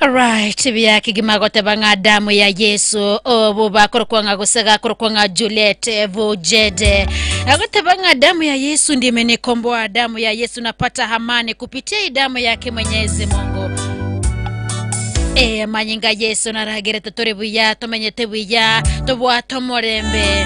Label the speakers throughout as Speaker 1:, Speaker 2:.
Speaker 1: Right, bia kigima goteba ng'a damu ya Yesu obo bakorokwa ng'a gose gakorokwa ng'a Juliet Vujede agoteba ng'a damu ya Yesu ndiye imenikomboa, damu ya Yesu napata amani kupitia hii damu yake Mwenyezi Mungu. Eh, amanyinga Yesu naragerete tore buya tomenyete buya tobwate omorembe.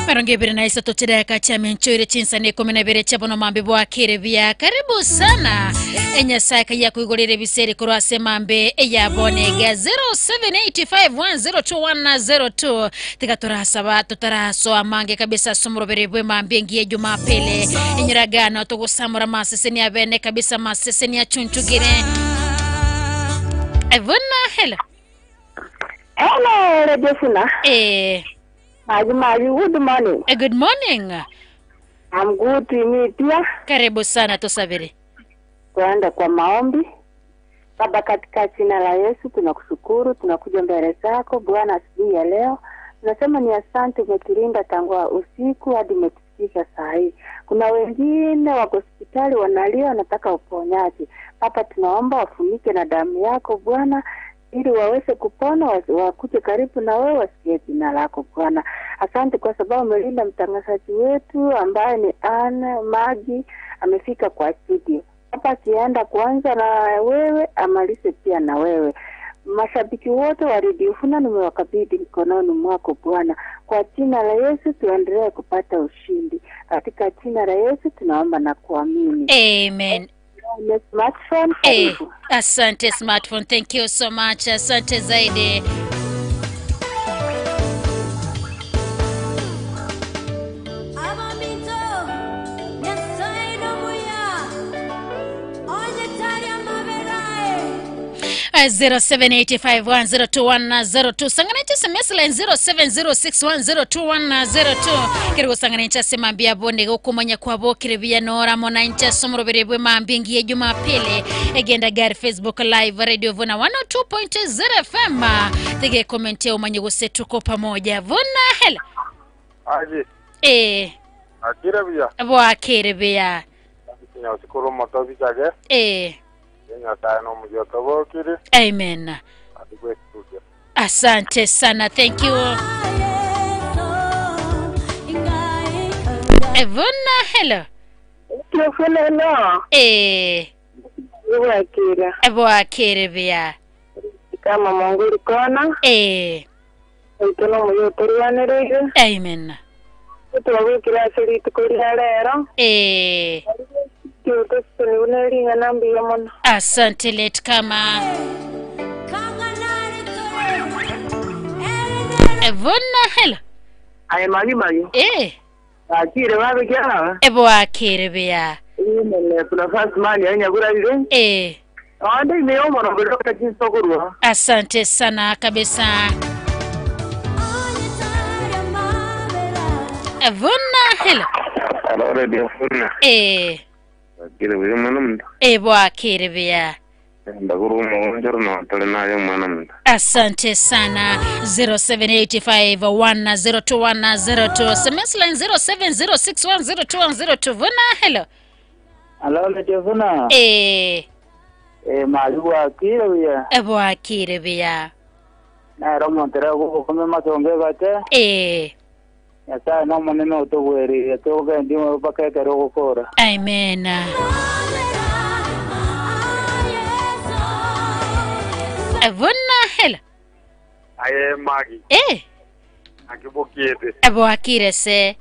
Speaker 1: Emerongo ebere na isato chidakika chiamenchoire chinsani ikomi na ibere chia bono mambi bwakire buya. Karibu sana. Enyasae akayia koigorera ebiseri korwa ase mambe eya bono iga 0785102102 tiga torasaba totarasoa mange kabisa ase omorobere bwe mambi engiya Jumapili. Enyeragano togosamora amaseseni abene kabisa amaseseni achunchugire. Buna hello.
Speaker 2: Hello, Radio Funa.
Speaker 1: Eh,
Speaker 2: Maji Maji, good morning.
Speaker 1: good morning.
Speaker 2: I'm good ni pia.
Speaker 1: Karibu sana tusabiri.
Speaker 2: Tuende kwa maombi. Baba, katika jina la Yesu tunakushukuru, tunakuja mbele zako Bwana asubuhi ya leo. Tunasema ni asante, umetulinda tangu usiku hadi umetufikisha saa hii. Kuna wengine wako hospitali wanalia, wanataka uponyaji. Baba, tunaomba wafunike na damu yako Bwana ili waweze kupona, wakuje karibu na wewe, wasikie jina lako Bwana. Asante kwa sababu umelinda mtangazaji wetu ambaye ni Anne Magi, amefika kwa studio hapa, akienda kuanza na wewe amalize pia na wewe. Mashabiki wote wa Radio Funa nimewakabidhi mkononi mwako Bwana, kwa jina la Yesu tuendelee kupata ushindi. Katika jina la Yesu tunaomba na kuamini.
Speaker 1: Amen.
Speaker 2: Smartphone,
Speaker 1: Eh,
Speaker 2: karibu.
Speaker 1: asante smartphone. Thank you so much. Asante zaidi.
Speaker 3: Abaminto, Nyasaye nomuya, onyetari amaberae.
Speaker 1: 0785102102 sangana cha sms line 0706102102 kiri gusangana ncha semambia bonde gukumanya kwabo kiri biyanora mona ncha somorobere bwe mambi ngiye Jumapili egenda gari Facebook live radio Vuna 102.0 FM tige comment ya umanye gose tuko pamoja Vuna hela
Speaker 4: Aje,
Speaker 1: eh
Speaker 4: akire buya.
Speaker 1: bwakire buya
Speaker 4: Nyasikuru moto bichage.
Speaker 1: eh
Speaker 4: Nyasaye no mujoto bokiri.
Speaker 1: amen
Speaker 4: Adigwe studio.
Speaker 1: asante sana thank you Vuna hello
Speaker 2: Radio Funa, hello.
Speaker 1: eh
Speaker 2: Ibwakira
Speaker 1: bwakire buya
Speaker 2: kama Mungu likona
Speaker 1: eh
Speaker 2: oito nomuya otorwanereire
Speaker 1: amen
Speaker 2: twagwikira ase rituko ria rero
Speaker 1: eh
Speaker 2: kiutositonigu nering'ana mbuya mono
Speaker 1: asante let kama vuna hello
Speaker 5: Aye magi magi.
Speaker 1: eh
Speaker 5: Akire babe kyana.
Speaker 1: bwakire buya
Speaker 5: Imene kuna first man ya nyagura ile.
Speaker 1: eh
Speaker 5: Ande ime omo no bero kachisokorwa.
Speaker 1: asante sana kabisa vuna hello
Speaker 6: Hello, Radio Funa.
Speaker 1: eh
Speaker 6: Akire buya mwana munda.
Speaker 1: eh bwakire buya
Speaker 6: Ndakuru umugonjoro na watole nayo mwana munda.
Speaker 1: asante sana 0785102102 sms line 0706102102 vuna hello
Speaker 5: Hello Radio Funa.
Speaker 1: eh
Speaker 5: Eh magi bwakire buya.
Speaker 1: bwakire buya
Speaker 5: Nero montera gukome matonge bate.
Speaker 1: eh
Speaker 5: Nyasaye no munene utugwerire tugendi bakekera gukora.
Speaker 1: amen vuna hello
Speaker 4: Aye magi.
Speaker 1: eh
Speaker 4: Akibokiete.
Speaker 1: bwakire se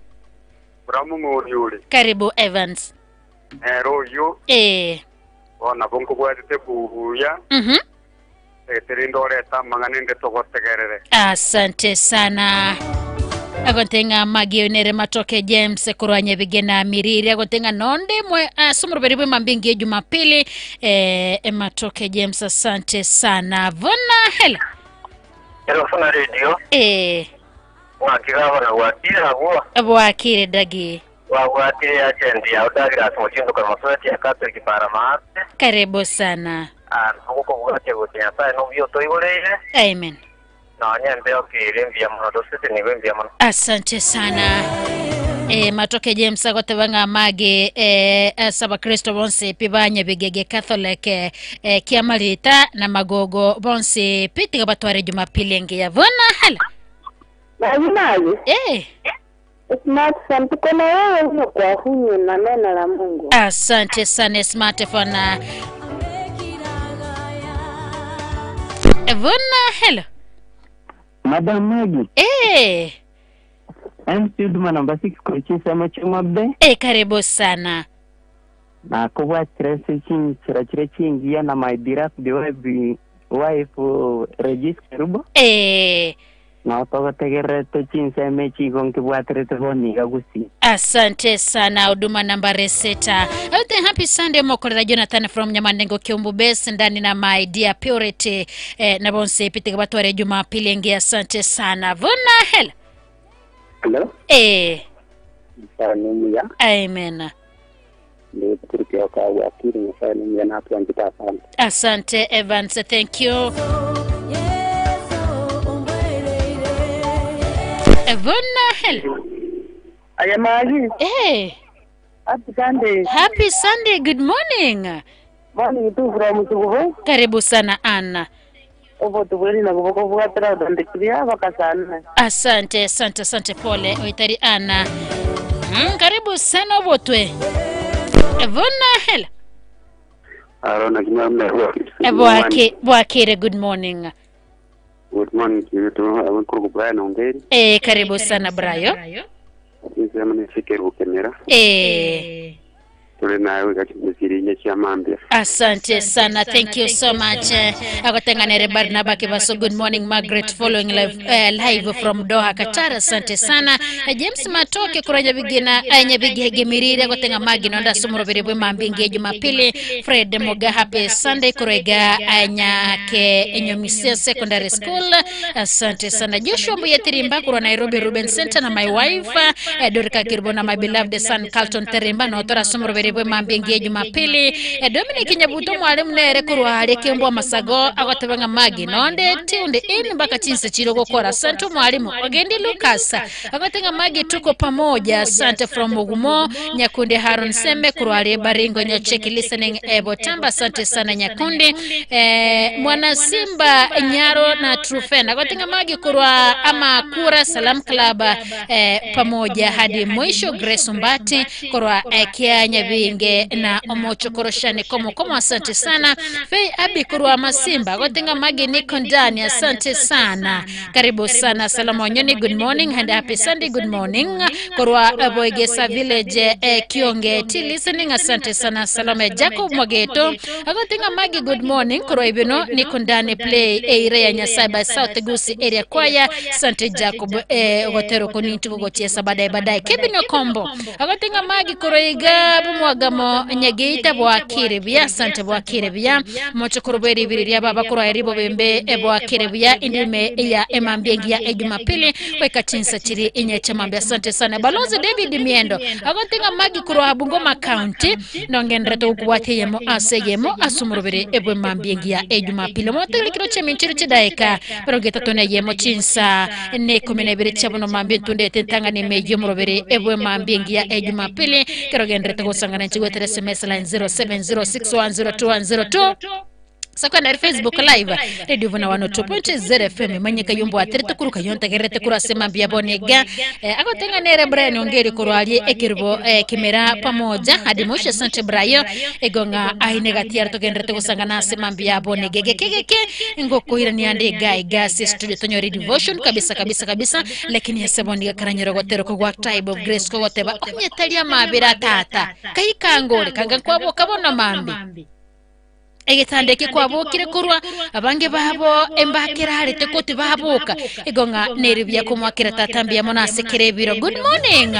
Speaker 4: Buramu ng'ori uri.
Speaker 1: karibu Evans
Speaker 4: Ero yo
Speaker 1: eh
Speaker 4: ona bonko bwatete buya.
Speaker 1: mhm
Speaker 4: Eterindo oreta mang'ana ende togotegerere.
Speaker 1: asante sana agontenga magionere matoke James kurwanya bigena miriri agontenga nonde mwe uh, somoroberi bwe mambingi Jumapili eh, matoke James asante sana vuna hela
Speaker 7: Hello, Funa Radio.
Speaker 1: eh
Speaker 7: Mwakigabana gwakire agwo.
Speaker 1: bwakire dagi
Speaker 7: Wagwatire agent ya Douglas Muchindo kwa masweti ya Catholic Paramount.
Speaker 1: karibu sana
Speaker 7: Ah, guko bwate guti Nyasaye no byo toigoreire.
Speaker 1: amen
Speaker 7: Na nyembe okire mbia muno dosete ni mbia muno.
Speaker 1: asante sana. Matoke James agoteba ng'a mage ase abakristo bonsi pi ba Nyabigege Catholic Kiamarita na Magogo bonsi pi tiga batware Jumapili engiya. Vuna hala.
Speaker 2: Maji maji. Smartphone tuko na wewe huyo kwa hunyu na neno la Mungu.
Speaker 1: Asante sana smartphone. Vuna hello.
Speaker 5: Madam Maggie, MC Huduma namba 6 kochisa machuma be
Speaker 1: Karibu sana.
Speaker 5: na kubwatira se chinchira chire chingiya na my beloved wife wife Regis Kerubo na togotegerete chinseme chigo nkibwatirete boniga gusi.
Speaker 1: Asante sana huduma nambari 6. Everything happy Sunday mokorera Jonathan from Nyamanengo Kiumbu Base ndani na my dear Purity na bonse pitiga batware Jumapili engi asante sana. Vuna hela.
Speaker 4: Hello. Nsanuya.
Speaker 1: Amen.
Speaker 4: Ndio kurukia kwa wakili nsanuya na tuanjita sana.
Speaker 1: Asante Evans, thank you. Vuna hela.
Speaker 2: Ayamagi. Happy Sunday.
Speaker 1: Happy Sunday, good morning.
Speaker 2: Morning tu from Tugubo.
Speaker 1: Karibu sana Anna.
Speaker 2: Obo tubweni na kuboko bwatira udandikiria bakasana.
Speaker 1: Asante, asante, asante pole Oitari Anna. Karibu sana obotwe. Vuna hela.
Speaker 4: Arona kimamna
Speaker 1: Bwake, bwakire good morning.
Speaker 4: Good morning kitu abakuru Brian Ongeri.
Speaker 1: Karibu sana Brayo.
Speaker 4: Insema nifike bukemera. Tuli nawe gakimuzirinya kyamambia.
Speaker 1: Asante sana, thank you so much. Agotenganere Barnaba Kibaso, good morning Margaret, following live, live from Doha, Qatar. Asante sana. James Matoke kuranya bigina nyabigege mirire agotenga magi nonda sumurubiri bwe mambingi Jumapili. Fred Moga, happy Sunday kurega nyake Enyomisia Secondary School. Asante sana. Joshua Mbuyetirimba kurwa Nairobi Ruben Center na my wife Dorika Kirbo na my beloved son Carlton Terimba notora sumurubiri bwe mambingi Jumapili. Dominic Nyabuto mwalimu nere kurware kembo masago agotebanga magi nonde tunde in mpaka chinse chiro gokora. Asante mwalimu Ogendi Lucas agotenga magi tuko pamoja. Asante from Mugumo Nyakundi Haron Seme kurware Baringo Nyacheki listening Ebo Tamba. Asante sana Nyakundi. Mwana Simba Nyaro na Trufen agotenga magi kurwa ama kura Salam Club pamoja hadi mwisho. Grace Mbati kurwa kia Nyabinge na omochokoroshane komo komo. Asante sana Fei Abi kurwa Masimba gotenga magi niko ndani. Asante sana, karibu sana. Salamu Wanyoni, good morning and happy Sunday. Good morning kurwa Boigesa village Kionge T listening. Asante sana. Salome Jacob Mwageto agotenga magi good morning kurwa ibino niko ndani play eire ya Nyasaye by South Gusi area choir. Asante Jacob gotero konintu gogochesa baadaye baadaye. Kevin Okombo agotenga magi kurwa iga bumwagamo nyageita bwakire buya. Asante bwakire buya mochokoro bweri ibiri rya baba kurwa eribo bembe bwakire buya indume ya emambiengi ya Ejumapili weka chinsa chiri inyeche mambe. Asante sana Balozi David Miendo agotenga magi kurwa Bungoma County nongenre to kuwate yemo ase yemo asumurubire ebwe mambiengi ya Ejumapili motelikiro cheminchiri chidaika barogeta tone yemo chinsa ne 12 chabuno mambi tundete ntangani meyo murubire ebwe mambiengi ya Ejumapili kerogenre gusangana nchigwetere SMS line 0706102102 sakwenda Facebook live radio vuna 102.0 FM manyika yumbo atirete kuruka yontegerete kurasema mbia bonega agotenganere Brian Ongeri kurwarie ekirubo kimera pamoja hadi mwisho. Asante Brian egonga aine gatiara togenderete gusangana asema mbia bonega gekegeke ngokuirania ande gai gasi studio tonyori devotion kabisa kabisa kabisa, lakini yaseboniga karanyero gotero kogwa tribe of grace kogoteba onyetaria mabira tata kaikangore kanga kwabo kabona mambi egitandeki kwabukire kurwa abange babo embakirarete kuti babuka igonga neribia kumwakira tatambia mona asekere biro. Good morning.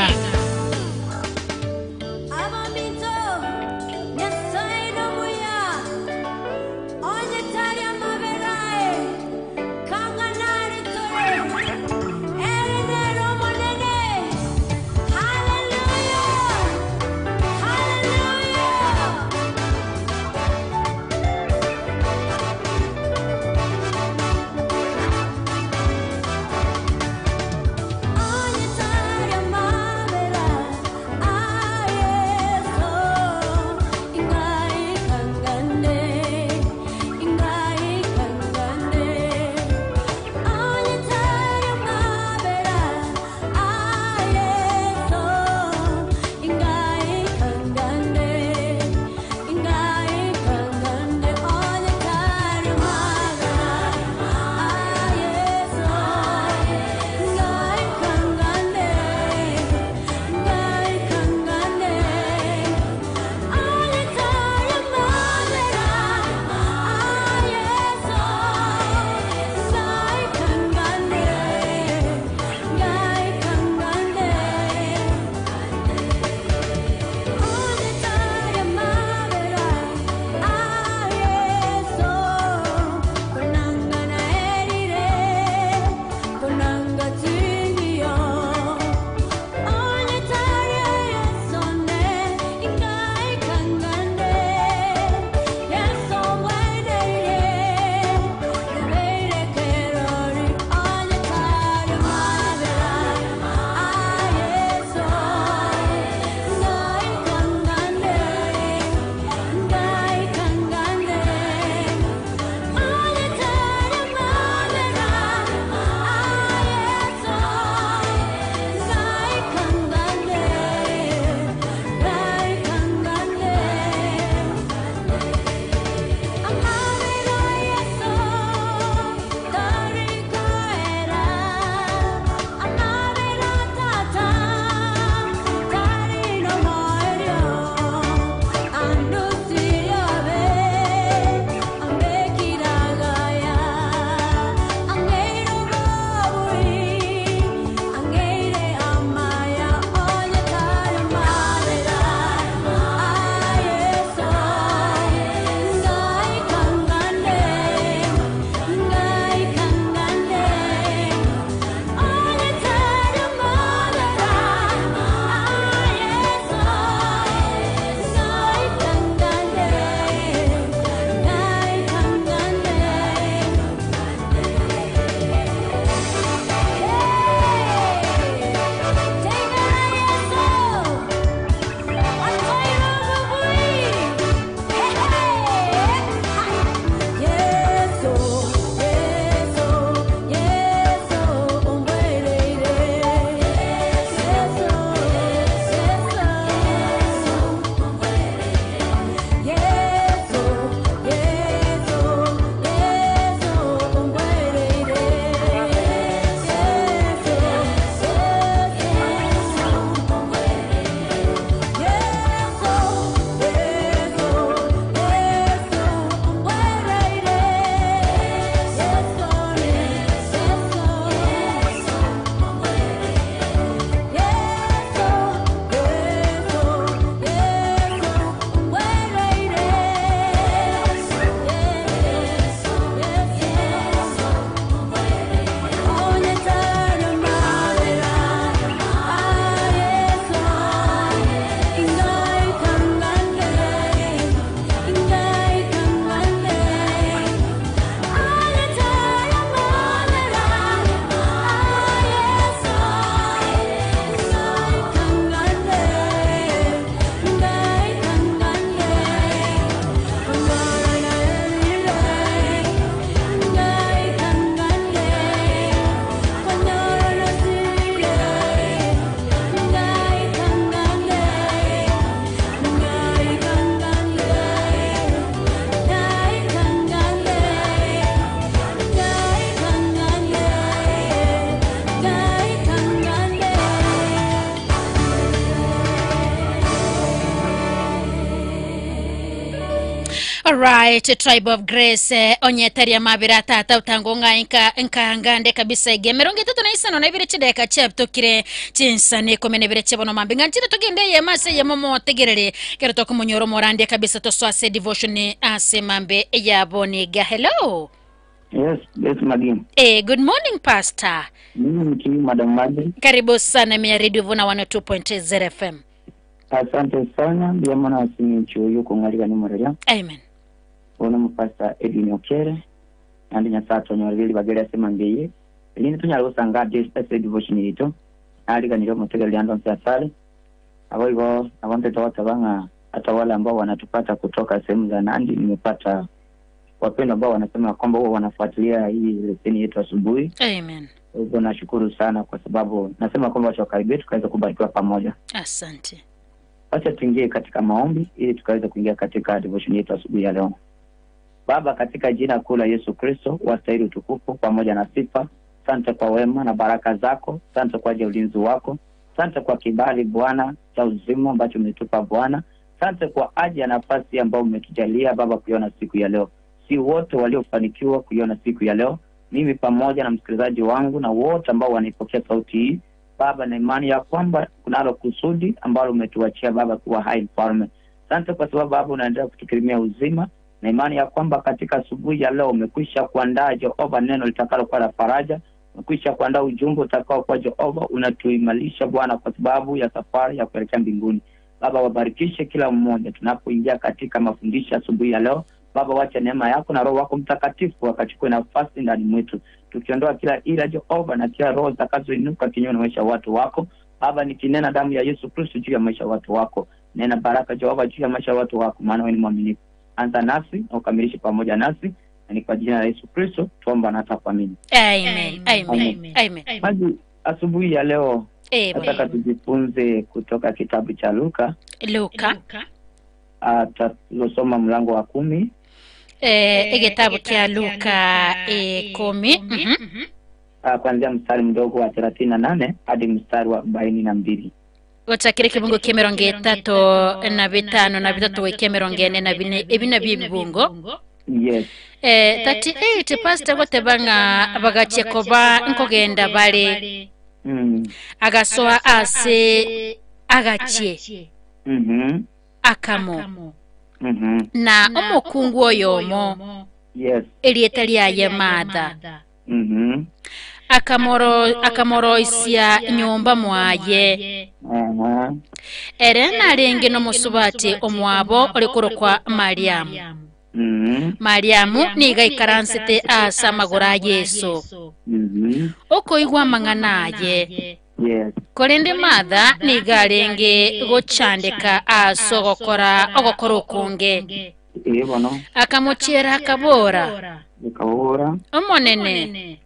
Speaker 1: Alright, Tribe of Grace, onye tari amabera tata utango ng'a nka nkangande kabisa ege 32 chideka chiabitokire chinsana 12 chibono mambi ng'a nchire togende eyemo ase eyemo motegerere kero tokomonyora omorandie kabisa tosoa ase devotion ase mambe yaboniga. Hello.
Speaker 8: Yes, yes, Maggie.
Speaker 1: Good morning, Pastor.
Speaker 8: Mimi ni Kiwi, Madam Maggie.
Speaker 1: Karibu sana mia Radio Vuna 102.0 FM.
Speaker 8: Asante sana mbuya mono ase eng'encho y'okong'arigania omoreria.
Speaker 1: Amen.
Speaker 8: Bono omopastor Edwin Okere, naende Nyasae atonyorere ribaga eri ase mambia eye, erinde tonyare gosanga ade ase edevotion yaito, nariganirie omotegereri ande onsi asare. Naboigo nabo ntete goteba ng'a hata wale ambao wanatupata kutoka sehemu za Nandi, nimepata wapendwa ambao wanasema kwamba huwa wanafuatilia hii leseni yetu asubuhi.
Speaker 1: Amen.
Speaker 8: Kwa hivyo nashukuru sana kwa sababu nasema kwamba watu wakaribia tukaweza kubarikiwa pamoja.
Speaker 1: Asante.
Speaker 8: Wacha tuingie katika maombi ili tukaweze kuingia katika devotion yetu asubuhi ya leo. Baba, katika jina kuu la Yesu Kristo, wastahili utukufu pamoja na sifa. Asante kwa wema na baraka zako, asante kwa ajili ya ulinzi wako, asante kwa kibali Bwana cha uzima ambacho umetupa Bwana, asante kwa ajili ya nafasi ambayo umetujalia Baba kuiona siku ya leo. Si wote waliofanikiwa kuiona siku ya leo, mimi pamoja na msikilizaji wangu na wote ambao wanaipokea sauti hii Baba, na imani ya kwamba kunalo kusudi ambalo umetuachia Baba kuwa hai Mfalme. Asante kwa sababu Baba unaendelea kutukirimia uzima na imani ya kwamba katika asubuhi ya leo umekwisha kuandaa Jehova neno litakalokuwa la faraja, umekwisha kuandaa ujumbe utakaokuwa Jehova unatuimarisha Bwana kwa sababu ya safari ya kuelekea mbinguni. Baba, wabarikishe kila mmoja tunapoingia katika mafundisho asubuhi ya leo. Baba, wacha neema yako na Roho wako Mtakatifu akachukue nafasi ndani mwetu, tukiondoa kila ila Jehova na kila roho zitakazoinuka kinyume na maisha ya watu wako. Baba, nikinena damu ya Yesu Kristo juu ya maisha ya watu wako, nena baraka Jehova juu ya maisha ya watu wako, maana wewe ni mwaminifu. Anza nasi na ukamilishe pamoja nasi, na ni kwa jina la Yesu Kristo tuomba na hata kuamini.
Speaker 1: Amen. Amen. Amen.
Speaker 8: Basi asubuhi ya leo
Speaker 1: Amen.
Speaker 8: nataka tujifunze kutoka kitabu cha Luka.
Speaker 1: Luka.
Speaker 8: Tutasoma mlango wa 10.
Speaker 1: Egetabu kia Luka 10.
Speaker 8: Kuanzia mstari mdogo wa 38 hadi mstari wa 42.
Speaker 1: Gochakire kibungo kia 35 na 3 goikia 44 ebi nabio ebibungo.
Speaker 8: Yes.
Speaker 1: 38 pastor goteba ng'a bagachia koba nkogenda bare. Agasoa ase agachie. Akamo. Na omokungu oyomo.
Speaker 8: Yes.
Speaker 1: Erieta riaye Martha. Akamoroisia nyumba mwaye. Ere narenge nomusubati omwabo orikorokwa Mariamu. Mariamu niga ikaransete ase amagoro a Yesu. Okoigwa amang'ana aye.
Speaker 8: Yes.
Speaker 1: Korende Martha niga arenge gochandeka ase ogokora ogokora okonge. Akamochiera akabora. Omonene.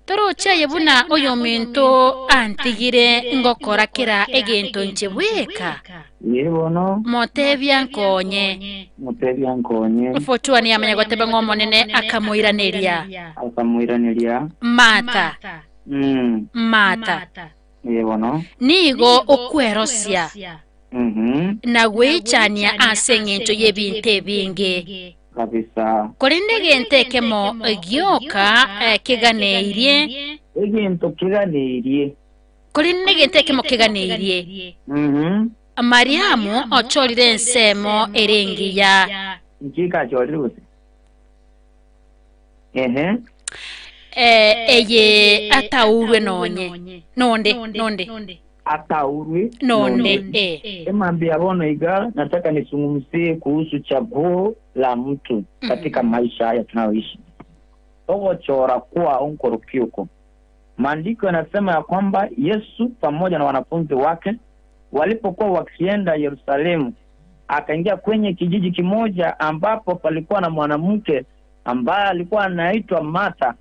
Speaker 1: Torochaye buna oyo minto antigire ngokora kera egento nche bweka. Motebia nkonye.
Speaker 8: Motebia nkonye.
Speaker 1: Fotuani amanya goteba ng'omonene akamoiraneria.
Speaker 8: Akamoiraneria.
Speaker 1: Martha. Martha. Nigo okwerosia. Na gwechania ase eng'encho y'ebinto ebinge.
Speaker 8: Kabisa.
Speaker 1: Korende egento ekemo gioka kiganeirie.
Speaker 8: Egento kiganeirie.
Speaker 1: Korende egento ekemo kiganeirie. Mariamu ochorire ensemo erengiya.
Speaker 8: Nkikachorire gose? Ehe.
Speaker 1: Eye ataurwe nonye. Nonde, nonde.
Speaker 8: Ataurwe
Speaker 1: nonde.
Speaker 8: Emambi ya bono iga nataka nisungumzie kuhusu chaguo la mtu katika maisha haya tunayoishi. Ogochora kuwa onkorokiuko. Maandiko yanasema ya kwamba Yesu pamoja na wanafunzi wake walipokuwa wakienda Yerusalemu, akaingia kwenye kijiji kimoja ambapo palikuwa na mwanamke ambaye alikuwa anaitwa Martha,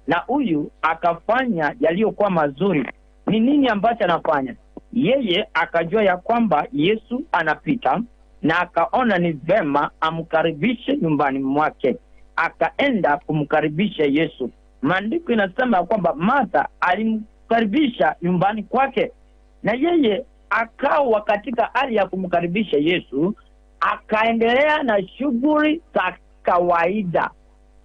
Speaker 8: na huyu akafanya yaliyokuwa mazuri. Ni nini ambacho anafanya? Yeye akajua ya kwamba Yesu anapita na akaona ni vema amkaribishe nyumbani mwake. Akaenda kumkaribisha Yesu. Maandiko inasema ya kwamba Martha alimkaribisha nyumbani kwake, na yeye akawa katika hali ya kumkaribisha Yesu. Akaendelea na shughuli za kawaida,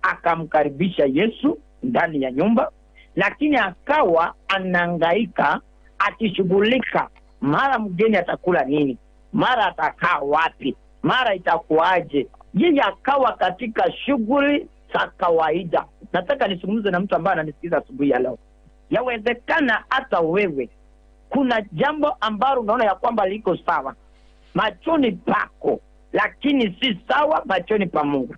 Speaker 8: akamkaribisha Yesu ndani ya nyumba, lakini akawa anahangaika akishughulika, mara mgeni atakula nini, mara atakaa wapi, mara itakuwaje. Yeye akawa katika shughuli za kawaida. Nataka nizungumze na mtu ambaye ananisikiza asubuhi ya leo. Yawezekana hata wewe kuna jambo ambalo unaona ya kwamba liko sawa machoni pako, lakini si sawa machoni pa Mungu.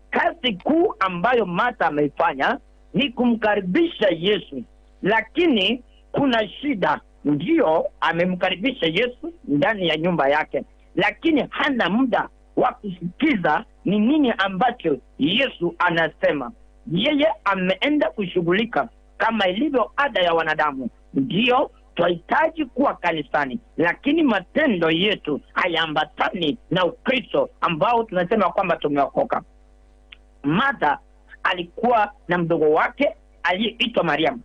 Speaker 8: Kazi kuu ambayo Martha ameifanya ni kumkaribisha Yesu, lakini kuna shida. Ndiyo, amemkaribisha Yesu ndani ya nyumba yake, lakini hana muda wa kusikiza ni nini ambacho Yesu anasema. Yeye ameenda kushughulika kama ilivyo ada ya wanadamu. Ndiyo, twahitaji kuwa kanisani, lakini matendo yetu hayaambatani na Ukristo ambao tunasema kwamba tumeokoka. Martha alikuwa na mdogo wake aliyeitwa Mariamu,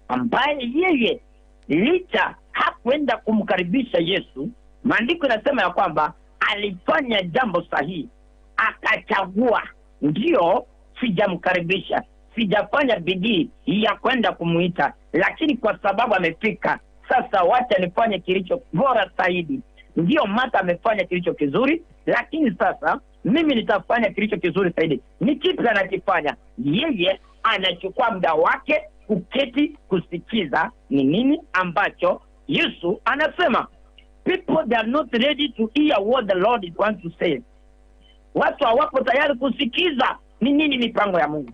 Speaker 8: ambaye yeye licha hakwenda kumkaribisha Yesu, maandiko inasema ya kwamba alifanya jambo sahihi, akachagua. Ndiyo, sijamkaribisha, sijafanya bidii ya kwenda kumuita, lakini kwa sababu amefika sasa, wacha nifanye kilicho bora zaidi. Ndiyo, Martha amefanya kilicho kizuri, lakini sasa mimi nitafanya kilicho kizuri zaidi. Ni kipi anakifanya? Yeye anachukua muda wake kuketi kusikiza ni nini ambacho Yesu anasema. People, they are not ready to hear what the Lord is want to say. Watu hawapo tayari kusikiza ni nini mipango ya Mungu.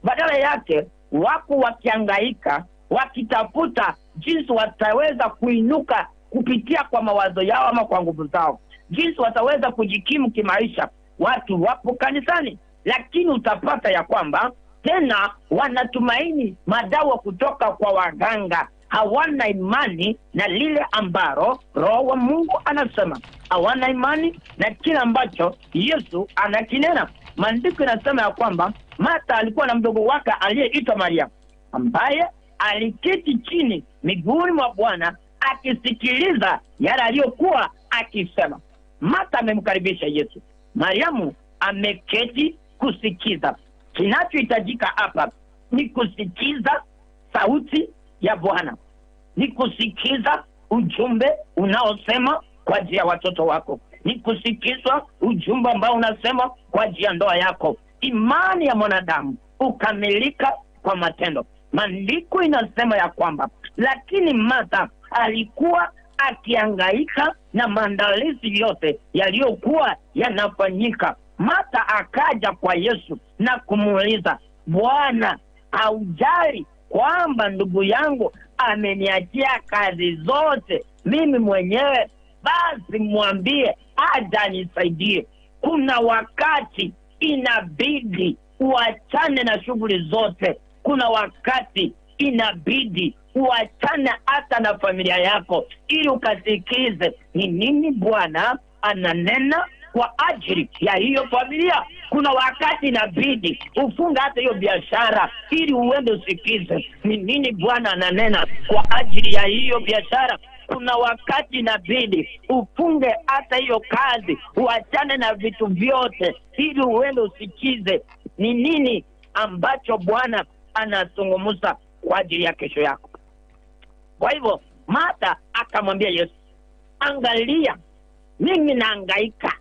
Speaker 8: Badala yake wako wakihangaika wakitafuta jinsi wataweza kuinuka kupitia kwa mawazo yao ama kwa nguvu zao, jinsi wataweza kujikimu kimaisha. Watu wapo kanisani, lakini utapata ya kwamba tena wanatumaini madawa kutoka kwa waganga. Hawana imani na lile ambalo Roho wa Mungu anasema, hawana imani na kile ambacho Yesu anakinena. Maandiko inasema ya kwamba Martha alikuwa na mdogo wake aliyeitwa Maria, ambaye aliketi chini miguuni mwa Bwana akisikiliza yale aliyokuwa akisema. Martha amemkaribisha Yesu, Mariamu ameketi kusikiza. Kinachohitajika hapa ni kusikiza sauti ya Bwana, ni kusikiza ujumbe unaosema kwa ajili ya watoto wako, ni kusikizwa ujumbe ambao unasema kwa ajili ya ndoa yako. Imani ya mwanadamu hukamilika kwa matendo. Maandiko inasema ya kwamba, lakini Martha alikuwa akihangaika na maandalizi yote yaliyokuwa yanafanyika. Martha akaja kwa Yesu na kumuuliza, Bwana, haujali kwamba ndugu yangu ameniachia kazi zote mimi mwenyewe? Basi mwambie aje anisaidie. Kuna wakati inabidi uachane na shughuli zote. Kuna wakati inabidi uachane hata na familia yako, ili ukasikize ni nini Bwana ananena kwa ajili ya hiyo familia. Kuna wakati inabidi ufunge hata hiyo biashara, ili uende usikize ni nini Bwana ananena kwa ajili ya hiyo biashara. Kuna wakati inabidi ufunge hata hiyo kazi, uachane na vitu vyote, ili uende usikize ni nini ambacho Bwana anazungumza kwa ajili ya kesho yako. Kwa hivyo Martha akamwambia Yesu, angalia, mimi nahangaika,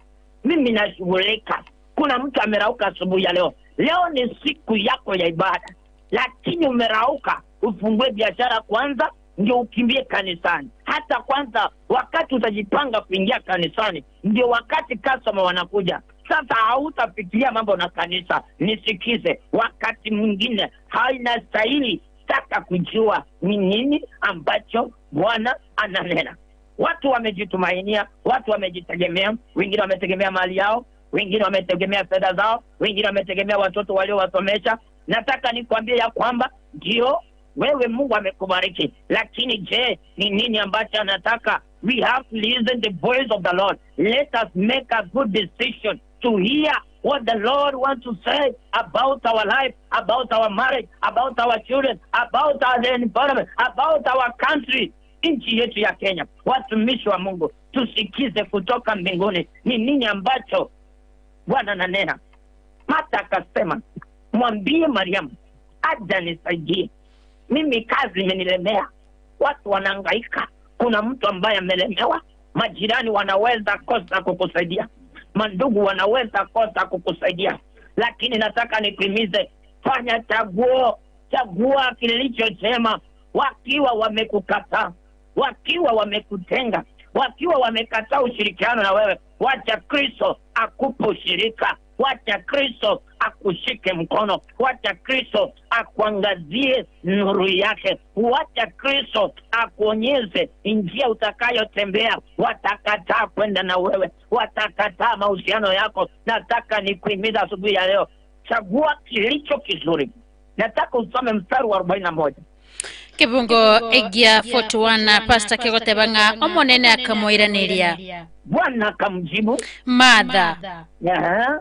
Speaker 8: mimi nashughulika. Kuna mtu amerauka asubuhi ya leo. Leo ni siku yako ya ibada, lakini umerauka, ufungue biashara kwanza ndio ukimbie kanisani. Hata kwanza wakati utajipanga kuingia kanisani, ndio wakati customer wanakuja. Sasa hautafikiria mambo na kanisa. Nisikize, wakati mwingine hainastahili taka kujua ni nini ambacho Bwana ananena. Watu wamejitumainia, watu wamejitegemea, wengine wametegemea mali yao, wengine wametegemea fedha zao, wengine wametegemea watoto waliowasomesha. Nataka nikwambie ya kwamba ndio wewe Mungu amekubariki, lakini je, ni nini ambacho anataka? We have to listen the voice of the Lord. Let us make a good decision to hear what the Lord wants to say about our life, about our marriage, about our children, about our environment, about our country, nchi yetu ya Kenya. Watumishi wa Mungu, Tusikize kutoka mbinguni ni nini ambacho Bwana ananena. Martha akasema, mwambie Mariamu aje nisaidie mimi, kazi imenilemea, watu wanahangaika, kuna mtu ambaye amelemewa, majirani wanaweza kosa kukusaidia, mandugu wanaweza kosa kukusaidia, lakini nataka nikuhimize, fanya chaguo, chagua kilicho chema. Wakiwa wamekukataa, wakiwa wamekutenga, wakiwa wamekataa ushirikiano na wewe, wacha Kristo akupe ushirika, wacha Kristo akushike mkono, wacha Kristo akuangazie nuru yake, wacha Kristo akuonyeze njia utakayotembea. Watakataa kwenda na wewe, watakataa mahusiano yako. Nataka nikuhimiza asubuhi ya leo, chagua kilicho kizuri. Nataka usome mstari wa 41.
Speaker 1: Kebungo egia 41 pastor kegoteba ng'a Omonene akamoiraneria.
Speaker 8: Bwana akamjibu,
Speaker 1: Martha,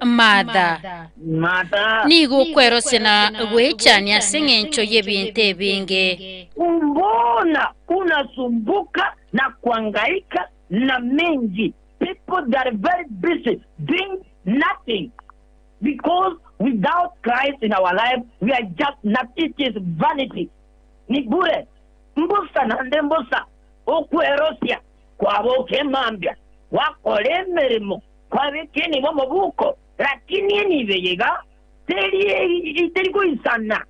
Speaker 1: Martha,
Speaker 8: Martha,
Speaker 1: nigo okwerosia na gwechania ase eng'encho y'ebinto ebinge.
Speaker 8: Mbona unasumbuka na kuangaika na mengi? People that are very busy doing nothing. Because without Christ in our life, we are just not, it is vanity. Ni bure. Mbusa nande mbusa. Okwerosia kwaboka emambia gwakora emeremo kwabeka enibo omobuko, lakini enibo eye iga teri teri goisana.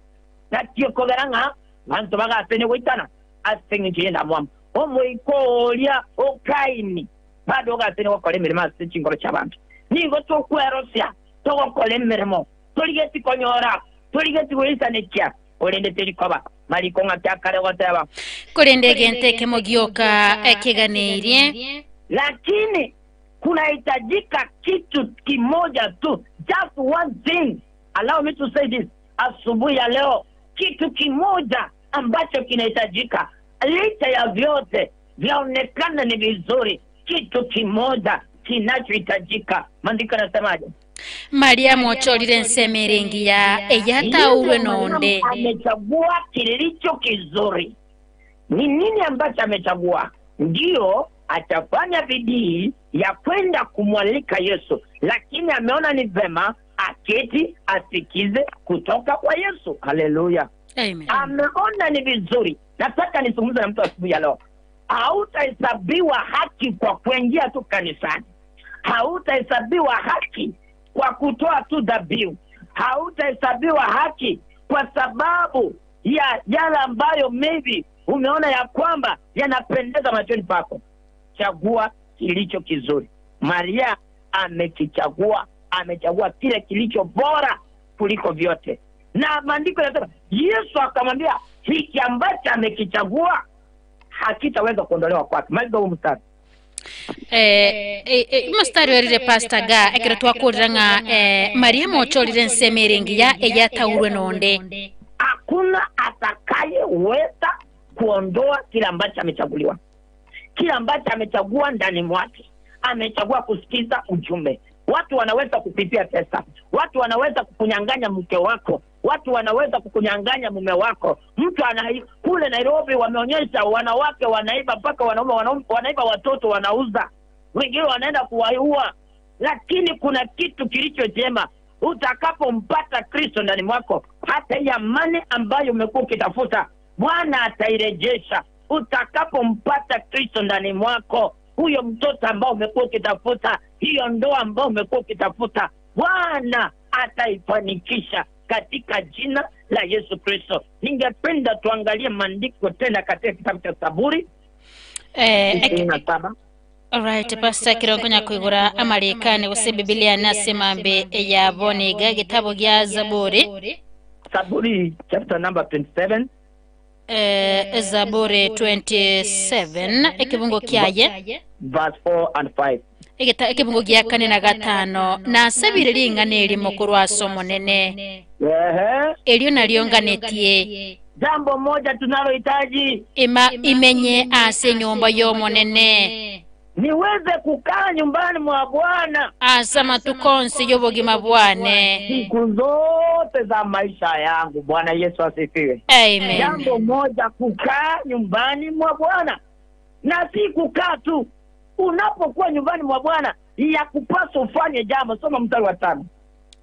Speaker 8: Naki okogera ng'a abanto bagasene goitana ase engencho y'endamwamu. Omoika oria o Kaini bado ogasene gokora emeremo ase chinkoro chi'abanto. Nigo tokwerosia togokora emeremo, torigeti konyora, torigeti goisanekia, korende teri koba. Mariko ng'aki akare goteba?
Speaker 1: Korende egento ekemo gioka ekeganeirie.
Speaker 8: Lakini kunahitajika kitu kimoja tu, just one thing. Allow me to say this asubuhi ya leo, kitu kimoja ambacho kinahitajika, licha ya vyote vyaonekana ni vizuri, kitu kimoja kinachohitajika. Maandiko yanasemaje?
Speaker 1: Mariamu ochorire ensemo ere engiya, eyataurwe nonde.
Speaker 8: Amechagua kilicho kizuri. Ni nini ambacho amechagua? Ndiyo, atafanya bidii ya kwenda kumwalika Yesu, lakini ameona ni vema aketi asikize kutoka kwa Yesu. Haleluya!
Speaker 1: Amen.
Speaker 8: Ameona ni vizuri. Nataka nizungumze na mtu asubuhi ya leo. Hautahesabiwa haki kwa kuingia tu kanisani, hautahesabiwa haki kwa kutoa tu dhabihu, hautahesabiwa haki kwa sababu ya yale ambayo maybe umeona ya kwamba yanapendeza machoni pako. Chagua kilicho kizuri. Maria amekichagua, amechagua kile kilicho bora kuliko vyote, na maandiko yanasema Yesu akamwambia hiki ambacho amekichagua hakitaweza kuondolewa kwake. Maliza huu mstari.
Speaker 1: Eh, eh, eh, omostari oerire pastor ga ekero twakorire ng'a eh, Mariamu ochorire ensemo ere engiya eyataurwe nonde.
Speaker 8: Hakuna atakayeweza kuondoa kile ambacho amechaguliwa, kile ambacho amechagua ndani mwake. Amechagua kusikiza ujumbe. Watu wanaweza kukuibia pesa, watu wanaweza kukunyang'anya mke wako, watu wanaweza kukunyang'anya mume wako. Mtu ana kule Nairobi wameonyesha wanawake wanaiba mpaka wanaume, wanaume wanaiba watoto wanauza, wengine wanaenda kuwaua. Lakini kuna kitu kilicho jema utakapompata Kristo ndani mwako, hata hii amani ambayo umekuwa ukitafuta Bwana atairejesha. Utakapompata Kristo ndani mwako, huyo mtoto ambao umekuwa ukitafuta, hiyo ndoa ambayo umekuwa ukitafuta, Bwana ataifanikisha katika jina la Yesu Kristo. Ningependa tuangalie maandiko tena katika kitabu cha Zaburi 27.
Speaker 1: Alright, Pastor ekero nkonya koigora amarekane gose Bibilia nase mambe eya bono iga egetabo gia Zaburi.
Speaker 8: Zaburi chapter number 27.
Speaker 1: Eh, Zaburi 27 ekebungo kiaye
Speaker 8: verse 4 and 5.
Speaker 1: Egeta ekebungo gia kane na gatano nasabire ring'ana erimo korwa ase Omonene
Speaker 8: Ehe.
Speaker 1: erio nario nganetie
Speaker 8: Jambo moja tunalohitaji
Speaker 1: ima imenye ase enyomba y'Omonene
Speaker 8: niweze kukaa nyumbani mwa Bwana
Speaker 1: ase amatuko onsi y'obogima bwane
Speaker 8: siku zote za maisha yangu. Bwana Yesu asifiwe.
Speaker 1: Amen.
Speaker 8: Jambo moja kukaa nyumbani mwa Bwana, na si kukaa tu. Unapokuwa nyumbani mwa Bwana yakupasa ufanye jambo. Soma mstari wa tano.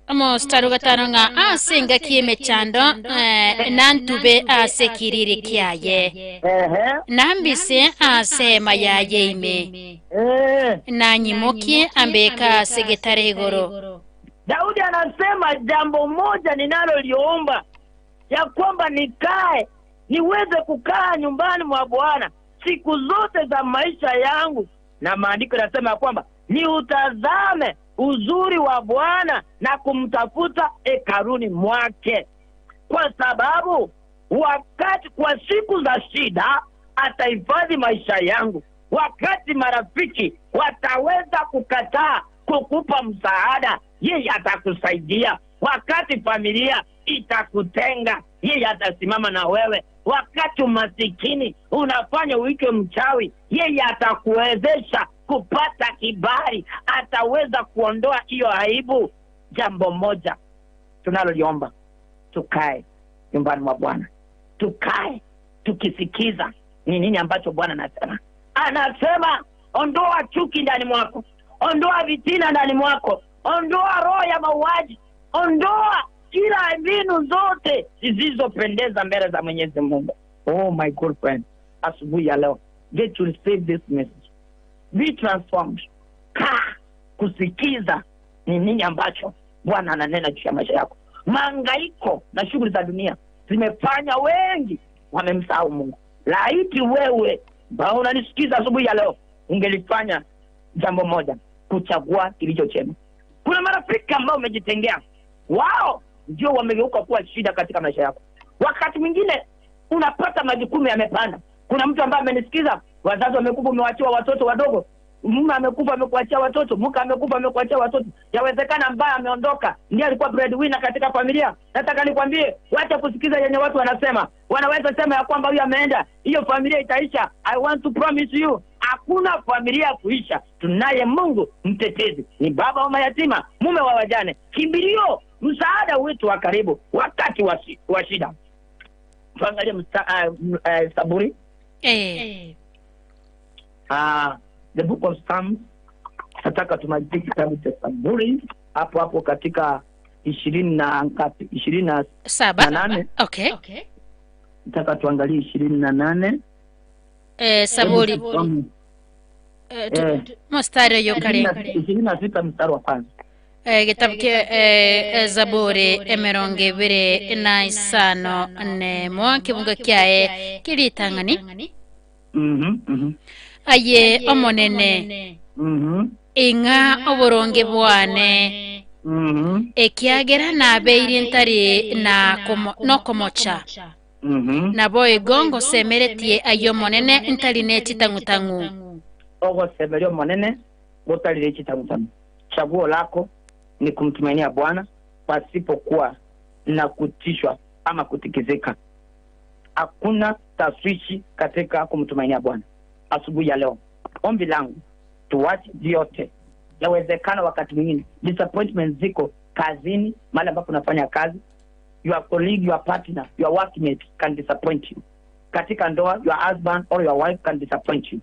Speaker 1: Omositari o gatano ng'a ase engaki y'emechando eh, nantube ase ekiriri kiaye,
Speaker 8: Ehe.
Speaker 1: nambise ase eema yaye ime,
Speaker 8: Eh.
Speaker 1: nanyimokie ambeke ase egetare igoro.
Speaker 8: Daudi anasema jambo moja ninaloliomba ya kwamba nikae niweze kukaa nyumbani mwa Bwana siku zote za maisha yangu, na maandiko yanasema ya kwamba niutazame uzuri wa Bwana na kumtafuta hekaluni mwake, kwa sababu wakati kwa siku za shida atahifadhi maisha yangu. Wakati marafiki wataweza kukataa kukupa msaada, yeye atakusaidia. Wakati familia itakutenga, yeye atasimama na wewe. Wakati umasikini unafanya uitwe mchawi, yeye atakuwezesha kupata kibali, ataweza kuondoa hiyo aibu. Jambo moja tunaloliomba, tukae nyumbani mwa Bwana, tukae tukisikiza ni nini ambacho Bwana anasema. Anasema ondoa chuki ndani mwako, ondoa vitina ndani mwako, ondoa roho ya mauaji, ondoa kila mbinu zote zisizopendeza mbele za Mwenyezi Mungu. Oh my good friend, asubuhi ya leo get to receive this message, be transformed. Kaa kusikiza ni nini ambacho Bwana ananena juu ya maisha yako. Maangaiko na shughuli za dunia zimefanya wengi wamemsahau Mungu. Laiti wewe ambao unanisikiza asubuhi ya leo ungelifanya jambo moja, kuchagua kilicho chema. Kuna marafiki ambao umejitengea, wao ndio wamegeuka kuwa shida katika maisha yako. Wakati mwingine unapata majukumu yamepanda. Kuna mtu ambaye amenisikiza, wazazi wamekufa, umewachiwa watoto wadogo, mume amekufa amekuachia watoto, mke amekufa amekuachia watoto. Yawezekana ambaye ameondoka ndiye alikuwa breadwinner katika familia. Nataka nikwambie, wacha kusikiza yenye watu wanasema. Wanaweza sema ya kwamba huyu ameenda, hiyo familia itaisha. I want to promise you, hakuna familia kuisha. Tunaye Mungu mtetezi, ni baba wa mayatima, mume wa wajane, kimbilio, msaada wetu wa karibu wakati wa shi- wa shida. Tuangalie Saburi the book of Psalms. Nataka tumalizie kitabu cha Saburi hapo hapo katika ishirini na ngapi? Ishirini na
Speaker 1: Saba.
Speaker 8: na nane.
Speaker 1: Okay.
Speaker 8: Nataka tuangalie 28.
Speaker 1: Saburi.
Speaker 8: Hebu tusome.
Speaker 1: Mstari oyo kare.
Speaker 8: 26 mstari wa kwanza.
Speaker 1: Gitabu kia Zaburi 25 kibungo kiaye kiritang'ani. Aye omonene. Ing'a oboronge bwane. Ekiagera nabeire ntari na nokomocha. Nabo igo ngosemeretie aye omonene ntari ne chitang'utang'u.
Speaker 8: Ogosemeria omonene gotari ne chitang'utang'u. Chaguo lako ni kumtumainia Bwana pasipokuwa na kutishwa ama kutikizika. Hakuna taswishi katika kumtumainia Bwana. Asubuhi ya leo, ombi langu tuache vyote. Yawezekana wakati mwingine disappointments ziko kazini, mahali ambapo unafanya kazi, your colleague, your partner, your workmate can disappoint you. Katika ndoa, your husband or your wife can disappoint you.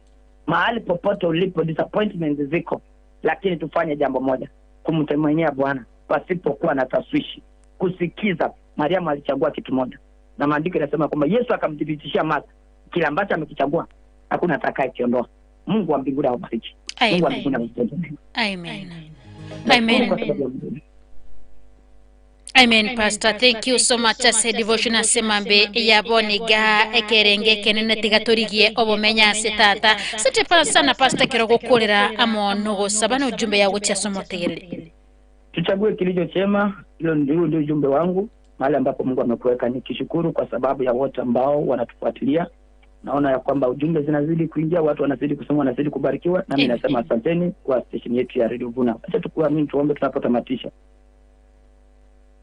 Speaker 8: Mahali popote ulipo, disappointments ziko, lakini tufanye jambo moja, kumtumainia Bwana pasipokuwa na taswishi, kusikiza. Mariamu alichagua kitu moja, na maandiko yanasema kwamba Yesu akamthibitishia Martha kile ambacho amekichagua hakuna atakayekiondoa. Mungu wa mbinguni awabariki. Mungu wa mbinguni awabariki.
Speaker 1: Amen.
Speaker 8: Nashukuru
Speaker 1: Amen.
Speaker 8: kwa sababu ya Mungu.
Speaker 1: Amen, Pastor. Thank you so much. Ase devotion asemambe yaboniga ekerenge kenene tigatorigie obomenya ase tata. Sante pa sana Pastor kero gukurira amo nogosaba na ujumbe ya guchia somotegerere.
Speaker 8: Tuchague kilicho chema. Hilo ndio ndio ujumbe wangu mahali ambapo Mungu amekuweka, nikishukuru kwa sababu ya wote ambao wanatufuatilia. Naona ya kwamba ujumbe zinazidi kuingia, watu wanazidi kusoma, wanazidi kubarikiwa. Nami nasema asanteni kwa station yetu ya Radio Vuna. Acha tukuamini, tuombe tunapotamatisha.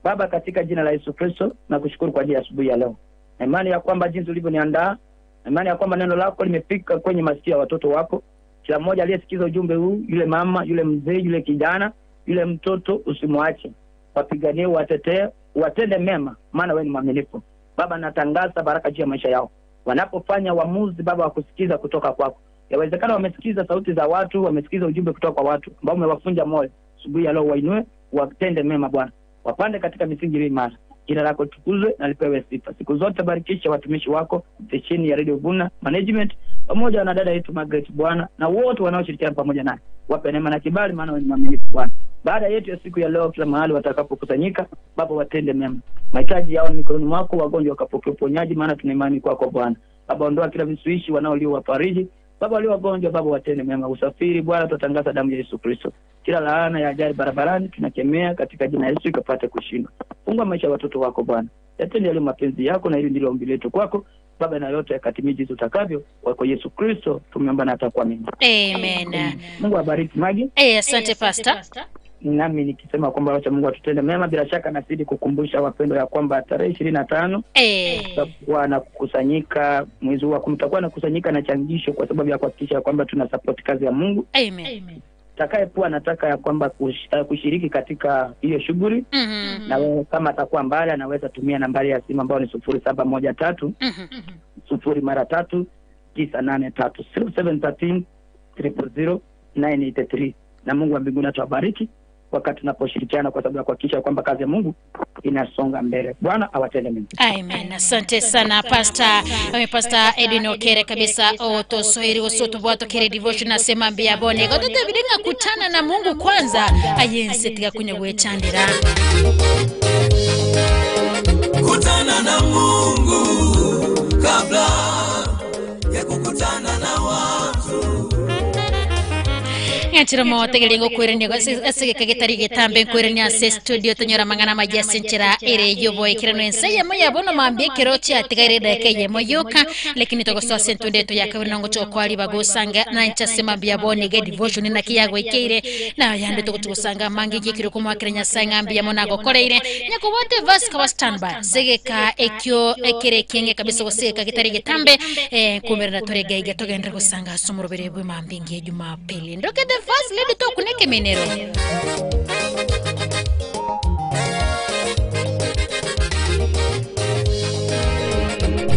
Speaker 8: Baba, katika jina la Yesu Kristo, nakushukuru kwa ajili ya asubuhi ya leo, na imani ya kwamba jinsi ulivyoniandaa, na imani ya kwamba neno lako limefika kwenye masikio ya watoto wako. Kila mmoja aliyesikiza ujumbe huu, yule mama, yule mzee, yule kijana, yule mtoto, usimwache, wapiganie, watetee, watende mema, maana wewe ni mwaminifu. Baba, natangaza baraka juu ya maisha yao wanapofanya uamuzi, Baba, wa kusikiza kutoka kwako. Yawezekana wamesikiza sauti za watu, wamesikiza ujumbe kutoka kwa watu ambao umewafunja moyo. Asubuhi ya leo wainue, watende mema Bwana, wapande katika misingi iliyo imara. Jina lako litukuzwe na lipewe sifa siku zote. Barikisha watumishi wako stesheni ya Radio Vuna Management pamoja na dada yetu Margaret Bwana na wote wanaoshirikiana pamoja naye, wape neema na kibali, maana wewe ni mwaminifu Bwana. Baada yetu ya siku ya leo, kila mahali watakapokusanyika, Baba, watende mema. Mahitaji yao ni mikononi mwako, wagonjwa wakapokea uponyaji, maana tuna imani kwako Bwana. Baba, ondoa kila visuishi wanaolio wafariji Baba, walio wagonjwa Baba, watende mema. Usafiri Bwana, tutatangaza damu ya Yesu Kristo. Kila laana ya ajali barabarani tunakemea katika jina la Yesu, ikapate kushindwa. Fungua maisha ya watoto wako Bwana, yatende yaliyo mapenzi yako, na hili ndilo ombi letu kwako Baba, na yote yakatimie jinsi utakavyo. Kwako Yesu Kristo tumeomba na atakuamini.
Speaker 1: Amen.
Speaker 8: Mungu abariki Magi,
Speaker 1: Asante Pastor.
Speaker 8: nami nikisema kwamba wacha Mungu atutende mema. Bila shaka nazidi kukumbusha wapendwa ya kwamba tarehe 25 tutakuwa na kukusanyika mwezi huu wa 10, tutakuwa na kukusanyika na changisho kwa sababu ya kuhakikisha kwamba tuna support kazi ya Mungu.
Speaker 1: Amen.
Speaker 8: Atakayekuwa anataka ya kwamba kushiriki katika hiyo shughuli na wewe kama atakuwa mbali anaweza tumia nambari ya simu ambayo ni 0713 0 3 983 0713 000 983. Na Mungu wa mbinguni atawabariki wakati tunaposhirikiana kwa sababu ya kuhakikisha kwamba kazi ya Mungu inasonga mbele. Bwana awatende mema.
Speaker 1: Amen. Asante sana Pastor. Ame Pastor Edwin Okere kabisa otosoiri osoto bwato kere devotion asema mbia bone. Gotote bidenga kutana na Mungu kwanza ayense tiga kunya gwechandira.
Speaker 9: Kutana na Mungu kabla ya kukutana na watu.
Speaker 1: Ng'achira motegeria ngũkwĩrania asegeka gĩtarĩ gĩtambe nkwĩrania ase studio tonyora mang'ana maji ase nchera ere yoboekerano ense yemo yabono mambia ekero chiatigaire edageka eyemo yoka lakini togosoa ase entunde eto yakabere nongo chokwari bagosanga nanche ase mambia bono iga devotion naki yagwekeire nayo yande togochi gosanga mange giekire komwakera nyasaye ng'ambi yamo nagokoreire nyakobote vas kawa standby segeka ekio ekere ekienge kabisa gosegeka gĩtarĩ gĩtambe nkumerera torega iga togendere gosanga ase omorobere bwe mambia ngiya jumapili ndoke the first lady tokuneke menero.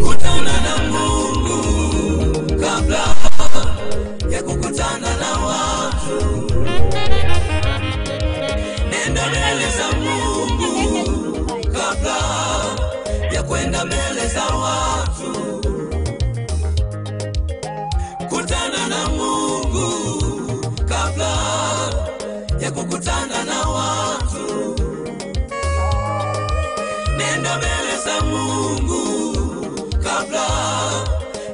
Speaker 9: Kutana na Mungu kabla ya kukutana na watu. Nenda mbele za Mungu kabla ya kwenda mbele za watu. Kutana na Mungu kabla ya kukutana na watu. Nenda mbele za Mungu kabla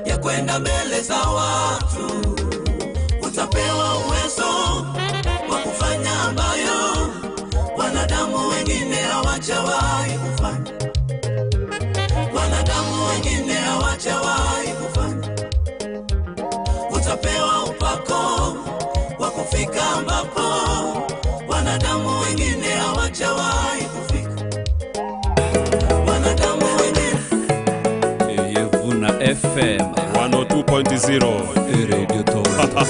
Speaker 9: ya kwenda mbele za watu. Utapewa uwezo wa kufanya ambayo wanadamu wengine hawajawahi kufanya. Wanadamu wengine hawajawahi kufanya. Utapewa upako wa kufika ambapo wanadamu wengine hawajawahi kufika. Wanadamu wengine
Speaker 10: Yevuna FM
Speaker 11: 102.0
Speaker 10: Radio Toronto.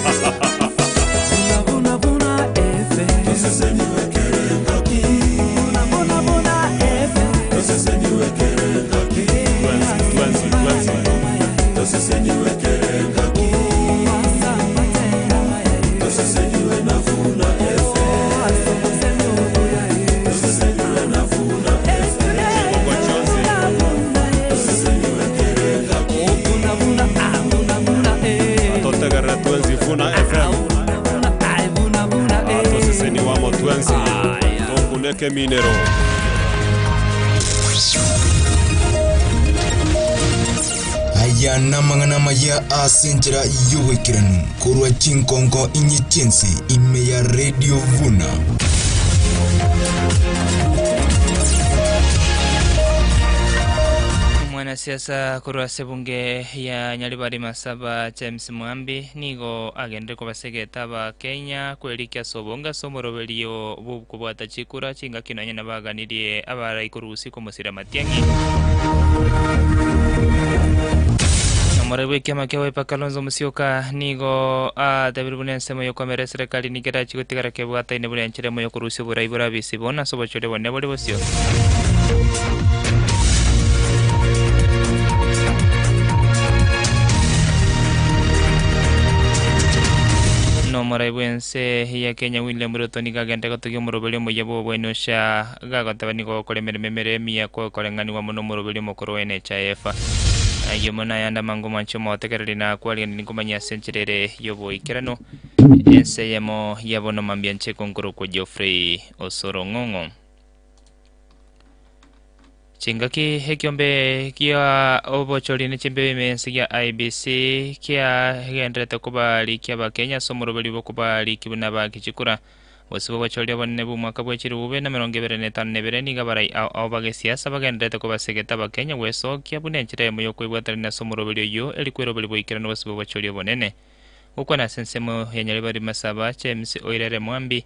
Speaker 11: Totegerera twenzi Vuna FM atoseseni wamo twenzi tokuneke minero.
Speaker 12: Aya namang'ana maya ase enchera y'obwekeranu korwa chinkonko inye chense ime ya Radio Vuna.
Speaker 13: Mwanasiasa korwa ase bunge ya Nyaribari Masaba James Mwambi nigo agendere kobasegeta aba Kenya kwerikia ase obonge ase omoroberio bw'okobwata chikura chingaki nonya nabaganirie abarai korusia komosira Matiang'i. Omoreri bwa ekiama kia Wiper Kalonzo Musyoka nigo atebirie buna ensemo yokwamera eserekari nigo erachi gotigara kebwataine buna enchera emo yokorusia oborai bore abisi bono ase obochore bone bore bosio. Omorai bw'ense ya Kenya William Ruto nigo agende gotogia omoroberi omoyia bw'obweni Usha gagoteba nigo ogokora emeremo emere emiya kokoreng'anigwa mono omoroberi omokoro o NHIF. Ayio mono ayande amange omwanche omotegereri na akwarigereria ninkomanyia ase enchera ere y'oboikeranu. Ense eyemo yabo nomambia inche konkorokwa Geoffrey Osoro Ng'ong'o. Chingaki ekiombe gia obochori ne chimbebe ime y'ense gia IEBC kiagendererete kobarikia Abakenya ase omoroberi bw'okobariki buna bagichikura. Bosio bw'obochori obonene bw'omwaka bwe chilifu bibere na emerongo ebere na etano na ebere nigo abarai ao ao bagesiasa bagendererete kobasegeta Abakenya gwesokia buna enchera eyemo y'okwebwatanania ase omoroberi oyio eri kweroberi boikeranu bosio bw'obochori obonene. Gokwana ase ensemo ya Nyaribari Masaba, James Oirere Mwambi,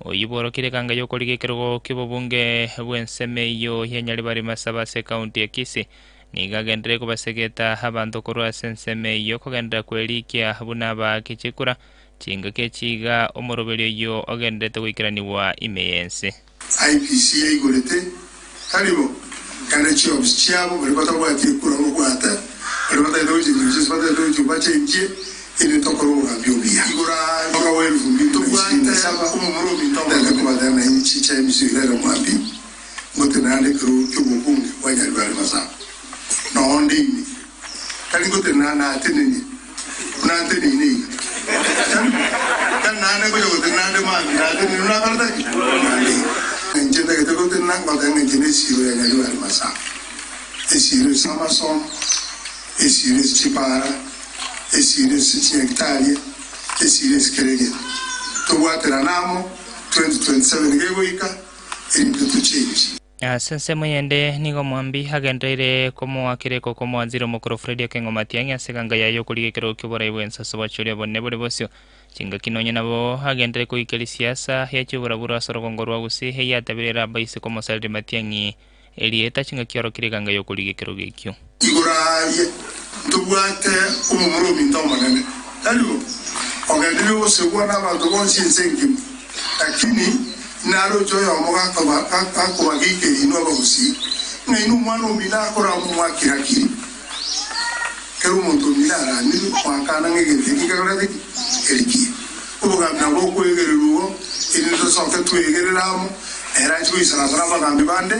Speaker 13: oyio bworokire ekanga y'okorigia ekerogo ki'obobunge bw'ensemo eyio ya Nyaribari Masaba ase ekaunti ya Kisii, nigo agenderere kobasegeta abanto korwa ase ensemo eyio kogenderera kwerikia buna abaaki chikura chingaki echi iga omoroberi oyio ogendererete goikeranigwa ime y'ense.
Speaker 14: IEBC yaigorete, tari bo, naende chiofisi chiabo baria batabwati ekura babwate, baria batagete gochenchia gose batagete gochia bachenchie, ere tokore obogambi obuya. Igoro aa mwaka wa elfu mbili na ishirini na saba, omomura ominto omotete kobatebia ng'a inche James Oirere Mwambi, ngote naende ekerogo ki'obobunge bwa Nyaribari Masaba, noo nde ime. Tari gotenena natenenie, buna nteneine iga. Tari bo, tari naende ngocha gotenena ande mambia, natenenie buna akorete ki? Buna nde iga. Inche ntagete gotenena, ngoteba ng'a inche nesiiro ya Nyaribari Masaba, esiiro ase amasomo, esiiro ase chipaara, esiiro ase chinyagitaria, esiiro ase kera egento. Tobwaterane amo, 2027 gegoika, erinde tochengi.
Speaker 13: Ase ensemo eyende nigo omwambi agendereire komoakera ekoko omowaziri omokoro Fred Okengo Matiang'i ase eganga yaye y'okorigia ekerogo ki'oborai bw'ense ase obochori obonene bore bosio. Chingaki nonye nabo agenderere koikeria siasa ya chiburaburo ase orogongo rwa Gusii eyio atabire ere abaise komosareria Matiang'i erieta chingaki orokire eganga y'okorigia ekerogo ekio.
Speaker 14: Igoro aaria ntobwate omomura ominto omonene, tari bo? Ogendereire gosegwa nabanto bonsi ense engima. Lakini naroche oyomo gakobageikeria inwe abagusii, ng'a inwe omwana omino akorama mwakirakiri. Kera omonto omino aramirwe, mwakana ng'a egento eki nkekorete ki? Keri kiya. Obogambi nabo bokwegererwa igo, erinde tosoke twegerere amo, nere achie goisaransa nabagambi bande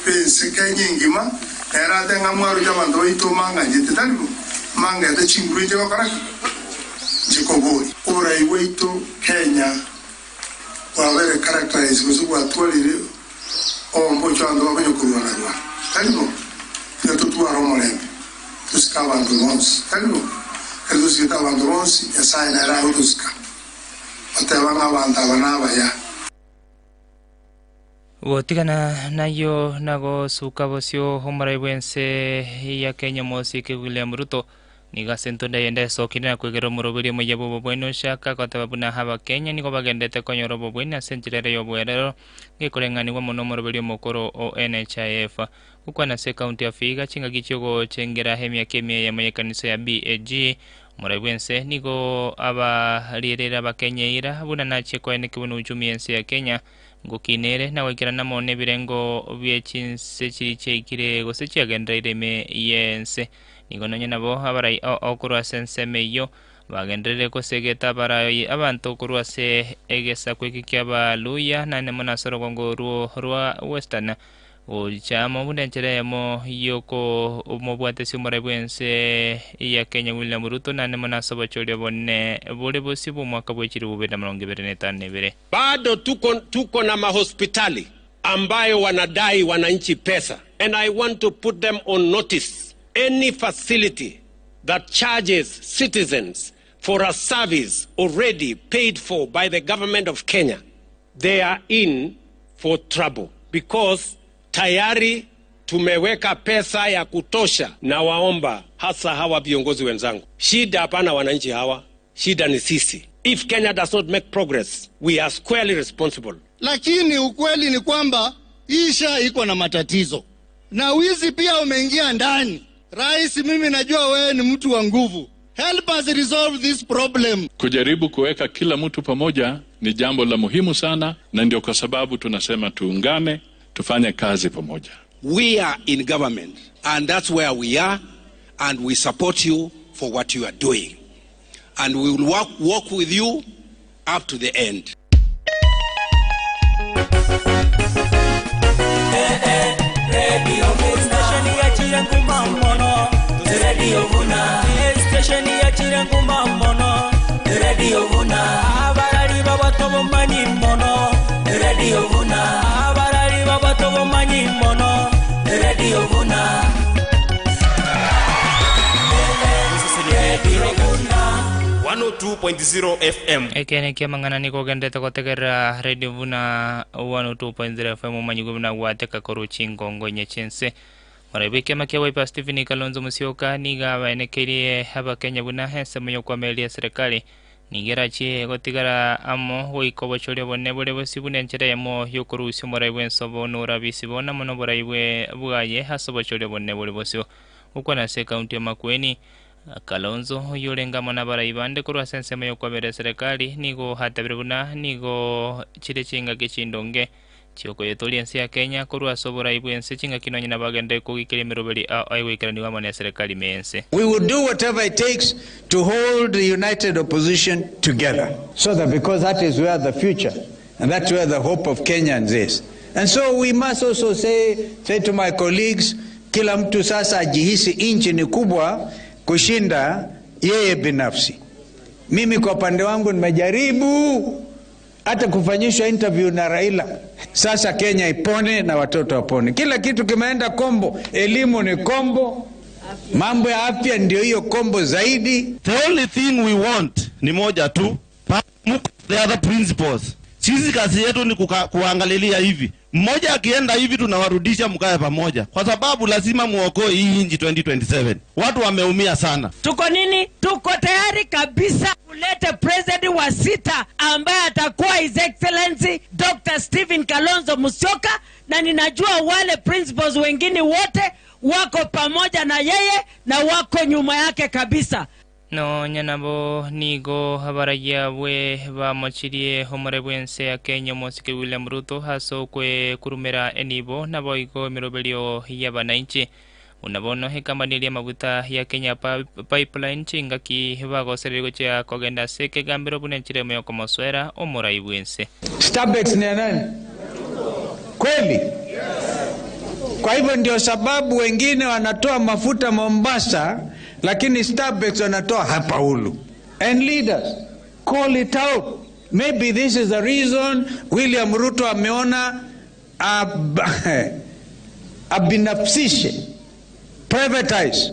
Speaker 14: b'ense Kenya engima, nere atebe ng'a mwaroche abanto baito mang'anchete, tari bo? Mangete chinguru inche gokora ki? Inche koboria. Oborai bwaito Kenya bwabere characterized gose bwatwarire obombocho abanto bakonya korwana rwana. Tari bo? Tiga totware omorembe, tosike abanto bonsi. Tari bo? Ekero tosigete abanto bonsi, Nyasaye nere agotosika, oteba ng'a abanto aba nabaya.
Speaker 13: Gotigana nayio nagosuka bosio omorai bw'ense ya Kenya Omosike William Ruto nigo ase entunda eyende esokire na kwegera omoroberi omoyia bw'obobweni Oshaka agoteba buna Abakenya nigo bagenderete konyora obobweni ase enchera ere y'obwerero gekoreng'anigwa mono omoroberi omokoro o NHIF. Gokwana ase ekaunti ya Vihiga chingaki chi'ogochengera emiaka emia eyemo y'ekanisa ya BAG omorai bw'ense nigo abarierere Abakenya eira buna nachie koenekigwa buna uchumi y'ense ya Kenya Ngokina ere na goikerana amo nebirengo bie chinse chiria chiaikire gose chiagendereire ime y'ense. Nigo nonya nabo abarai ao korwa ase ensemo eyio bagenderere gosegeta abarai abanto korwa ase egesaku eke ki'Abaluya, naende mono ase orogongo orwo rwa Western, gocha amo buna enchera eyemo y'okomobwatesia omorai bw'ense ya Kenya William Ruto, naende mono ase obochori obonene bore bosio bw'omwaka bwe chilifu bibere na merongo ebere na etano na ebere.
Speaker 15: Bado tuko, tuko na mahospitali ambayo wanadai wananchi pesa and I want to put them on notice, any facility that charges citizens for a service already paid for by the government of Kenya, they are in for trouble because tayari tumeweka pesa ya kutosha. Nawaomba hasa hawa viongozi wenzangu, shida hapana wananchi hawa, shida ni sisi. If Kenya does not make progress, we are squarely responsible.
Speaker 16: Lakini ukweli ni kwamba hii SHA iko na matatizo na wizi pia umeingia ndani. Rais, mimi najua wewe ni mtu wa nguvu. Help us resolve this problem.
Speaker 17: Kujaribu kuweka kila mtu pamoja ni jambo la muhimu sana, na ndio kwa sababu tunasema tuungane, tufanye kazi pamoja.
Speaker 18: We are in government and that's where we are and we support you for what you are doing and we will work, work with you up to the end.
Speaker 11: 102.0 FM.
Speaker 13: Ekeene ki'amang'ana nigo ogenderete gotegerera Radio buna 102.0 FM omanyigwe buna gwateka korwa chingongo inye chi'ense. Morai bw'ekiama kia Wiper Stephen Kalonzo Musyoka nigo abaenekeirie Abakenya buna ensemo y'okwamereria eserekari nigo erachie gotigara amo goika obochori obonene bore bosio buna enchera eyemo y'okorusia omorai bw'ensobo na orabisi bono amo noborai bwaye ase obochori obonene bore bosio. Gokwana ase ekaunti ya Makueni, Kalonzo, oyio orenge amo nabarai bande korwa ase ensemo y'okwabera eserekari, nigo atabire buna nigo chire chingaki chindonge chi'okoyetoria ense ya Kenya korwa ase oborai bw'ense chingaki nonye nabagenderere kogikeria emeroberi ao ayegoikeranigwa amo neserekari ime y'ense.
Speaker 19: We will do whatever it takes to hold the united opposition together. So that because that is where the future and that's where the hope of Kenyans is. And so we must also say, say to my colleagues, kila mtu sasa ajihisi nchi ni kubwa kushinda yeye binafsi. Mimi kwa upande wangu nimejaribu hata kufanyishwa interview na Raila. Sasa Kenya ipone na watoto wapone. Kila kitu kimeenda kombo, elimu ni kombo, mambo ya afya ndio hiyo kombo zaidi.
Speaker 20: The only thing we want ni moja tu, the other principles. Sisi kazi yetu ni kuka, kuangalilia hivi, mmoja akienda hivi tunawarudisha mkae pamoja, kwa sababu lazima muokoe hii nchi 2027. Watu wameumia sana.
Speaker 21: Tuko nini? Tuko tayari kabisa kulete president wa sita ambaye atakuwa His Excellency Dr. Stephen Kalonzo Musyoka, na ninajua wale principals wengine wote wako pamoja na yeye na wako nyuma yake kabisa.
Speaker 13: Nonya nabo nigo abaraiya bwe bamochirie omore bw'ense ya Kenya omosike William Ruto ase okwekurumera enibo naboigo emiroberio y'abananchi. Buna bono ekambani eria amaguta ya Kenya Pipeline chingaki bagosereria gochia kogenda ase ekegambero buna enchera emo yokomosoera omorai bw'ense.
Speaker 19: Starbucks ni ya nani? Kweli? Kwa hivyo ndio sababu wengine wanatoa mafuta Mombasa, lakini Starbucks wanatoa hapa Ulu. And leaders, call it out. Maybe this is the reason William Ruto ameona ab abinafsishe privatize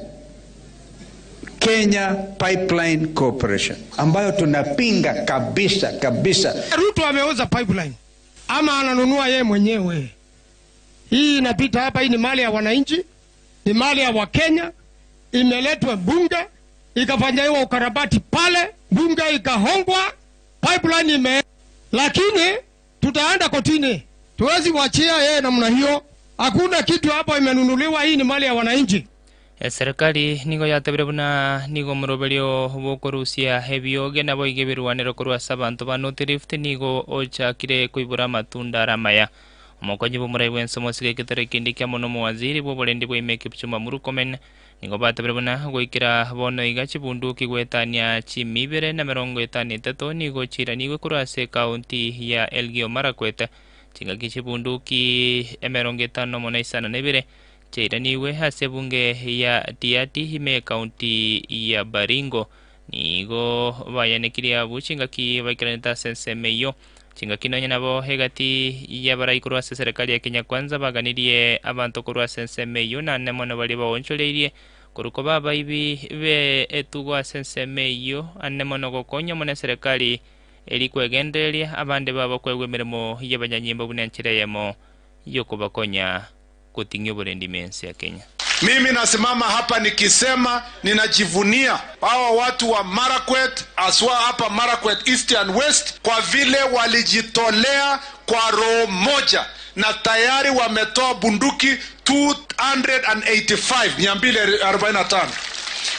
Speaker 19: Kenya Pipeline Corporation ambayo tunapinga kabisa kabisa.
Speaker 22: Ruto ameuza pipeline ama ananunua yeye mwenyewe. Hii inapita hapa, hii ni mali ya wananchi, ni mali ya Wakenya, imeletwa bunge ikafanyiwa ukarabati pale, bunge ikahongwa, pipeline ime, lakini tutaenda kotini, tuwezi wachia yeye namna hiyo. Hakuna kitu hapo imenunuliwa, hii ni mali ya wananchi.
Speaker 13: Eserikari nigo yatabire buna nigo omoroberio bwokorusia ebioge nabo iga ebirwanero korwa ase abanto ba North Rift nigo ochakire koibora amatunda are amaya. Omokonyi bwa omorai bwense omosike egetare kende kiamo na omowaziri bwa oborendi bwa ime Kipchumba Murkomen nigo batabire buna goikera bono iga chibunduki goetania chimi ibere na emerongo etano etato nigo chiranigwe korwa ase ekaunti ya Elgeyo Marakwet. Chingaki chibunduki emerongo etano nomo na isano na ibere chiairanigwe ase ebunge ya Tiaty ime ekaunti ya Baringo. Nigo bayanekirie abwo chingaki baikeranete ase ensemo eyio. Chingaki nonya nabo egati y'abarai korwa ase eserekari ya Kenya Kwanza baganirie abanto korwa ase ensemo eyio naende mono baria baonchoreirie korwa koba abaibi be etugo ase ensemo eyio ande mono gokonya mono eserekari eri kwegendereria abande babo koegwa emeremo y'abanyanyimbo buna enchera eyemo y'okobakonya goting'ia oborendi ime ense ya Kenya.
Speaker 14: Mimi nasimama hapa nikisema ninajivunia hawa watu wa Marakwet, aswa hapa Marakwet East and West, kwa vile walijitolea kwa roho moja na tayari wametoa bunduki 285, 245.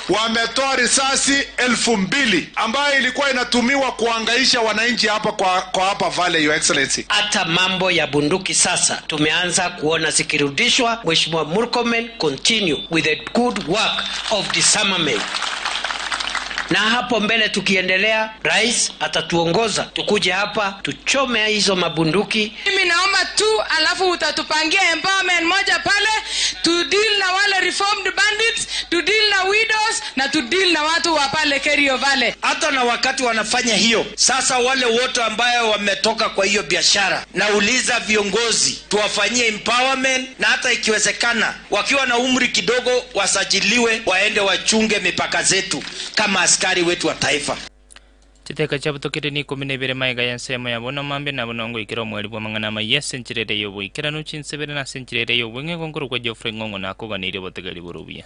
Speaker 14: Wametoa risasi 2000 ambayo ilikuwa inatumiwa kuangaisha wananchi hapa kwa hapa Valley, Your Excellency.
Speaker 23: Hata mambo ya bunduki sasa tumeanza kuona zikirudishwa. Mheshimiwa Murkomen, continue with the good work of disarmament. Na hapo mbele tukiendelea, rais atatuongoza tukuje hapa tuchome hizo mabunduki.
Speaker 3: Mimi naomba tu, alafu utatupangia empowerment moja pale, tu deal na wale reformed bandits, tu deal na widows na tu deal na watu wa pale Kerio Valley.
Speaker 6: Hata na wakati wanafanya hiyo, sasa wale wote ambayo wametoka kwa hiyo biashara, nauliza viongozi tuwafanyie empowerment, na hata ikiwezekana wakiwa na umri kidogo wasajiliwe, waende wachunge mipaka zetu kama askari wetu wa taifa.
Speaker 13: Chiteka chiabutokire ni 12 maiga ya ensemo ya bono mambe nabo nongoikera omweri bwa amang'ana amaya ase enchera ere ya oboikeranu chinsebere na ase enchera ere ya obweng'e igo nkorokwa Geoffrey Ng'ong'o nakoganeirie obotegeri bore obuya.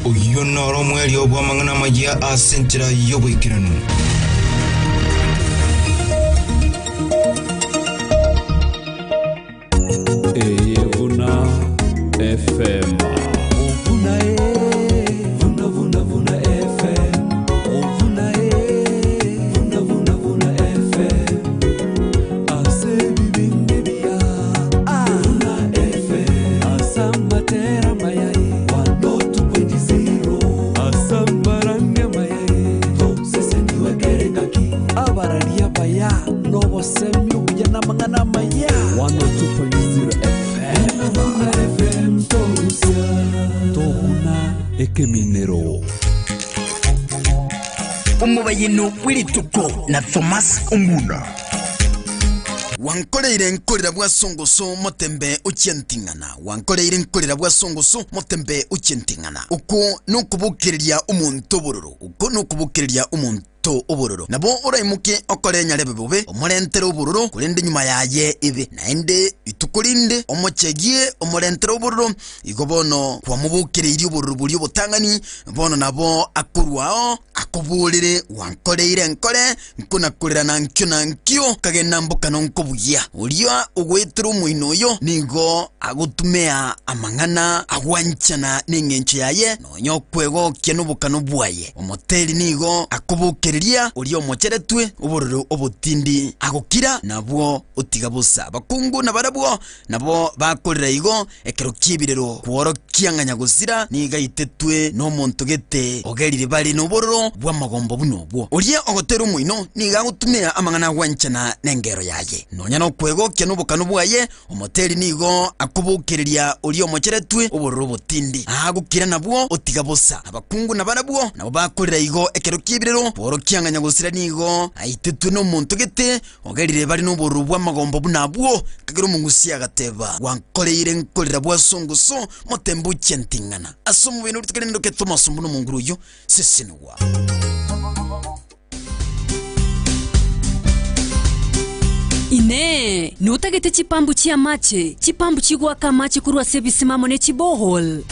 Speaker 12: Oyio noro omwerio bw'amang'ana amaya ase enchera y'oboikeranu.
Speaker 10: Eye Vuna FM. Vuna e, vuna vuna vuna FM. Vuna e, vuna vuna vuna FM. Ase bibinde bia. Vuna FM. Asamatera mayai. 102.0. Asambaranga mayai. Sese niwekere kaki. Abararia baya. Nobosemio buya namang'ana maya. 102.0 FM. Vuna FM torusia. Tobuna ekeminero.
Speaker 12: Omobayeno bw'erituko na Thomas Omuna. Wankoreire nkorera bwa songoso motembe ochia nting'ana, wankoreire nkorera bwa songoso motembe ochia nting'ana. Oko nokobokereria omonto obororo, oko nokobokereria omonto obororo. Nabo oraimoke okore enyarebe bobe, omorentere obororo, korende nyuma yaye ebe. Naende ituko rinde omochegie omorentere obororo, igo bono kwamobokereirie obororo boria obotang'ani, bono nabo akorwao akoborere, Gwankoreire nkore, nkonakorera nankio nankio, nkagenda mbokano nkobugia. Oria ogoetera omoino oyo nigo agotumea amang'ana agwanchana neng'encho yaye, nonya okwegokia nobokano bwaye. Omoteri nigo akobokereria oria omocheretwe obororo obotindi agokira, nabwo otiga bosa. Abakungu nabarabwo nabo bakorera igo ekero ki'ebirero, kworokia ng'a nyagosira nigo aitetwe nomonto gete ogerire bare nobororo bw'amagombo buna obwo. Oria ogotera omoino nigo agotumia amang'ana agwanchana nengero yaye. Nonya nokwegokia nobokano bwaye, omoteri nigo akobokereria oria omocheretwe obororo obotindi. Agokira nabwo otiga bosa. Abakungu nabarabwo nabo bakorera igo ekero ki'ebirero, kworokia ng'a nyagosira nigo aitetwe nomonto gete Ogerire bare nobororo bw'amagombo buna abwo, ekagera omogusia agateba, Gwankoreire nkorera bw'asongoso, motembe ochia nting'ana. Ase omobere oria tikarende okete omoso buna omonguru oyio, sesenigwa.
Speaker 7: Inee! Notagete chipambu chi'amache, chipambu chigoaka amache korwa ase ebisima amo ne chiborehole,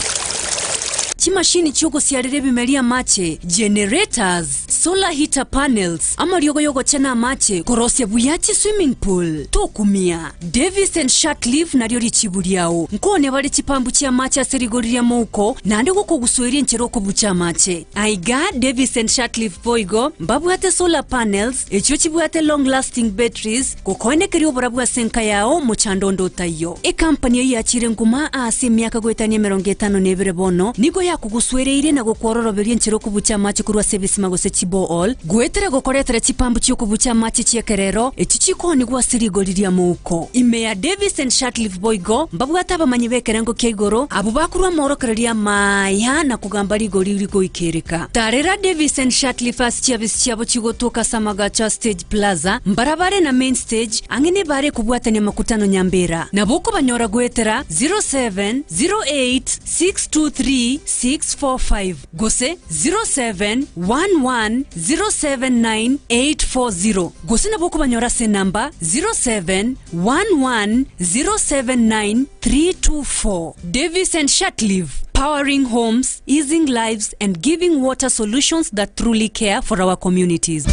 Speaker 7: chimashini chi'ogosiarera ebimeri amache, generators, Solar heater panels, amariogo y'ogochena amache, korosia buya chiswimming pool. Tokumia. Davis and Shirtliff nario richibu riao. Nkone bare chipambu chi'amache ase rigori ria mouko, naende gokogusueria enchera okobucha amache. Aiga Davis and Shirtliff boigo mbabwate solar panels, echio chibwate long lasting batteries, gokoenekeria oborabu ase enka yao mochando onde otaiyo. Ekampani eyio yachire nkuma aase emiaka goetania 52 bono, nigo yakogusuereirie na gokwororoberia enchera okobucha amache korwa ase ebisima gose chibohole, goetera gokoretera chipambu chi'okobucha amache chi'ekerero, echio chikoonigwa ase rigori ria mouko. Ime ya Davis and Shirtliff boigo mbabwate abamanyi b'ekerengo kia igoro, abwo bakorwa amorokererio amaya na kogamba rigori rigoikereka. Tarera Davis and Shirtliff ase chiabisi chiabo chigotoka ase amagacho a Stage Plaza, mbarabare na Main Stage, ang'e nebare ekobwatania makutano Nyambera. Nabo okobanyora goetera 0708 623 645 gose 0711 079 840 gose nabo okobanyora ase enamba 0711 079 324. Davis and Shirtliff, powering homes, easing lives and giving water solutions that truly care for our communities.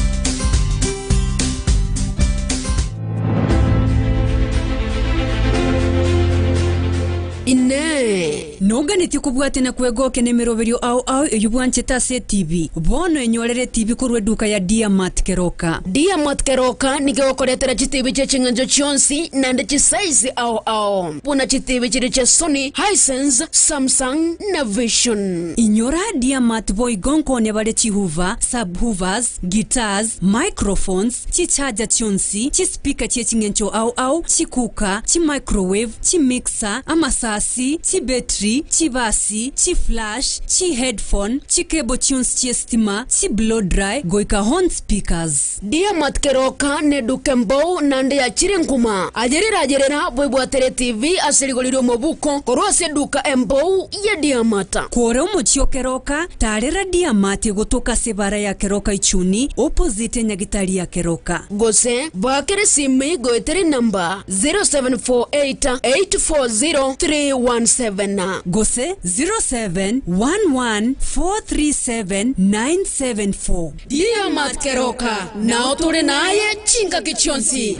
Speaker 7: Inee! Noganeti kobwate na kwegoke na emeroberio ao ao eywo bwanchete ase etibi. Bono enyorere etibi korwa eduka ya Diamat Keroka.
Speaker 2: Diamat Keroka nigo egokoretera chitibi chie ching'encho chionsi naende chisize ao ao, buna chitibi chiria chia Sony, Hisense, Samsung na Vision.
Speaker 7: Inyora Diamat boigo nkonya bare chihoofer, subwoofers, guitars, microphones, chicharger chionsi, chispeaker chie ching'encho ao ao, chicooker, chimicrowave, chimixer, amasasi, chibetri, chibasi, chiflash, chiheadphone, chicable chionsi chi'esitima, chiblow dry, goika horn speakers.
Speaker 2: Diamat Keroka neduka embou naende yachire nkuma. Ayerera ayerera bwebwatere etibi ase rigori ri'omobuko korwa ase eduka embou ya Diamat.
Speaker 7: Kore omochie o Keroka, tarera Diamat egotoka ase ebara ya Keroka Ichuni, opposite enyagitari ya Keroka.
Speaker 2: Gose baakere esimi goetera enamba 0748 840 317.
Speaker 7: Gose 0711 437 974.
Speaker 2: Diamat Keroka, nao tore naye chingaki chionsi.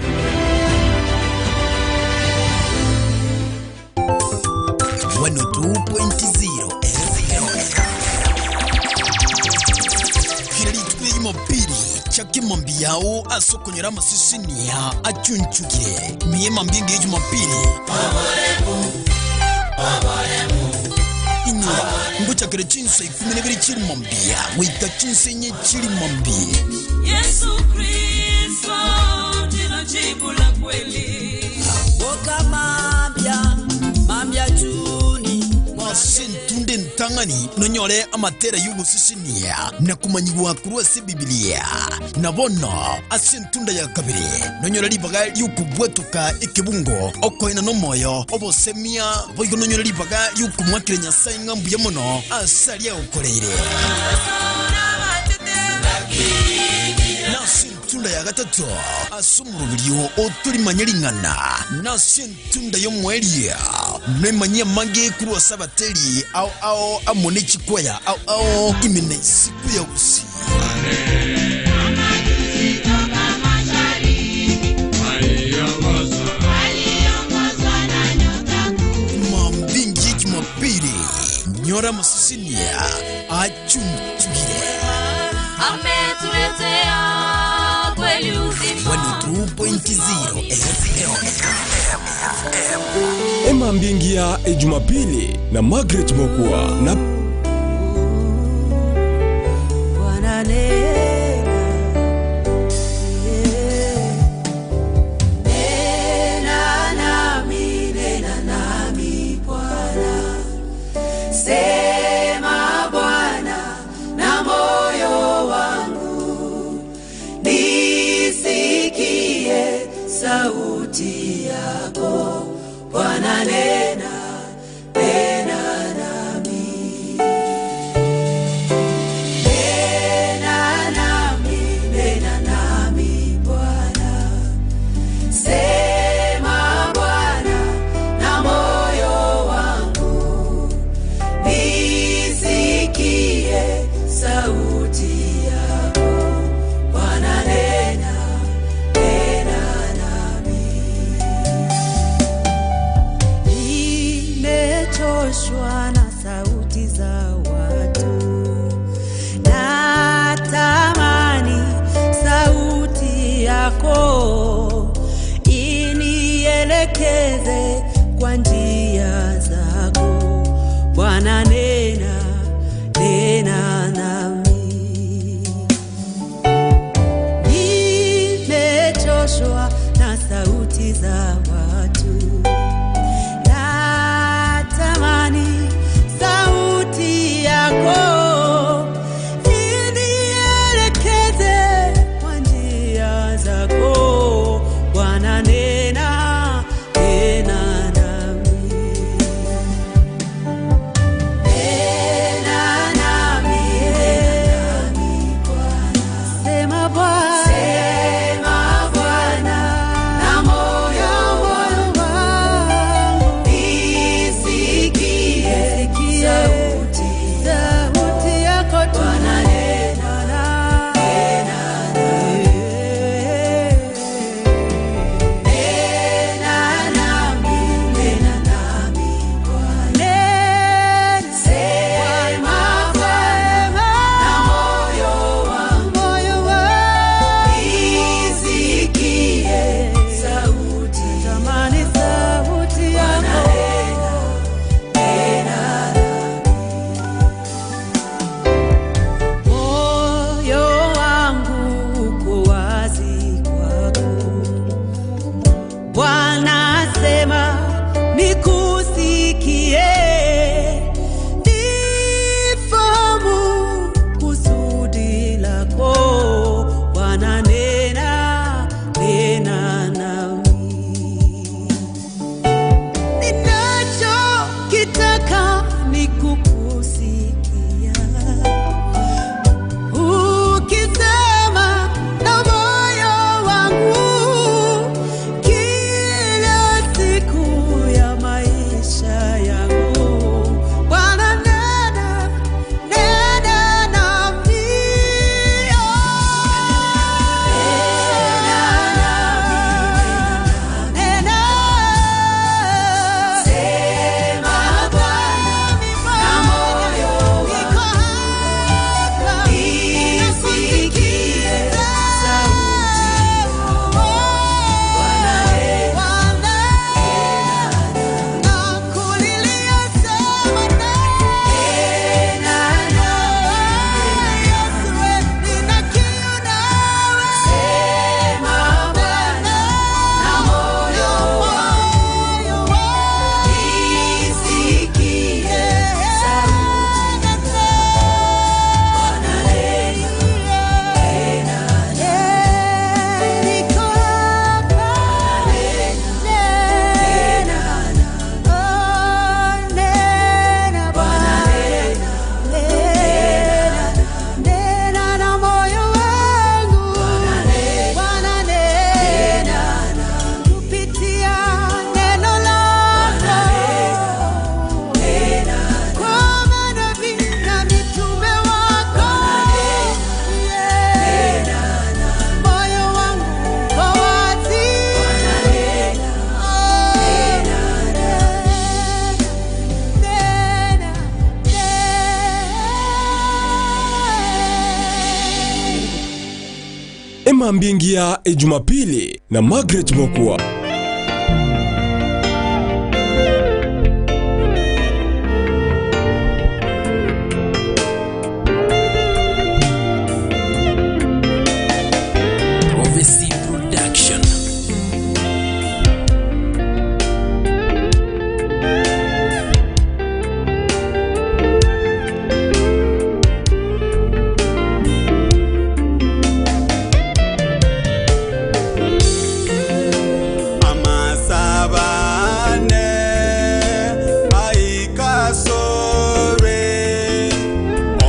Speaker 12: 102.0 FM. Kira rituko ria Jumapili chaka emambi yao ase okonyora amasesenia achunchukire. Mia emambi engiya ya Jumapili. Inyora ngochakera chinsa ikomi na ibere chirimambia goika chinsa enye chirimambia.
Speaker 9: Yesu Kristo ndilo jibu la kweli. Boka mambia, mambia chuni.
Speaker 12: Ase entunde entang'ani nonyore amatera y'ogosesenia na komanyigwa korwa ase Ebibilia. Na bono ase entunda ya kabere nonyore ribaga ri'okobwatoka ekebungo, okoena nomoyo, obosemia, boigo nonyore ribaga ri'okomoakera Nyasae ng'a mbuya mono ase aria agokoreire. Na ase entunda ya gatato ase omoroberio otorimanye ring'ana, na ase entunda y'omoerio noimanyie amange korwa ase abateri ao ao amo ne chikwaya ao ao ime na isiko ya gusii. Mambia engiya Jumapili, nyora amasesenia achunchugire.
Speaker 9: Ametuletea kweli uzima.
Speaker 12: 102.0 FM.
Speaker 10: Emambia engiya Ejumapili na Margaret Mokua na
Speaker 9: Bwana nena, nena nami, nena nami Bwana, sema Bwana na moyo wangu, nisikie sauti yako Bwana, nena, nena nami. Nena nami, nena nami Bwana, sema Bwana na moyo wangu, nisikie sauti yako Bwana, nena, nena nami. Nimechoshwa na sauti za watu, natamani sauti yako inielekeze kwa njia zako Bwana, nena, nena nami. Nimechoshwa na sauti za watu, natamani sauti yako inielekeze kwa njia zako Bwana, nena, nena nami.
Speaker 10: Emambia engiya Ejumapili na Margaret Mokua.
Speaker 4: Prophecy Production.
Speaker 5: Amasabane aikasore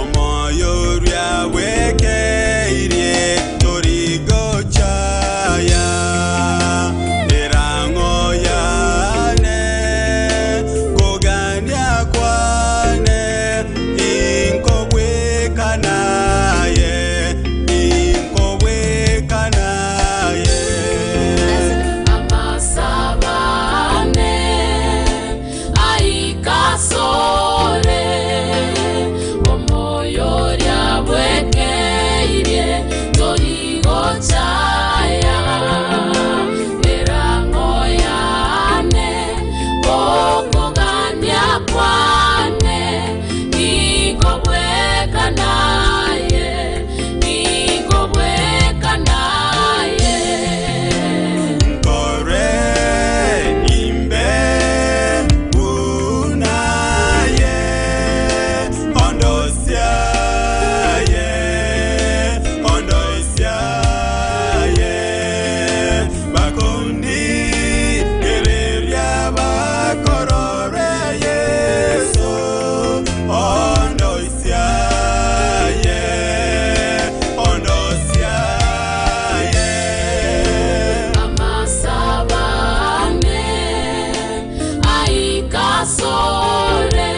Speaker 5: omoyo ryawekeire torigochaya erango yane kogania kwane inkobwekanaye inkobwekanaye.
Speaker 8: Amasabane aikasore omoyo ryabwekeirie torigochaya erango yane okogania kwane nikobwekanaye nikobwekanaye.
Speaker 5: Nkore imbe unaye ondosiaye ondosiaye bakundi kereria bakorore Yesu ondosiaye ondosiaye.
Speaker 8: Amasabane aikasore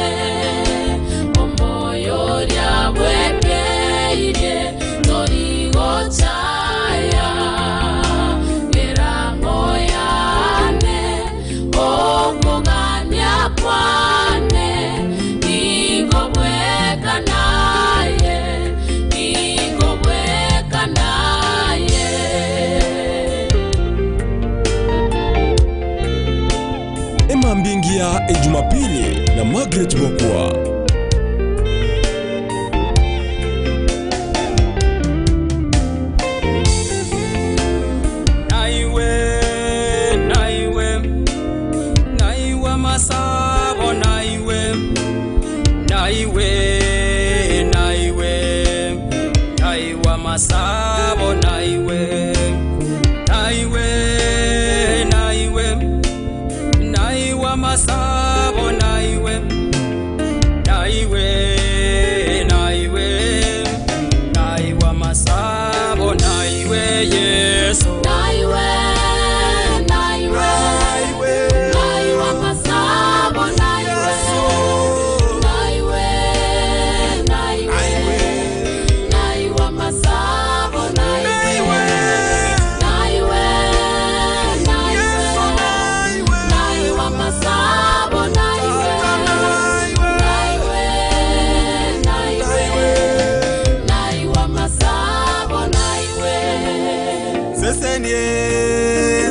Speaker 8: omoyo ryabwekeirie torigochaya erango yane okogania kwane nikobwekanaye nikobwekanaye.
Speaker 10: Emambia engiya Ejumapili na Margaret Mokua.
Speaker 24: Naiwe, naiwe, naiwe masabo, naiwe, naiwe, naiwe, naiwe masabo, naiwe, naiwe, naiwe, naiwe masabo, naiwe, naiwe, naiwe, naiwe masabo, naiwe Yesu.
Speaker 8: Naiwe, naiwe, naiwe masabo, naiwe, naiwe, naiwe, naiwe masabo, naiwe, naiwe, naiwe, naiwe masabo, naiwe, naiwe, naiwe, naiwe masabo, naiwe.
Speaker 5: Sesenie,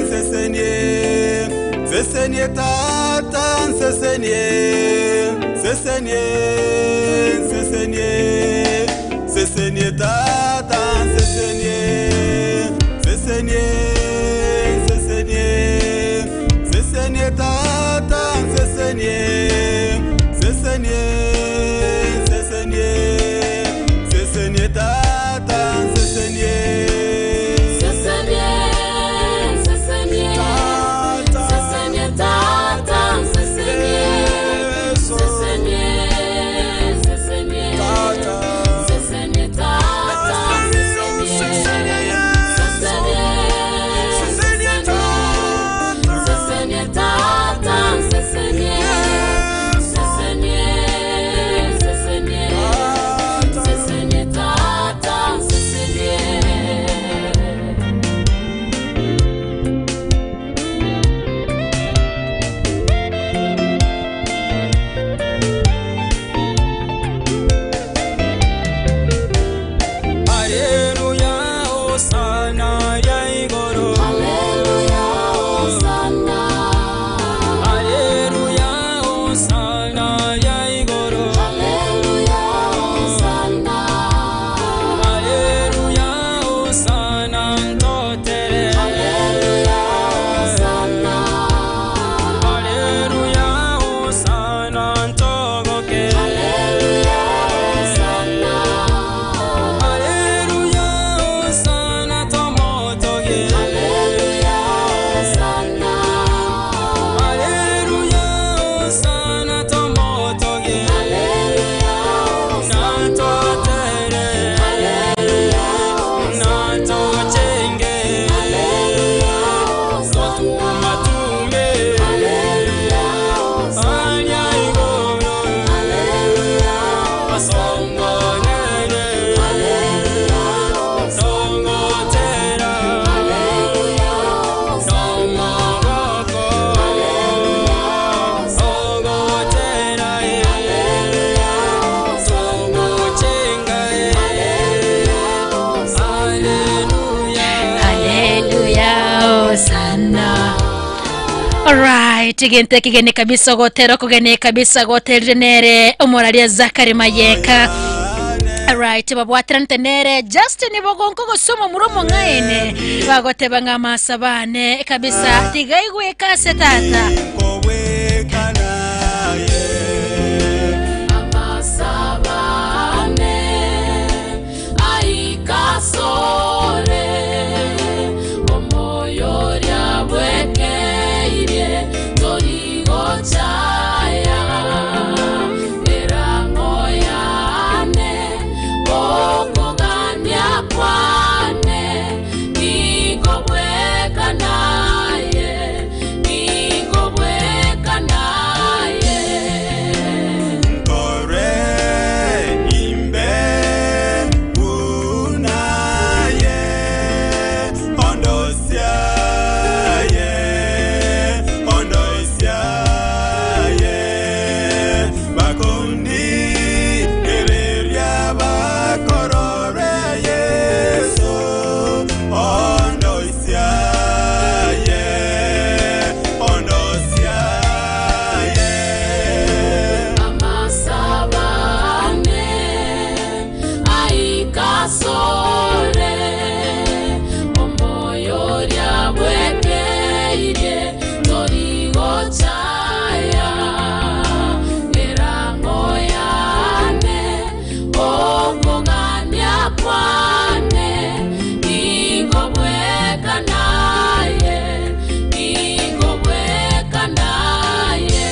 Speaker 5: sesenie, sesenie tata, sesenie, sesenie, sesenie, sesenie tata, sesenie, sesenie, sesenie, sesenie tata, sesenie, sesenie, sesenie, sesenie tata, sesenie.
Speaker 8: Sesenie, sesenie, sesenie tata, sesenie, sesenie, sesenie, sesenie tata, sesenie, sesenie, sesenie tata, sesenie.
Speaker 1: Alright, egento ekegeni kabisa ogotera okogeni kabisa goterire nere omoraria Zachary Mayeka. Alright, babwateranete nere Justin Bogonko gose omomura omong'aini bagoteba ng'a amasabane kabisa tiga igweka ase tata.
Speaker 8: Amasabane aikasore omoyo oria bwekeirie torigochaya erango yane okogania kwane ningobweka naye ningobweka naye.
Speaker 5: Nkore imbe unaye ondosiaye ondosiaye bakundi ereria bakorore Yesu ondosiaye ondosiaye.
Speaker 8: Amasabane aikasore omoyo oria bwekeirie torigochaya erango yane okogania kwane ningobweka naye ningobweka naye.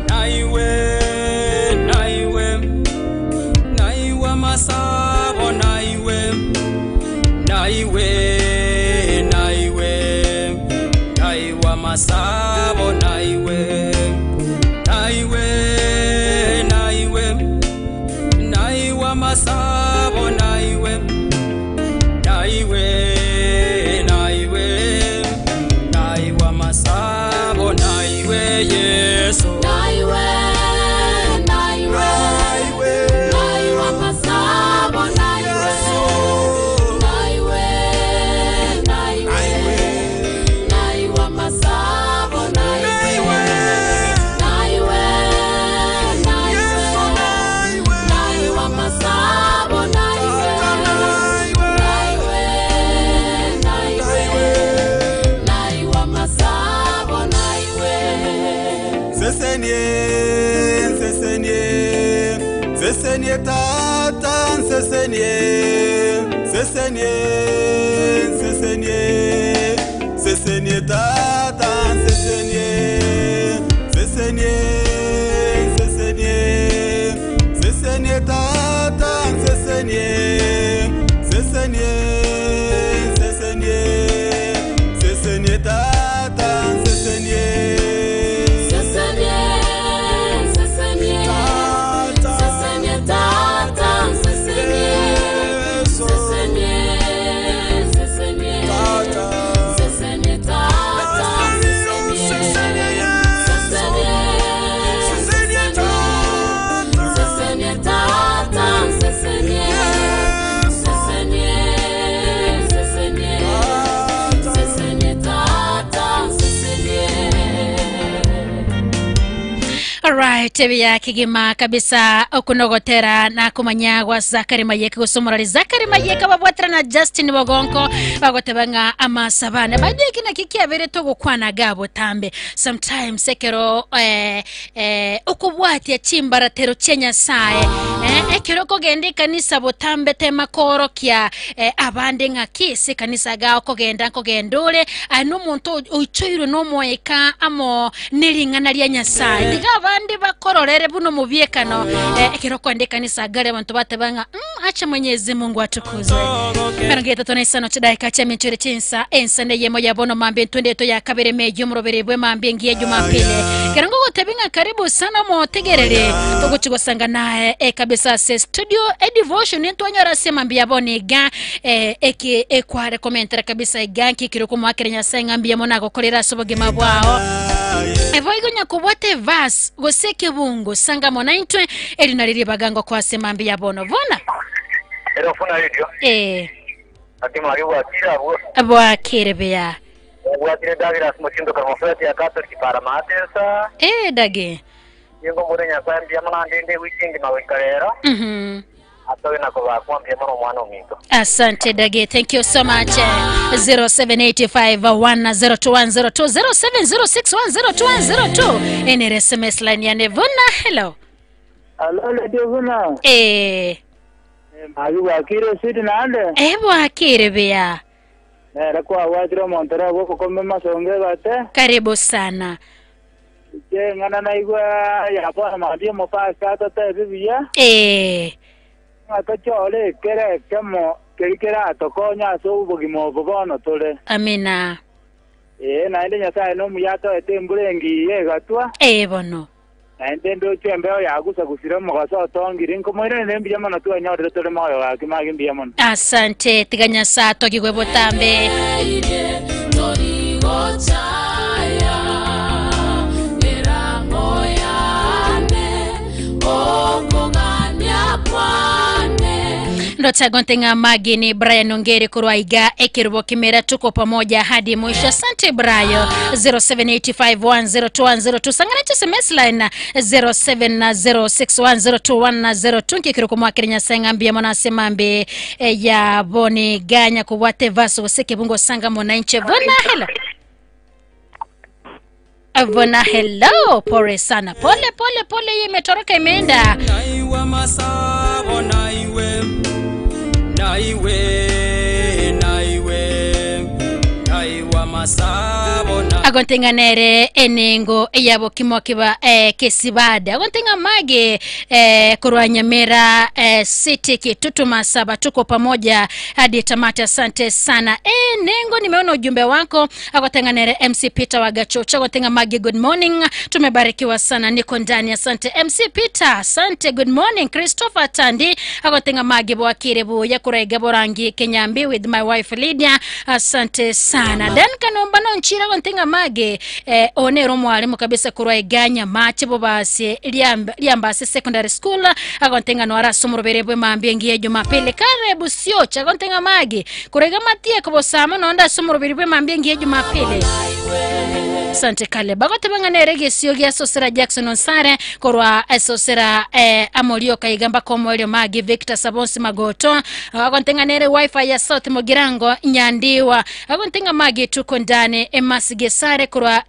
Speaker 24: Naiwe, naiwe, naiwe masabo, naiwe, naiwe, naiwe, naiwe masabo, naiwe, naiwe, naiwe, naiwe masabo, naiwe, naiwe, naiwe, naiwe masabo, naiwe Yesu.
Speaker 8: Naiwe, naiwe, naiwe masabo, naiwe, naiwe, naiwe, naiwe masabo, naiwe, naiwe, naiwe, naiwe masabo, naiwe, naiwe, naiwe, naiwe masabo, naiwe.
Speaker 5: Sesenie, sesenie, sesenie tata, sesenie, sesenie, sesenie, sesenie tata, sesenie, sesenie, sesenie, sesenie tata, sesenie, sesenie, sesenie, sesenie tata, sesenie.
Speaker 8: Sesenie, sesenie, sesenie tata, sesenie, sesenie, sesenie, sesenie tata, sesenie, sesenie, sesenie tata, sesenie, sesenie, sesenie, sesenie tata, sesenie.
Speaker 1: Alright, ebiya kigima kabisa okunogotera na kumanya gwa Zachary Mayeka gosomorari Zachary Mayeka babwatera na Justin Bogonko bagoteba ng'a amasabane baide kina kikiabere togokwana gabo tambe sometimes ekero okobwatia chimbaratero chia Nyasaye ekero kogenda ekanisa botambe tema korokia abande ng'aki ase ekanisa gao kogenda nkogenda ore aye na omonto oichoirwe na omoika amo nering'ana ria Nyasaye tiga abande bakororere buno omobiekano ekero okoenda ekanisa gare abanto bateba ng'a acha Mwenyezi Mungu atukuzwe. Mirongo etato na isano chidaeka chia minchore chinsa ensa neyemo ya bono mambe entwende eto ya kabere meyo omorobere bwe mambe engiya Jumapili. Ekero ngogoteba Ngogotebi ng'a karibu sana omotegerere togochi gosanga naye eh, kabisa ase studio edevotion ntwanyora ase mambia bono iga eh, eki ekware komentera kabisa iga nkikire okomoakera Nyasaye ng'a mbuya mono agokorera ase obogima bwao. Ebo igo nyakobwata evasi gose ekebungo sanga mono intwe eri nari ribaga ngokoa ase mambia bono bona.
Speaker 15: Ero funa radio.
Speaker 1: Eh.
Speaker 15: Ati mwari bwakire abwo.
Speaker 1: Bwakire buya.
Speaker 15: Bwakire Douglas mosinto korwa mofurati ya Catholic para maate nsa.
Speaker 1: Eh Dagi.
Speaker 15: Ningo mbore Nyasaye mbuya mono andende ewiki engima goika rero. Atoge na kobakwa mbuya mono omwana ominto.
Speaker 1: Asante Dagi, thank you so much. 0785102102 0706102102 enere SMS line ya Nevuna. Hello.
Speaker 16: Alo, Radio Vuna.
Speaker 1: Eh.
Speaker 16: Magi bwakire esidi naende.
Speaker 1: Eh bwakire buya.
Speaker 16: Nere kwabwatire omonto ore bw'obokombe masongo ebate.
Speaker 1: Karibu sana.
Speaker 16: Inche eng'ana naigwa ya bono mambia omopastor atotebie buya.
Speaker 1: Eh.
Speaker 16: Ng'a tochore ekero ekemo keria keratokonye ase obogima obo bono tore.
Speaker 1: Amina.
Speaker 16: Ee, naende Nyasae nomuya atoete embura engiya egatwa.
Speaker 1: Ee bono.
Speaker 16: Naende ndoche embeo yagusa-gusire omogaso otongire, nkomoiraneria mbuya mono twenyorire tore moyo gaki mage mbuya mono.
Speaker 1: Asante, tiga Nyasae atogigwe botambe. Ndote gonte ng'a magi ni Brian Ongeri korwa iga ekerubo kimera tuko pamoja hadi mwisho. Asante Brayo 0785102102 sangana cho SMS line 0706102102 nkikiro kumwakira Nyasaye ng'ambia mona asemambe ya boni ganya kubwate vaso gose kebungo sanga mona inche vona hello Vona hello, pole sana, pole pole pole, hii imetoroka imeenda.
Speaker 24: Naiwa masabo naiwe naiwe naiwe naiwa masabo na
Speaker 1: Agontenga nere enengo yabo kimo kiba kesibada agontenga mage korwa Nyamira city Kitutu Masaba, tuko pamoja hadi tamati. Asante sana nengo, nimeona ujumbe wako. Agotenga nere MC Peter Wagachocha agotenga mage, good morning, tumebarikiwa sana, niko ndani. Asante MC Peter, asante, good morning. Christopher Tandi agotenga mage bwakire buya kuraiga borangi Kenyambi with my wife Lydia, asante sana. Dan Kanomba nonchira agotenga mage onero mwalimu kabisa kurwaiganya mache bobase liambase secondary school agontenga no arasomorobere bwe mambie ngiye Jumapili. Karibu siocha agontenga mage kuraiga matie kobosama nonda asomorobere bwe mambie ngiye Jumapili. Asante Caleb. Agotebanga nere gesio gia Sosera Jackson Onsare korwa Sosera Amorio Kaigamba komorio magi Victor Sabonsi Magoto agontenga nere wifi ya South Mugirango Nyandiwa agontenga magi tuko ndani Emas Gesare korwa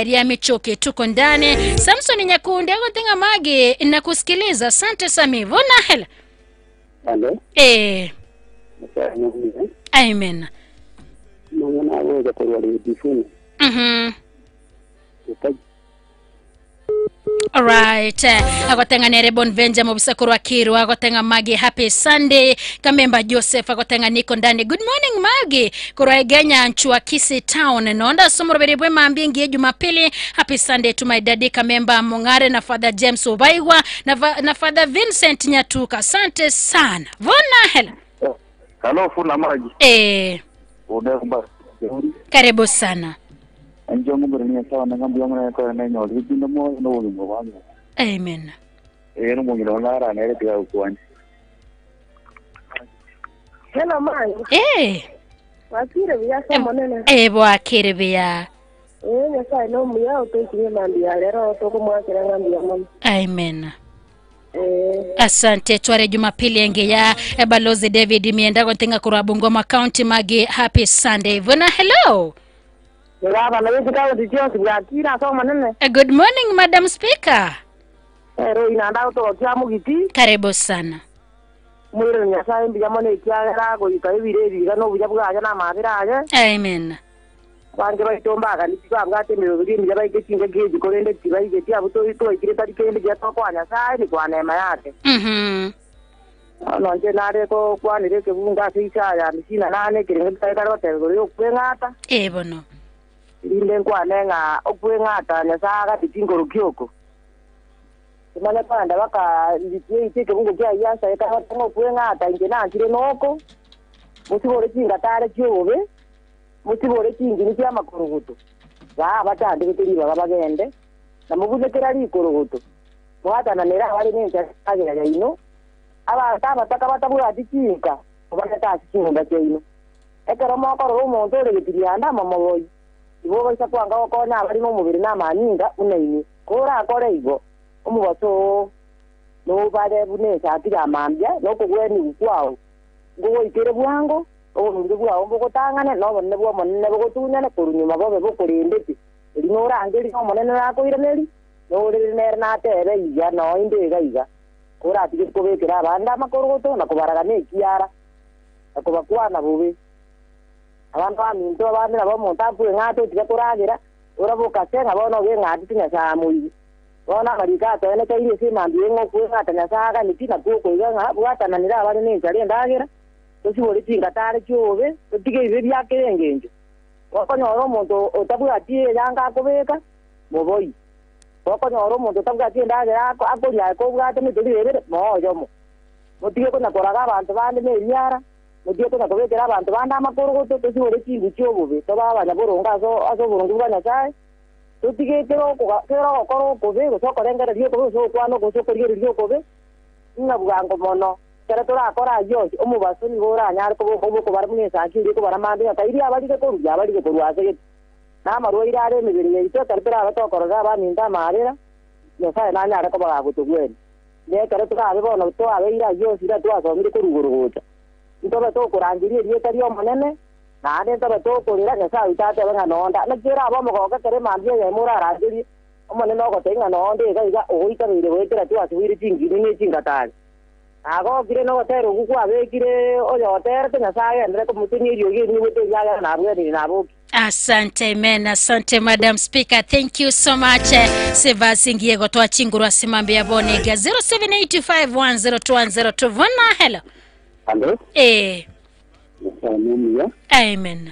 Speaker 1: Riamichoke tuko ndani Samson Nyakundi agontenga magi nakusikiliza. Asante Sami. Vona hela.
Speaker 17: Hello.
Speaker 1: Amen.
Speaker 17: Mama naweza korwa redifuni.
Speaker 1: Alright. Agotenga nere Bonvenja mobisa korwa Kirwa agotenga Magi happy Sunday. Kamemba Joseph agotenga niko ndani. Good morning Magi. Korwa Igenya Nchua Kisi Town. Nonda somorobere bwe mambi ngiye Jumapili. Happy Sunday to my daddy Kamemba Mongare na Father James Ubaigwa na Father Vincent Nyatuka. Asante sana. Vona hela.
Speaker 17: Hello funa maji. Udemba.
Speaker 1: Karibu sana.
Speaker 17: Njongo mbere sawa na ngambu yamwe ko na nyoli bindo mo no bugimo bwangu.
Speaker 1: Amen.
Speaker 17: No mungiro ngara na ile tiga kwani.
Speaker 18: Hello mai. Wakire buya somo nene.
Speaker 1: Bwakire buya.
Speaker 18: Nyasaye no muya otoikirie mambi ya rero tokomwakira ngambi ya mama.
Speaker 1: Amen. Asante tware Jumapili enge ya Balozi David Mienda gontenga kurwa Bungoma County Magi happy Sunday. Vona hello. Good morning Madam Speaker. Karibu sana. Amen. Bono.
Speaker 18: Inde nkwane ng'a okweng'ata Nyasaye agatitingoro kioko. Kimanye kogenda baka ritie ekebungo kia Isaya ekagoteba ng'a okweng'ata inche nanchire noko, mosibore chingatare chi'obobe, mosibore chingini chi'amakorogoto, baa abachandegete ribaga bagende, na mobune kera rikorogoto, mwatananere abare nenchara endagera yaino, abanto abataka batabwati chinka, mobarete ase chinyomba chiaino. Ekero mokorora omonto ore getirianda, momoboyie. Tibobaisa kwanga gokonya abare nomobere na amanyinga buna inwe. Korakore igo, omobaso oo nobare buna esati ya mambia, na okogwenigwa kwao nkogoikere bwango, oboronge bwao mbogotang'ane, na obonene bw'Omonene bogotunyane korwa nyuma bobe bokorendete. Erio norangerie Omonene nakoiranerie, na orere nere natebe, Iga noo inde iga iga. Koratige kobekera abande amakorogoto na kobaraga nekiara, na kobakwana bobe. Abana baminto abande nabo omonto akweng'ata otiga koragera, oraboka ase ng'a bono ogeng'atete Nyasae amoigwe. Bono amariko atoenekeire ase emambia eye ng'a okweng'ata Nyasae aganeti nakwo okoiga ng'a bwatananire abare nenchara endagera, tosibore chingatare chi'obobe, totige ebibe bia kera engencho. Gokonyora omonto otabwati eyanga akobeka, moboyie. Gokonyora omonto otabwati endagera akoria aye kobwate netorire ebere, moe oyomo. Motige konya koraga abanto bande nebiara, Motige konya kobekera abanto bande amakorogoto, tosibore chinguru chi'obobe, tobe abanyaboronge ase oboronge bwa Nyasae, totige kera ogokora okobe, gose okorengereria okobe, gose ogokwana okobe, gose okorigereria okobe, ng'a bwango mono. Ekero torakore ayio onsi, omobaso nigo oranyare koba obokobara buna esaki eria ekobara mambia, ng'a kai riabarire korwa, riabarire korwa ase gete. Na amarwaire are emebere yaito, ekero torabe tokororera abaminto amaabera, Nyasae nanyare koba gagotogwenia. Na ekero torabe bono twabeire ayio onsi ira twasomire korwa igoro gocha, ntobe tokorangeria erieta ri'Omonene, naende ntobe tokorera, Nyasae oito atebe ng'a nonde. Naki orabe omogoko ekero emambia eyemo orarangerie Omonene ogotebia ng'a nonde iga iga ogoitabeire goetera twasiboire chingini ne chingatari. Nagokire nogotera okwo kwabekire oyoterete, Nyasae agenderere komotonia eriogi erinigwete ekiagera nabwenire nabokie.
Speaker 1: Asante amen asante madam speaker thank you so much sevasi ngiye gotoa chinguru ase mambe ya bonega 0785102102 vuna hello
Speaker 17: Halo,
Speaker 1: eh
Speaker 17: Nyasae nomuya,
Speaker 1: amen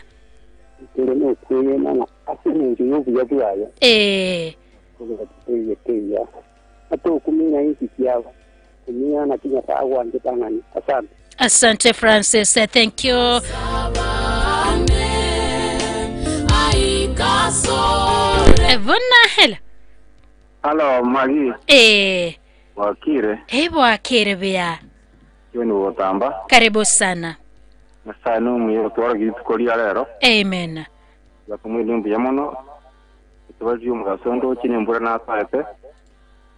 Speaker 17: tore nokwegena ng'a ase engencho y'obuya bwaye
Speaker 1: eh
Speaker 17: kobera titoigete eya, atokumenya inki kiabo, kumenya naki Nyasae agwanchete ang'ani. Asante.
Speaker 1: Asante Francis, thank you. Buna hela.
Speaker 11: Halo Magi,
Speaker 1: Eh,
Speaker 11: wakire
Speaker 1: eh bwakire buya.
Speaker 11: John Gotamba.
Speaker 1: Karibu sana.
Speaker 11: Nyasaye nomuya otwara rituko ria rero.
Speaker 1: Amen.
Speaker 11: Gakumwende mbuya mono. Tubari omugaso ndoche nembura natwarete.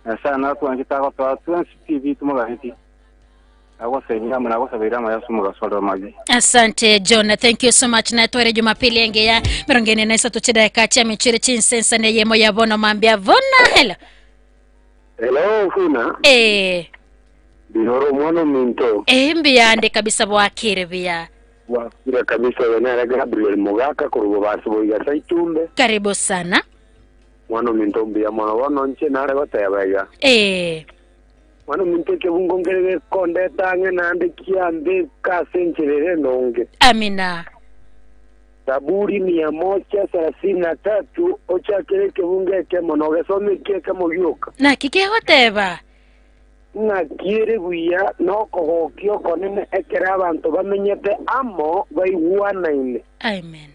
Speaker 11: Nyasaye natwanchete agotoa twensi pi bitumogabeti. Nagosemia amo nagosabeire amaya ase omogaso ore amabi.
Speaker 1: Asante John, thank you so much. Natware Jumapili engiya mirongo ene na isato chidakika chia michere chinsensa neyemo ya bono mambia vona hello.
Speaker 19: Hello Funa.
Speaker 1: Eh.
Speaker 19: Biroro omwana ominto.
Speaker 1: Eh mbiyande kabisa bwakire buya.
Speaker 19: Bwakire kabisa oyo nere Gabriel Mogaka korwa Bobasi boiga Saitumbe.
Speaker 1: Karibu sana.
Speaker 19: Mwana ominto mbuya mono bono inche nare goteba iga.
Speaker 1: Eh.
Speaker 19: Mwana ominto ekebungo nkere gekondeta ang'e naende kiambeka ase enchera ere endonge.
Speaker 1: Amina.
Speaker 19: Zaburi mia moja thelathini na tatu ochakere ekebungo ekemo na ogesome eki ekemo gioka.
Speaker 1: Naki kegoteba?
Speaker 19: Ng'aki ere buya na okogokia okonene ekero abanto bamenyete amo baigwanaine.
Speaker 1: Amen.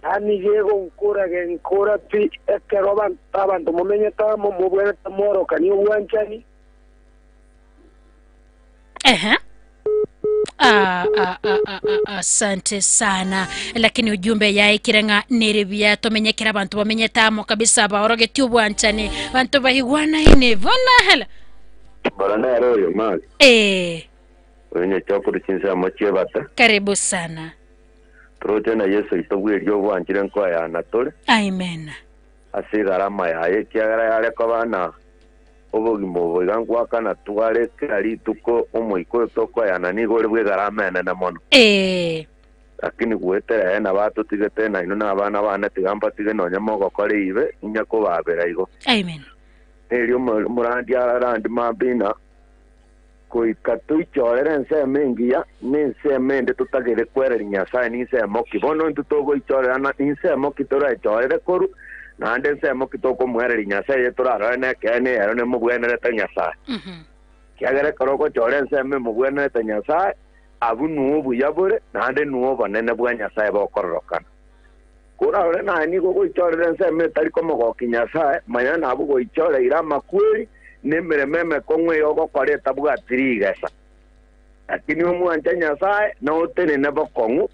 Speaker 19: Yaani gegonkora genkora pi ekero abanto momenyete amo mobwenerete mworokanie obwanchani.
Speaker 1: Ehe. Ah, ah, ah, ah, ah, asante sana lakini ujumbe yaikire ng'a nere buya tomenye kera abanto bamenyete amo kabisa baorogetie obwanchani banto baigwanaine bona hela
Speaker 20: Bara nere oyo Mali,
Speaker 1: eh
Speaker 20: oyo nyeche okorwa chinsemo chi'ebata.
Speaker 1: karibu sana
Speaker 20: Toroche na Yeso oito bw'erio obwanchire nkoyana tore.
Speaker 1: Amen.
Speaker 20: Ase egarama yaye, ekiagera yare koba na obogima obo iga ngoakana tware kera rituko, omoika oyo tokoyana nigo ore bw'egarama enene mono.
Speaker 1: Ee.
Speaker 20: Lakini goetera ere nabo atotigete, na inwe nabana bane, tiga mbatige nonya mogokora ebibe, inye kobaabera igo.
Speaker 1: Amen.
Speaker 20: Erio omorandia ararandie mambia Goika toichorere ensemo engiya, na ensemo ende totagere kwereria Nyasae ninsemo ki? Bono intwe togoichorera na ninsemo ki toraichorere korwa? Naende ensemo ki tokomoereria Nyasae eye torarore nekeene ero nemobwenerete Nyasae? Ekiagera ekero ogochora ensemo emobwenerete Nyasae, abwo nuo obuya bore, naende nuo obonene bwa Nyasae bokororokana. Korarore naye nigo ogoichorera ensemo etari komogokia Nyasae, manya nabwo goichoreire amakweri na emeremo emekong'u eye ogokora etabwati rigesa. Lakini omwanche Nyasae, na otenene bokong'u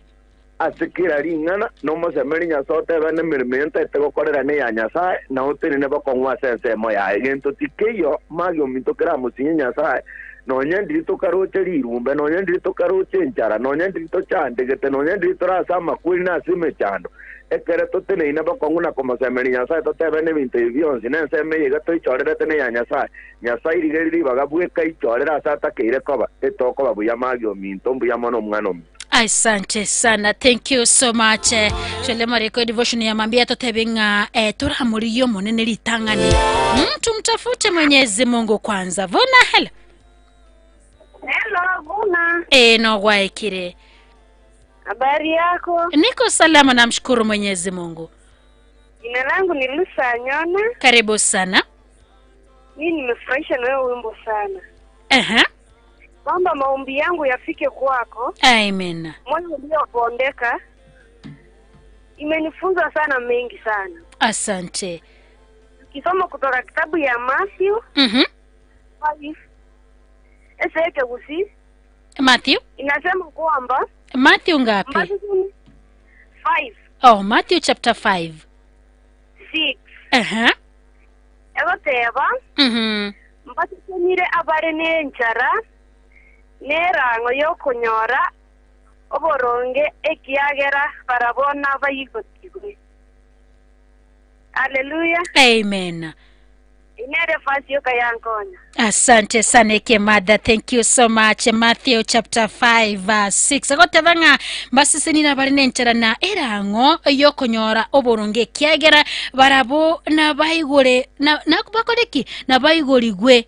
Speaker 20: ase kera ring'ana, na omosemerie Nyasae otebe nemeremo eye ntaete gokorera neya Nyasae, na otenene bokong'u ase ensemo yaye. Gento tikeiyo magi ominto keramosinye Nyasae, nonya ndiri tokaroche rirumbe, nonya ndiri tokaroche enchara, nonya ndiri tochandegete, nonya ndiri tore ase amakweri na ase emechando. Ekero toteneine bokong'u na komosemeria Nyasae totebe nebinto ebi bionsi, na ensemo eye iga toichorerete neya Nyasae, Nyasae rigereria ribaga bweka aichorere ase atakeire koba, etokoba buya magi ominto, mbuya mono omwana ominto.
Speaker 1: Asante sana, thank you so much. Eh, Shole mariko devotion ya mambia totebi ng'a eh, toramorigie omonene ritang'ani. Tumtafute Mwenyezi Mungu kwanza. Vuna hello.
Speaker 14: Hello, Vuna.
Speaker 1: Eh, no gwaikire.
Speaker 14: Habari yako?
Speaker 1: Niko salama namshukuru Mwenyezi Mungu.
Speaker 14: Jina langu ni Lusa Anyona.
Speaker 1: Karibu sana.
Speaker 14: Mimi nimefurahisha na wewe wimbo sana.
Speaker 1: Aha.
Speaker 14: Kwamba maombi yangu yafike kwako,
Speaker 1: Amen.
Speaker 14: moyo uliobondeka. Imenifunza sana mengi sana.
Speaker 1: Asante.
Speaker 14: Ukisoma kutoka kitabu ya Matthew 5 Eseke gusi
Speaker 1: Matthew?
Speaker 14: inasema kwamba
Speaker 1: Matthew ngapi?
Speaker 14: Matthew 5
Speaker 1: Oh, Matthew chapter 5.
Speaker 14: 6
Speaker 1: Aha.
Speaker 14: egoteba mbasesenire abare nenchara nerang'o y'okonyora oboronge ekiagera barabwo nabaigotigwe. Haleluya!
Speaker 1: Amen.
Speaker 14: Inere fasi yoka yankonya.
Speaker 1: Asante sana eke mother, thank you so much. Matthew chapter 5 verse 6 agoteba ng'a mbaseseni nabare nenchera na erang'o yokonyora oboronge ekiagera barabwo nabaigore na, na, bakore ki nabaigorigwe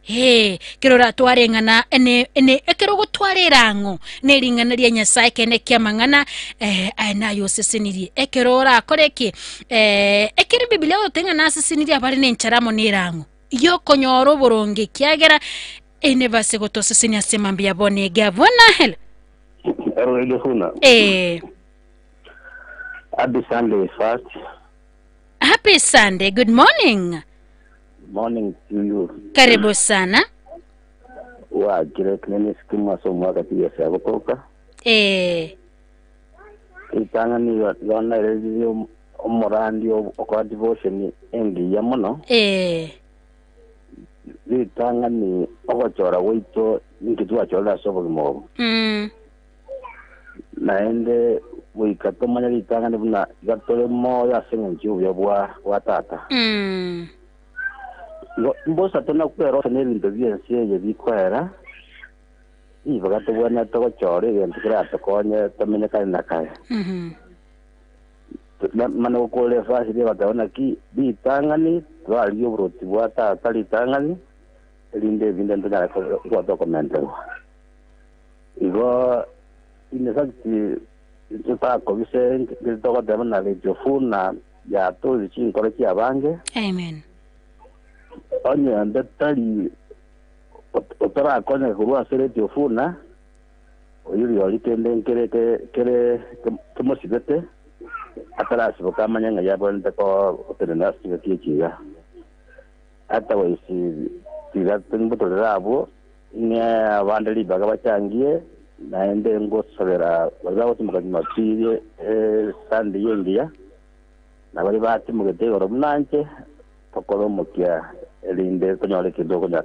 Speaker 1: Ee, ekero oratware eng'ana ene ene ekero ogotwara erang'o na ering'ana ria Nyasae ekeene ki'amang'ana eh, aye naye osesenirie. Ekero orakore ki? Eh, ekero Ebibilia egoteba ng'a nasesenirie abare na enchara amo na erang'o y'okonyora oboronge ekiagera ene base gotosesenia ase mambia bono ege abwo nahela.
Speaker 21: Hello, Radio Funa.
Speaker 1: Eh,
Speaker 21: Happy Sunday first.
Speaker 1: happy Sunday, good morning.
Speaker 21: Morning to you.
Speaker 1: Karibu sana.
Speaker 21: Wakire kinene sikimu ase omwaka tigese agotoka.
Speaker 1: Eh,
Speaker 21: Ritang'ani yonaereririe omorandi okora devotion engiya mono.
Speaker 1: eh,
Speaker 21: Ritang'ani ogochora gwaito ninki twachorire ase obogima obo. Naende goika tomanye ritang'ani buna iga tore moyo ase engencho y'obuya bwa bwa Tata. Igo mbosa tona kwerosa n'ebinto bi'ense eye bikoera, ribaga tobwenerete gochora egento keratokonye tomenye kare na kare. Mane gokora efasi eria ebateba naki ritang'ani torarigie oboroti bwa Tata ritang'ani, erinde ebinde ntonyare koba tokomenterwa. Igo in fact totakobisa nkeri togoteba na Radio Funa yatorie chinkoro chiabange.
Speaker 1: Amen.
Speaker 21: Onye onde tari otorakonyeka korwa ase Radio Funa, oyio rirorio kende nkere kere kemosibete, atarasiboka amanye ng'a yabwenerete gotenena ase chingaki echi iga. Otherwise tiga mbotorere abwo, ng'e abande ribaga bachangie, naende ngosabera baria bagotimoka Jumapili Sunday engiya, na baria batimogete igoro buna inche, tokore omokia erinde tonyore ekento tokonyara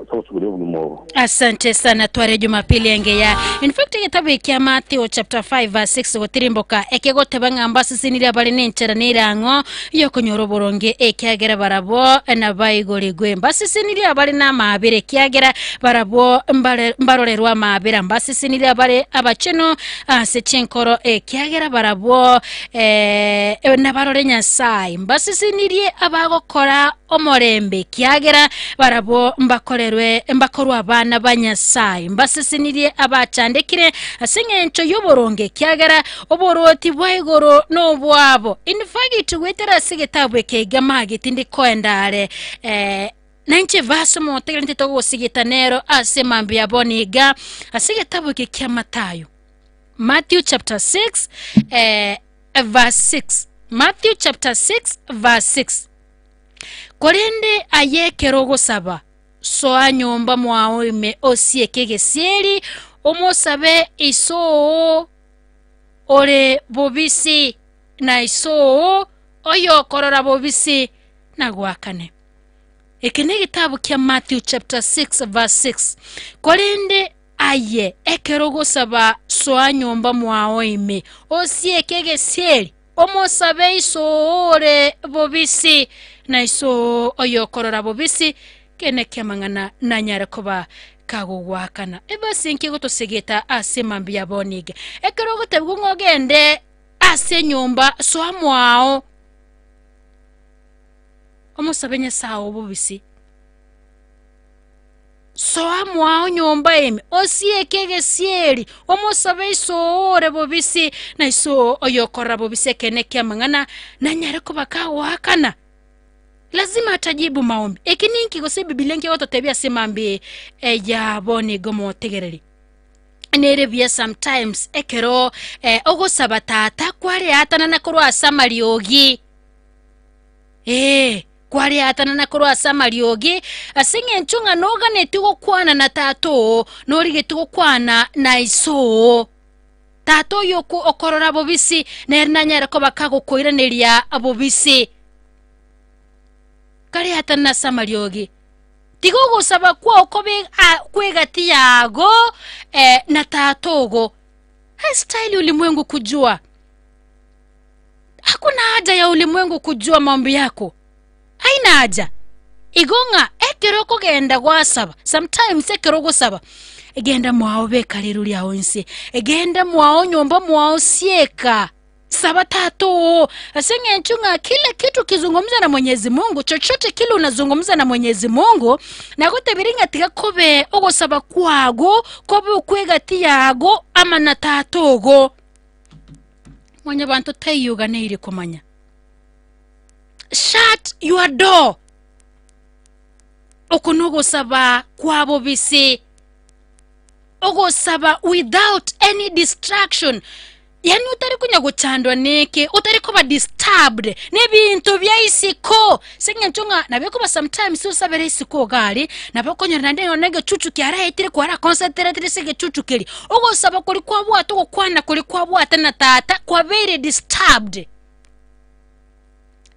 Speaker 21: togosuguria obogima obo.
Speaker 1: Asante sana tware jumapili engiya. In fact egetabu ekia Matthew chapter 5 verse 6 gotirimboka ekegoteba ng'a mbasesenirie abare nenchara na erang'o y'okonyora oboronge ekiagera barabwo nabaigorigwe. Mbasesenirie abare namaabera ekiagera barabwo mbare mbarorerwe amaabera. Mbasesenirie abare abachenu ase chinkoro ekiagera barabwo eh, nabarore Nyasae. Mbasesenirie abagokora omorembe, ekiagera barabwo mbakorerwe mbakorwe abana ba Nyasae. Mbasesenirie abachandekire ase engencho y'oboronge, ekiagera oborwoti bwa igoro nobwabo. In fact, goetera ase egetabu eke iga mage tindi koenda are eh, nainche verse omotegere ntete ogosigita nero ase mambia bono iga ase egetabu eke kia Mathayo. Matthew chapter 6 eh, verse 6. Matthew chapter 6 verse 6. Korende aye ekero ogosaba, soa nyomba mwao ime osieke egesieri, omosabe iso oo ore bobisi, na iso oo oyokorora bobisi nagoakane. Eke negetabu kia Matthew chapter 6 verse 6. Korende Aye ekero ogosaba soa nyomba mwao ime, osieke egesieri, omosabe iso oo ore bobisi, na iso oo oyokorora bobisi, kene ki'amang'ana nanyare koba kagogoakana. Ebasi enki egotosegeta ase mambia bono iga? Ekero ogotebigwa ng'a ogende ase enyomba, soa mwao, omosabe Nyasae oo bobisi. Soa mwao nyomba ime, osieke egesieri, omosabe iso oo ore bobisi, na iso oo oyokorora bobisi ekeene ki'amang'ana, nanyare koba kagoakana. Lazima atajibu maombi. Eki ninki gose Ebibilia nki egototebia ase mambia eya bono iga omotegereri? Nere buya sometimes ekero eh, ogosaba tata kwareatanana korwa ase amariogi. Ee, kwareatanana korwa ase amariogi, ase engencho ng'a noganetie gokwana na tata oo, norigetie gokwana na iso oo. Tata oyo okorora bobisi, nere nanyare koba kagokoiraneria bobisi. Kareatanana ase amariogi. Tiga ogosaba kwao kobe kw'egati yago eh, na tata ogo. Haistahili ulimwengu kujua. Hakuna haja ya ulimwengu kujua maombi yako. Haina haja. Igo ng'a ekero okogenda gwasaba, sometimes ekero ogosaba, genda mwao beka riru riao inse, genda mwao nyomba mwao sieka, saba tata oo, ase eng'encho ng'a kila kitu ukizungumza na Mwenyezi Mungu, chochote kile unazungumza na Mwenyezi Mungu, nagotebirie ng'a tiga kobe ogosaba kwago, kobe okw'egati yago ama na tata ogo. Mwanyabanto taiyo oganeirie komanya. Shut your door. Oko nogosaba kwa bobisi. Ogosaba without any distraction. Yaani otari konya gochandwa neke, otari koba disturbed nebinto bia isiko. Ase eng'encho ng'a nabo ekoba sometimes osabere isiko iga aria, nabo okonyora naende nonya egechuchu kiaraetire kwara concentrate ase egechuchu keria. Ogosaba koria kwabwate ogokwana koria kwabwate na tata kwabeire disturbed.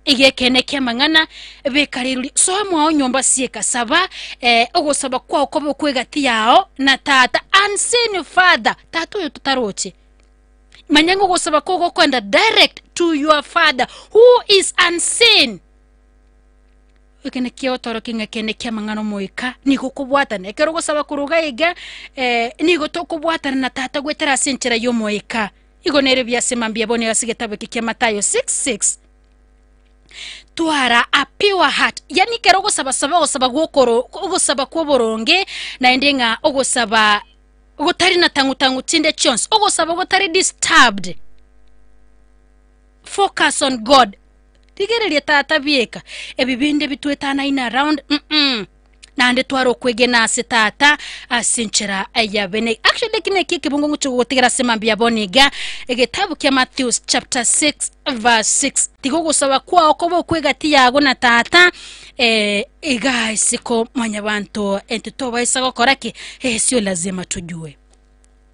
Speaker 1: Iga ekeene ki'amang'ana, beka rirorio, soa mwao nyomba sieka, saba eh, ogosaba kwao kobe okw'egati yao na tata, unseen father, tata oyo totaroche. Manya ng'a ogosaba kwao gokoenda direct to your father who is unseen. Eke nakio otorokia ng'a ekeene ki'amang'ana omoika nigo okobwatana. Ekero ogosaba korwa iga iga, eh, nigo tokobwatana na tata goetera ase enchera y'omoika. Igo nere buya ase mambia bono ase egetabu eke kia Mathayo 6:6. Twara a pure heart, yaani ekero ogosaba saba ogosaba gw'okoro ogosaba kw'oboronge, naende ng'a ogosaba gotari na tang'u tang'u chinde chionsi, ogosaba gotari disturbed. Focus on God. Rigereria tata bieka, ebi binde bitwetanaine around mm naende tware okwegena ase tata ase enchera ya bene. Actually eki neki ekebungo ngochia gogotigera ase mambia bono iga, egetabu kia Matthew chapter 6 verse 6. Tiga ogosaba kwao kobe okw'egati yago na tata eh, iga isiko mwanyabanto intwe tobaisa gokora ki? Eh, sio lazima tujue.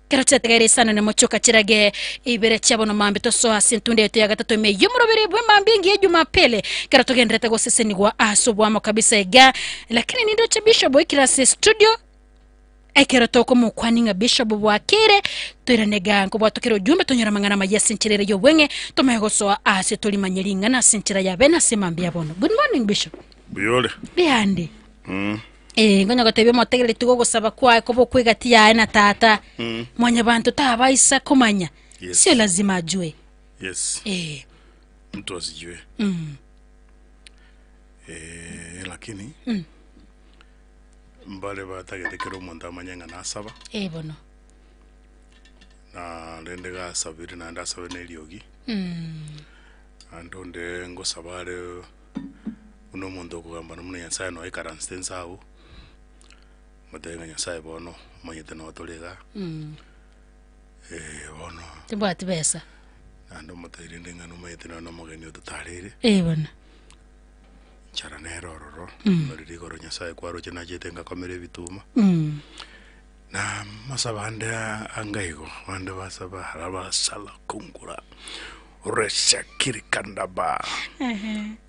Speaker 1: Kero chiategeire isano nemo chioka chirage ibere chia bono mambia tosoa ase entunda yaito ya gatato ime y'omoroberi bw'emambia engiya ya Jumapili kero togendererete gosesenigwa ase oboamo kabisa iga. Lakini nindoche Bishop oikire ase studio ekero tokomokwani ng'a Bishop bwakire toirane iga nkobwatokere ojumbe tonyore amang'ana amaya ase enchera ere y'obweng'e tomanye gosoa ase torimanye ring'ana ase enchera ya bene ase emambia ya bono. Good morning Bishop.
Speaker 3: Mbuyore.
Speaker 1: Mbuya
Speaker 3: Mm.
Speaker 1: Ee, ngonya gotebia omotegereri tiga ogosaba kwaye kobe okw'egati yaye na tata.
Speaker 3: Mm.
Speaker 1: Mwanyabanto tabaisa komanya.
Speaker 3: Yes.
Speaker 1: Sio lazima ajue.
Speaker 3: Yes.
Speaker 1: Ee.
Speaker 3: Mtu asijue. Eh, lakini
Speaker 1: Mm.
Speaker 3: mbare batagete kera omonto amanye ng'a nasaba
Speaker 1: Eh bono.
Speaker 3: na rende gasabire naende asabe na eriogi
Speaker 1: Mm.
Speaker 3: naende onde ngosaba are buna omonto okogambana buna Nyasaye noe aikaransete inse abwo, motebie ng'a Nyasaye bono omanyete noo tore igaa
Speaker 1: Mm.
Speaker 3: bono
Speaker 1: Timbwati besa.
Speaker 3: naende omotebie rende ng'a nomanyete nonye na omogeni ototareire.
Speaker 1: Eh bono.
Speaker 3: Nchara nere ororo,
Speaker 1: Mm.
Speaker 3: riria igoro Nyasaye kwaroche nachete ngakomera ebituma.
Speaker 1: Mm.
Speaker 3: Na amasabo ande anga igo, abande basaba arabasala kungura reshakirikandaba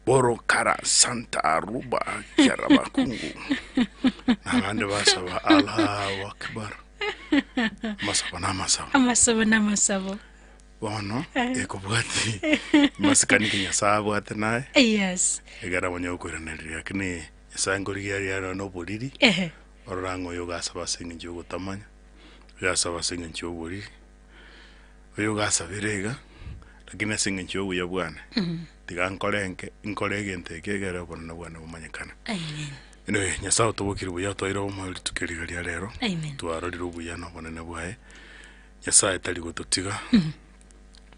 Speaker 3: borokara santa aruba kiarabakungu na abande basaba Allahu akbar amasabo na amasabo
Speaker 1: Amasabo na amasabo.
Speaker 3: bono ekobwati masikani ki Nyasaye abwate naye
Speaker 1: Yes.
Speaker 3: egera abanye gokoiraneria lakini Nyasaye nkorigia aria na oboriri
Speaker 1: Ehe.
Speaker 3: Orora ng'a oyo ogasaba ase engencho y'ogotamanya, oyo asaba ase engencho y'oboriri, oyo ogasabire iga, lakini ase engencho y'obuya bwane, tiga nkore nke, nkore egento eke egere obonene bwane bomanyekane.
Speaker 1: Amen.
Speaker 3: Anyway, Nyasaye otobokire buya otwaire obomoyo rituko eri iga ria rero,
Speaker 1: Amen.
Speaker 3: twarorire obuya na obonene bwaye, Nyasaye tari gototiga,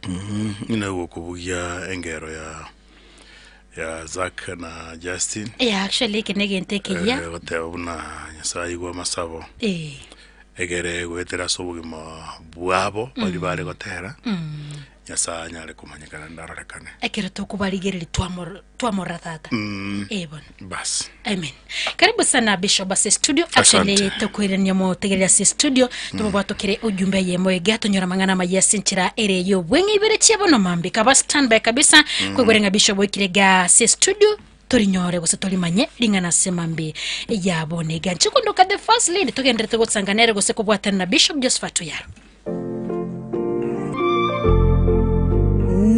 Speaker 3: Ng'ina gokobugia engero ya ya Zack na Justin.
Speaker 1: Yeah, actually eke negento ekiya.
Speaker 3: Eh, goteba buna Nyasaye aigwe amasabo
Speaker 1: Eh.
Speaker 3: egere goetera ase obogima bwabo bari bare gotera
Speaker 1: Mm.
Speaker 3: Nyasaye anyare komanyekana naende arorekane.
Speaker 1: Ekero tokobarigereria twamor twamorora tata.
Speaker 3: Mm.
Speaker 1: Eh bono.
Speaker 3: Bas.
Speaker 1: Amen. Karibu sana Bishop ase studio. Actually
Speaker 3: Asante.
Speaker 1: tokoirania motegereri ase studio tobobwatokere ujumbe eyemo iga tonyora amang'ana amaya ase enchera ere y'obweng'e ibere chia bono mambi kaba standby kabisa
Speaker 6: Mm.
Speaker 1: kwegwere ng'a Bishop oikire iga ase studio torinyore gose torimanye ring'ana ase mambi ya bono iga. Inche kondoka the first lady togenderete gotsanga nere gose kobwatana na Bishop Josephat Oyaro.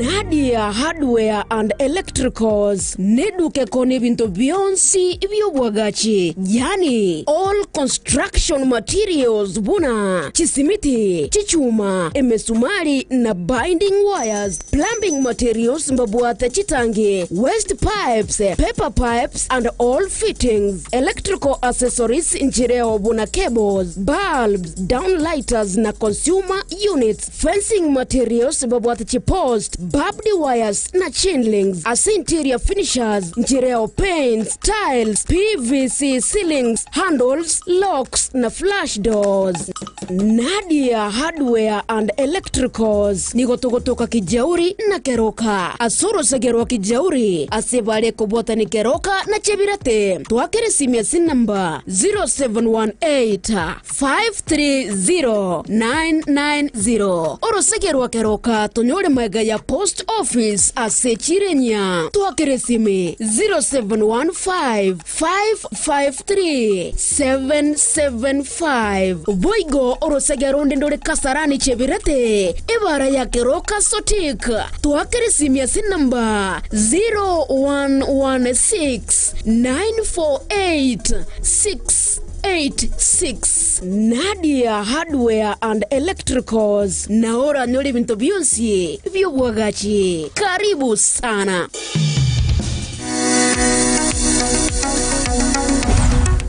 Speaker 2: Nadia Hardware and Electricals neduka ekona ebinto bionsi bi'obwagachi, yaani all construction materials buna chisimiti, chichuma, emesumari na binding wires, plumbing materials mbabwate chitangi, waste pipes, paper pipes and all fittings, electrical accessories nchireo buna cables, bulbs, downlighters na consumer units, fencing materials babwate chipost, barbed wires na chain links, ase interior finishers nchireo paints, tiles, PVC ceilings, handles, locks na flush doors. Nadia Hardware and Electricals nigo togotoka Kijauri na Keroka ase orosege rwa Kijauri ase bare kobwatani Keroka na Chebirate. Twakere esimi ase enamba 0718 530 990. Orosege rwa Keroka tonyore magega ya Post Office ase Chirenya. Twakere esimi 0715 553 775. Boigo orosege ronde ndore Kasarani Chebirate, ebara ya Keroka Sotik. Twakere esimi ase enamba 0116 948 686. Nadia Hardware and Electricals nao oranyore ebinto bionsi bi'obwagachi. Karibu sana.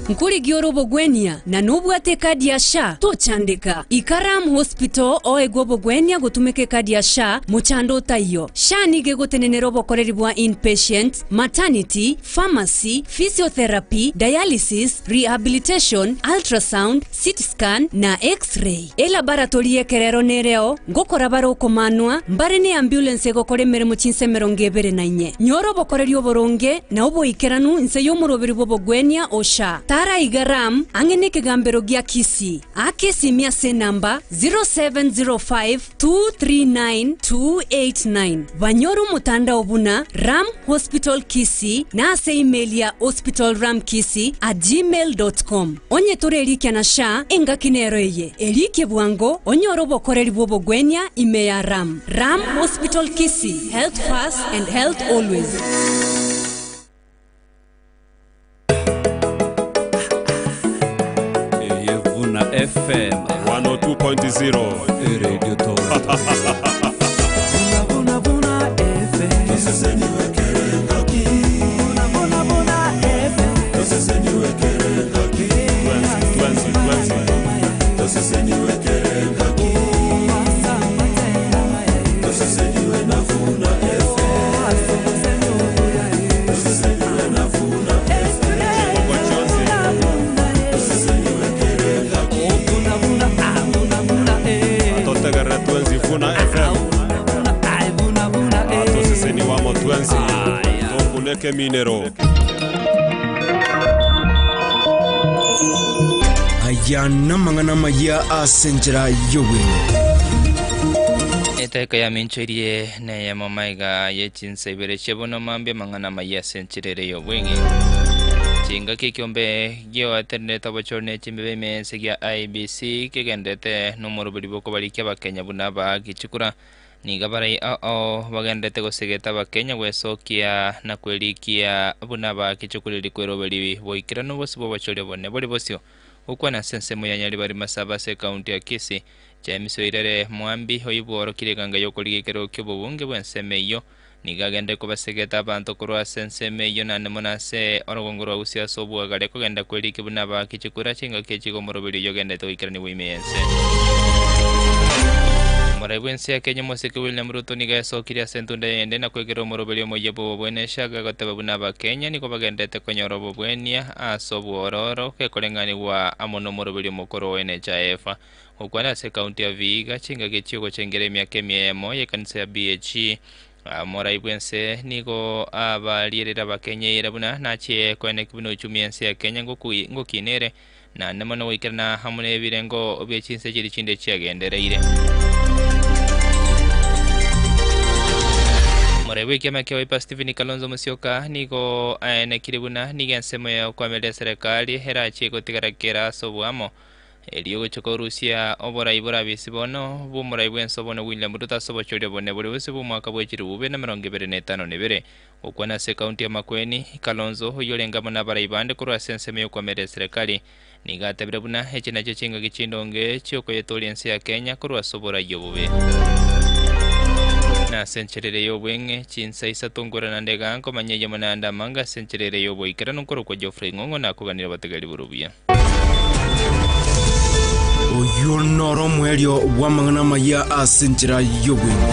Speaker 7: Nkorigia ore obogwenia, na nobwate ekadi ya SHA, tochandeka. Ika Ram Hospital oegwe obogwenia gotumeka ekadi ya SHA, mochando otaiyo. SHA nigo egotenenera obokoreri bwa inpatient, maternity, pharmacy, physiotherapy, dialysis, rehabilitation, ultrasound, CT scan, na X-ray. Elaboratory y'ekerero nereo, ngokora bare okomanwa, mbare ne ambulance egokora emeremo chinsa emerongo ebere na inye. Nyora obokoreri oboronge na oboikeranu inse y'omoroberi bw'obogwenia o SHA. Tara iga Ram ang'e nekegambero gia Kisii. Aka esimi ase enamba 0705 239 289. Banyore omotandao buna Ram Hospital Kisii na ase email ya hospitalramkisii@gmail.com. Onye tore erikia na SHA, engaki nero eye. Erikie bwango onyore obokoreri bw'obogwenia ime ya Ram. Ram Hospital Kisii, health first and health always.
Speaker 4: Eye Vuna FM
Speaker 10: 102.0
Speaker 4: Radio
Speaker 5: Vuna, vuna, FM.
Speaker 10: Amo twensi tokuneke eminero.
Speaker 12: Aya namang'ana amayia ase enchera y'obweng'e.
Speaker 6: Etaika yaminchoirie neyemo maiga ye chinsa ibere chia bono mambia amang'ana amayia ase enchera ere y'obweng'e. Chingaki ekiombe gioatenerete obochori ne chimbebe ime y'ense gia IEBC kegenderete nomoroberi bw'okobarikia abakenya buna abaaki chikura. Nigo abarai ao bagenderete gosegeta abakenya gwesokia na kwerikia buna abaaki chikura erio kweroberi boikeranu bosio bw'obochori obonene bore bosio. Gokwana ase ensemo ya Nyaribari Masaba ase ekaunti ya Kisii, James Oirere Mwambi oyio bworokirie eganga y'okorigia ekerogo ki'obobunge bw'ensemo eyio, nigo agenderete kobasegeta abanto korwa ase ensemo eyio naende mono ase orogongo rwa Gusii ase obwagare kogenda kwerikia buna abaaki chikura chingaki echi igo omoroberi oyio ogenderete goikeranigwa ime y'ense. Omorai bw'ense ya Kenya Omosike William Ruto nigo aesokirie ase entunda yende na kwegerera omoroberi omoyia bw'obobwenesha agagoteba buna Abakenya nigo bagenderete konyora obobwenia ase obwororo gekoreng'anigwa amo nomoroberi omokoro o NHIF. Gokwana ase ekaunti ya Vihiga chingaki chiogochengera emiaka emia eyemo y'ekanisa ya BAG, omorai bw'ense nigo abarierire Abakenya eira buna nachie koeneki buna uchumi y'ense ya Kenya ngokina ere naende mono goikerana amo nebirengo bie chinse chiria chinde chiagendereire. Omorai bw'ekiama kia Wiper Stephen Kalonzo Musyoka nigo aenekire buna nigo ensemo ya okoamereria eserekari erachie gotigara kera ase oboamo Erio gochia korusia oborai borabisi bono bw'omorai bw'ense bono William Ruto ase obochori obonene bore bosio bw'omwaka bwe chilifu bibere na emerongo ebere na etano na ebere. Gokwana ase ekaunti ya Makueni, Kalonzo, oyio orenge amo nabarai bande korwa ase ensemo y'okoamerera eserekari, nigo atebire buna echi nachio chingaki chindonge chi'okoyetooria ense ya Kenya korwa ase oborai obobe. Na ase enchera ere y'obweng'e, chinsa isato nkorera naende igaa nkomanya eyemo naende amange ase enchera ere y'oboikeranu nkorokwa Geoffrey Ng'ong'o nakoganire abategereri borobia.
Speaker 12: Oyio noro omoerio bw'amang'ana amayia ase enchera y'obweng'e.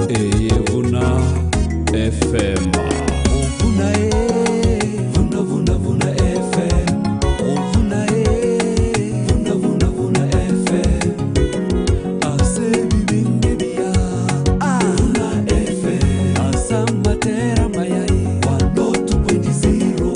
Speaker 4: Eye buna FM.
Speaker 5: Vuna e, vuna vuna vuna FM. Vuna e, vuna vuna vuna FM. Ase bibinge bia vuna FM. Ase amatera amaya e, 102.0.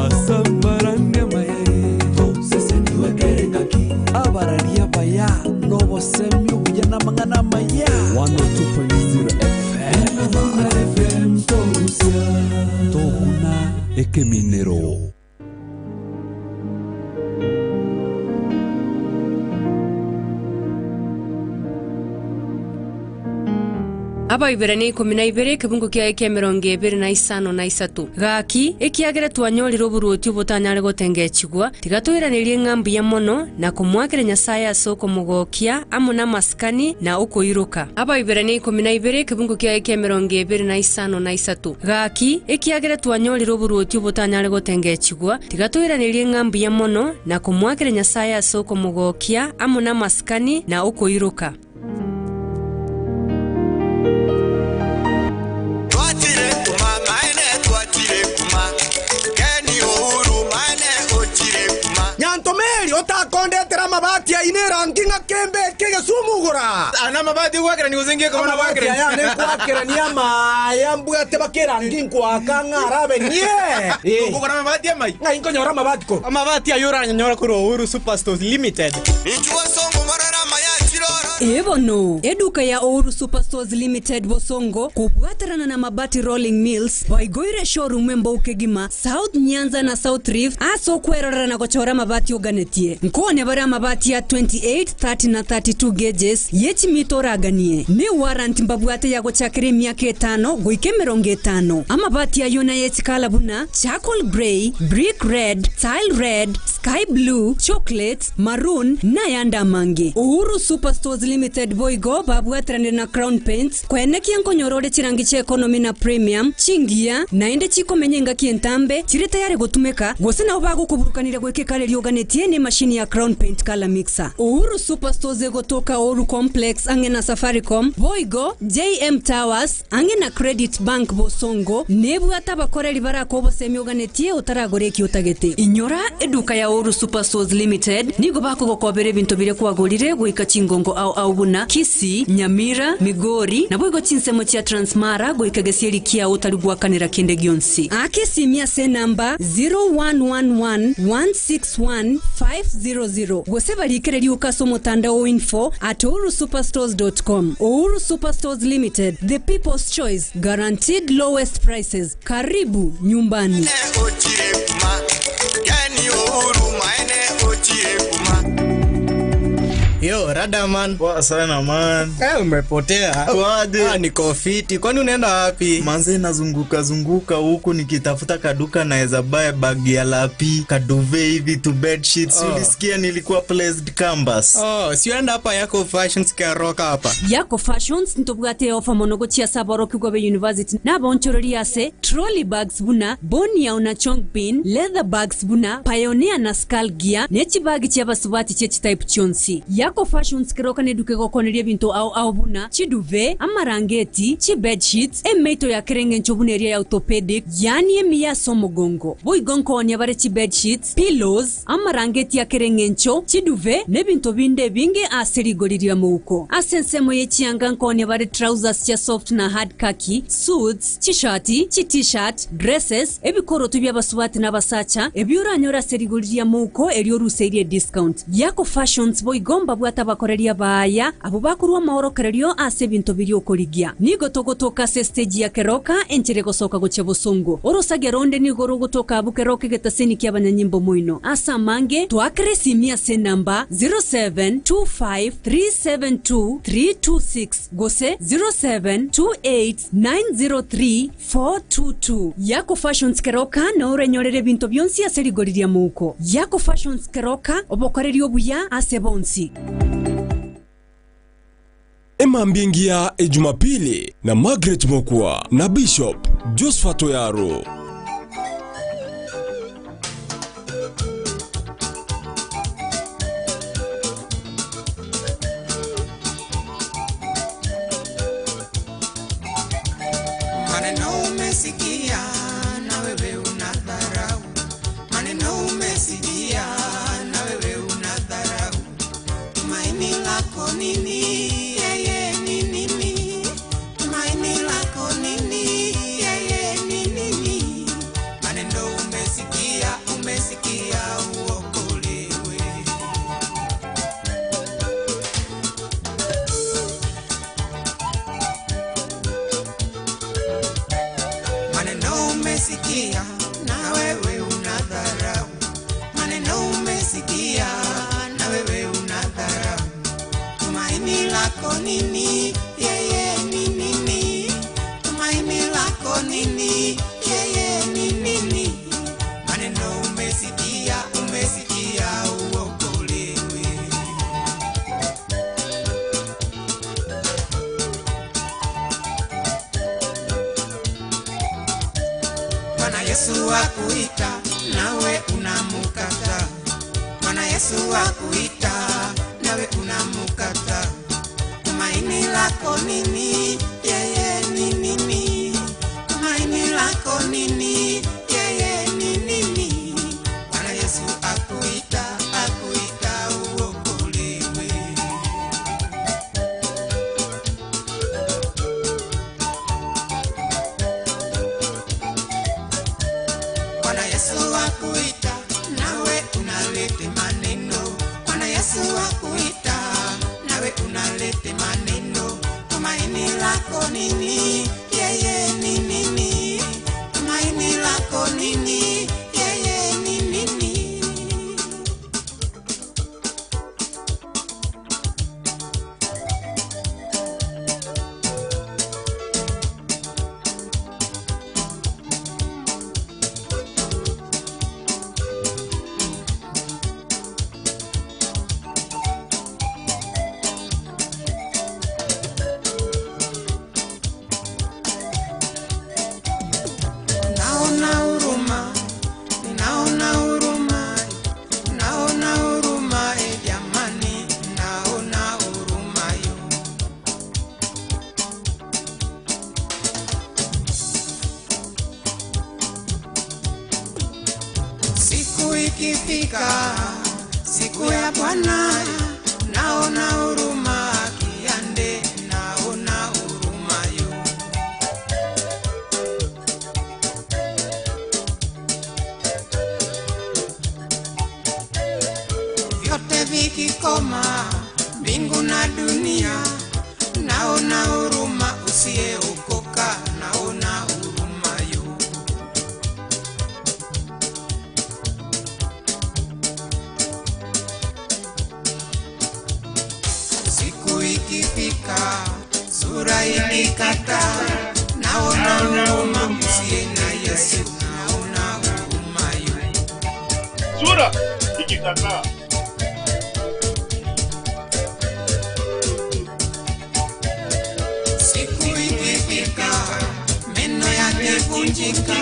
Speaker 5: Ase amarangi amaya e, toseseniwe kere ngaki. Abarari abaya nobosemi obuya namang'ana amaya. 102.0 FM. Vuna FM torusia.
Speaker 4: Tokuna ekeminero.
Speaker 7: Abaibirania 12, ekebungo kiaye ki'emerongo ebere na isano na isato. Gaki, ekiagera twanyorire oboruoti obotanyare gotengechigwa, tiga toiranerie ng'a mbuya mono na komoakera Nyasae ase okomogokia amo namasikani na okoiroka. Abaibirania 12, ekebungo kiaye ki'emerongo ebere na isano na isato. Gaki, ekiagera twanyorire oboruoti obotanyare gotengechigwa, tiga toiranerie ng'a mbuya mono na komoakera Nyasae ase okomogokia amo namasikani na okoiroka.
Speaker 5: Twachire kuma maene twachire kuma Ken Uhuru maene ochire kuma.
Speaker 13: Nyantomeri otakondetera amabati aino erangi ng'a kembe eke egesumugura.
Speaker 22: Aya namabati ogwakerania gose ngekoba
Speaker 13: Amabati
Speaker 22: nagwakerania?
Speaker 13: aya nenkwakerania amaya mbwate baka erangi nkoaka ng'a arabe nie.
Speaker 22: Okogora amabati amaya?
Speaker 13: Ng'ai nkonyora amabati korwa?
Speaker 22: Amabati ayio oranyanyore korwa Uhuru Superstores Limited.
Speaker 5: Inchuo songo morore amaya chiroro.
Speaker 7: Ee bono, eduka ya Uhuru Superstores Limited Bosongo kobwaterana na Mabati Rolling Mills baigoire showroom embou kegima South Nyanza na South Rift ase okwerorera na gochora amabati oganetie. Nkone bare amabati ya 28, 30 na 32 gauges ye chimita oraganie. Ne warranty mbabwate ya gochakera emiaka etano goika emerongo etano. Amabati ayio naye chikala buna charcoal grey, brick red, tile red, sky blue, chocolate, maroon, nayande amange. Uhuru Superstores Limited boigo babwateranire na Crown Paints koenekia nkonyora ore chirangi chia economy na premium, chingiya, naende chikomenya engaki entambe, chire tayari gotumeka, gose nabo bagokoburukaniria goika ekara eria oganetie nemashini ya Crown Paint Colour Mixer. Uhuru Superstores egotoka Uhuru Complex ang'e na Safaricom, boigo JM Towers ang'e na Credit Bank Bosongo nebwate abakoreri barake obosemi oganetie otaragore eki otagete. Inyora eduka ya. Uhuru Superstores Limited nigo bakogokobera ebinto biria kwagorire goika chingongo ao ao buna Kisii, Nyamira, Migori, naboigo chinsemo chia Transmara goika gesieri kiao otari goakanera kende gionsi. Aka esimi ase enamba 0111 161 500 gose barikere rioka ase omotandao o info at uhurusuperstores dot com. Uhuru Superstores Limited, the people's choice, guaranteed lowest prices. Karibu nyumbani.
Speaker 22: Yo, rada man.
Speaker 8: Poa sana man.
Speaker 22: Eh, umepotea.
Speaker 8: Kwaje?
Speaker 22: Ah, niko fiti. Kwani unaenda wapi?
Speaker 8: Manze nazunguka zunguka huku nikitafuta kaduka naweza buy bag ya lapi, kaduve hivi tu bed sheets.
Speaker 22: Oh.
Speaker 8: Ulisikia nilikuwa placed canvas.
Speaker 22: Oh, si uenda hapa yako fashions karoka hapa.
Speaker 7: Yako Fashions ntobwate ofa mono gochia ase aborokigwa be university na abaonchoreria ase trolley bags buna Boniao na Chongbin, leather bags buna Pioneer na Skull Gear, ne chibagi chia abasubati chie chitype chionsi. Yako Fashions keroka neduka egokoneria ebinto ao ao buna chiduve, amarangeti, chibedsheets, emeito ya kereng'encho buna eria ya orthopedic, yaani emiya ase omogongo. Boigo nkoonia bare chibedsheets, pillows, amarangeti ya kereng'encho, chiduve, na ebinto binde ebinge ase rigori ria mouko. Ase ensemo ye chianga nkoonia bare trousers chia soft na hard khaki, suits, chishati, chi-t-shirt, dresses, ebikoroto bia abasubati na abasacha, ebi oranyore ase rigori ria mouko erio oruseirie discount. Yako Fashions boigo mbabwate abakoreria baya, abo bakorwa amaorokererio ase ebinto biria okorigia. Nigo togotoka ase stage ya Keroka enchera egosoka gochia bosongo. Orosage ronde nigo rogotoka abwo Keroka egetaseni kia abanyanyimbo moino. Ase amange, toakere esimi ase enamba 0725372326 gose 0728903422. Yako Fashions Keroka nao orenyorere ebinto bionsi ase rigori ria mouko. Yako Fashions Keroka, obokoreria obuya ase bonsi.
Speaker 10: Emambia engiya Ejumapili na Margaret Mokua na Bishop Josephat Oyaro.
Speaker 5: Maneno umesikia na wewe unadharau, maneno umesikia na wewe unadharau. Tumaini lako nini? Yeye ni nini? Tumaini lako nini? Yeye ni nini? Maneno umesikia, umesikia uokolewe. Maneno umesikia na wewe unadharau, maneno umesikia na wewe unadharau. Tumaini lako nini? Yeye ni nini? Tumaini lako nini? Yeye ni nini? Maneno umesikia, umesikia uokolewe. Bwana Yesu akuita, nawe unamukata. Bwana Yesu akuita, nawe unamukata. Tumaini lako nini? Yeye ni nini? Tumaini lako nini? Yeye ni nini? Bwana Yesu akuita, akuita uokolewe. Bwana Yesu akuita, nawe unalete maneno. Bwana Yesu akuita, nawe unalete maneno. Tumaini lako nini? Yeye ni nini? Tumaini lako nini? Yeye ni nini? ikifika, siku ya Bwana, naona huruma kiande, naona huruma yo. Vyote vikikoma, mbingu na dunia, naona huruma usiyeokoka, naona huruma yo. Siku ikifika, sura ikikata, naona huruma usiye na Yesu, naona huruma yo.
Speaker 3: Sura ikikataa.
Speaker 5: Siku ikifika, meno yakivunjika,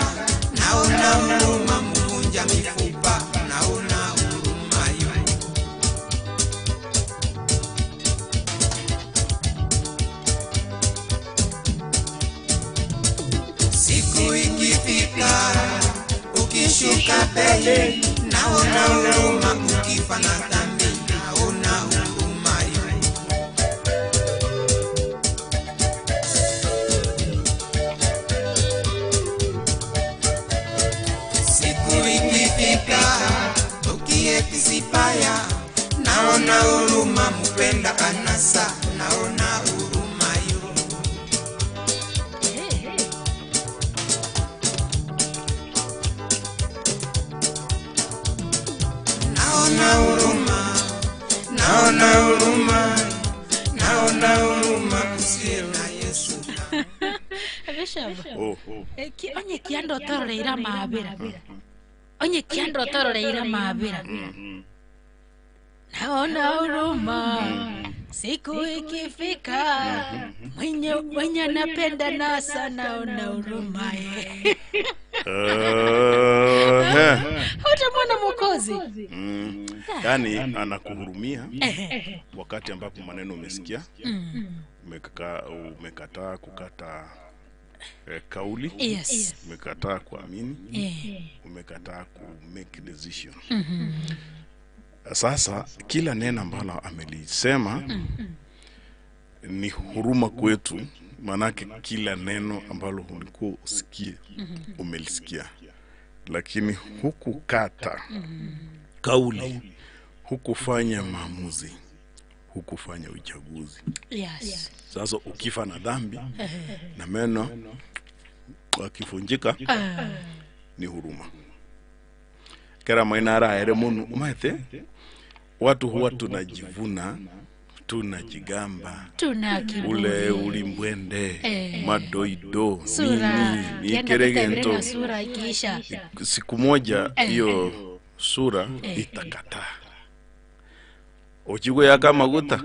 Speaker 5: naona huruma mvunja mifupa, naona huruma yo. Siku ikifika, ukishuka bei, naona huruma ukifa na dhambi, naona huruma yo. Siku ikifika, ukietisipaya, naona huruma mupenda anasa, naona huruma yo. Naona huruma, naona huruma, naona huruma usiye na Yesu.
Speaker 1: Bishop.
Speaker 3: Oh, oh.
Speaker 1: Onye kianda otororeire amabera onye kianda otororeire amabera naona huruma siku ikifika mwenye mwenye anapenda nasa naona huruma eh. Utamwona Mwokozi.
Speaker 3: Yaani anakuhurumia
Speaker 1: Ehe.
Speaker 3: wakati ambapo maneno umesikia umekataa kukata kauli
Speaker 1: Yes.
Speaker 3: umekataa kuamini
Speaker 1: Eh.
Speaker 3: umekataa ku make decision. Sasa kila neno ambalo amelisema ni huruma kwetu, maanake kila neno ambalo ulikuwa usikie umelisikia, lakini hukukata kauli, hukufanya maamuzi, hukufanya uchaguzi.
Speaker 1: Yes.
Speaker 3: Sasa ukifa na dhambi na meno akifunjika
Speaker 1: Ah.
Speaker 3: ni huruma kera maina araere munu umaete watu huwa tunajivuna tunajigamba
Speaker 1: Tuna kiburi.
Speaker 3: ule ulimbwende
Speaker 1: Eh.
Speaker 3: madoido
Speaker 1: Sura.
Speaker 3: nini
Speaker 1: Kienda
Speaker 3: nikeregento
Speaker 1: kutembelea na sura ikiisha.
Speaker 3: siku moja
Speaker 1: Eh.
Speaker 3: hiyo sura
Speaker 1: Eh.
Speaker 3: itakataa ochigwe yaka maguta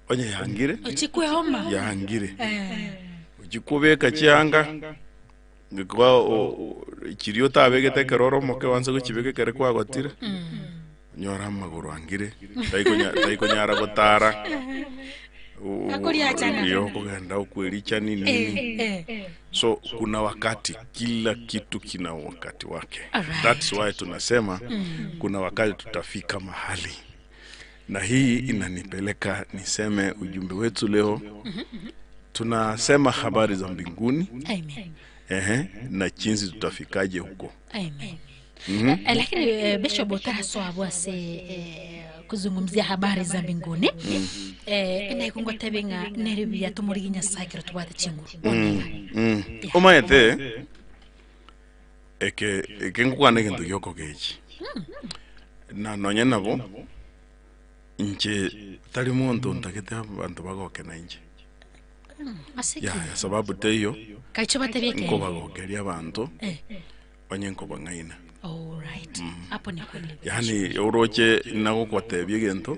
Speaker 3: onye yangire
Speaker 1: Uchikwe homa.
Speaker 3: yangire
Speaker 1: Eh.
Speaker 3: uchikubeka chianga nikwa chirio otabegete ekero ore omoke wanse gochibeka ekere kwagotire nyora amagoro angire taikonyara gotara
Speaker 1: Akoriachana.
Speaker 3: iyo okogenda okwericha nini nini
Speaker 1: Eh, eh.
Speaker 3: so kuna wakati kila kitu kina wakati wake.
Speaker 1: Alright.
Speaker 3: That's why tunasema kuna wakati tutafika mahali, na hii inanipeleka niseme ujumbe wetu leo. Tunasema habari za mbinguni.
Speaker 1: Amen.
Speaker 3: Ehe, na jinsi tutafikaje huko.
Speaker 1: Amen.
Speaker 3: Mhm.
Speaker 1: Lakini Bishop Otaraso abwase kuzungumzia habari za mbinguni naikungo tebenga neribia tumurigi Nyasaye kero tubwate chinguru.
Speaker 3: Omaete eke eke nkukwana egento giokogechi na nonye nabo inche tari monto ntagete abanto bagokena inche
Speaker 1: Asiki.
Speaker 3: ya ya sababu teiyo
Speaker 1: Kaicho batebie ke.
Speaker 3: nkobagokeria abanto
Speaker 1: Eh.
Speaker 3: onye nkobang'aina.
Speaker 1: All right. Hapo ni kweli.
Speaker 3: Yani oroche nagogotebia egento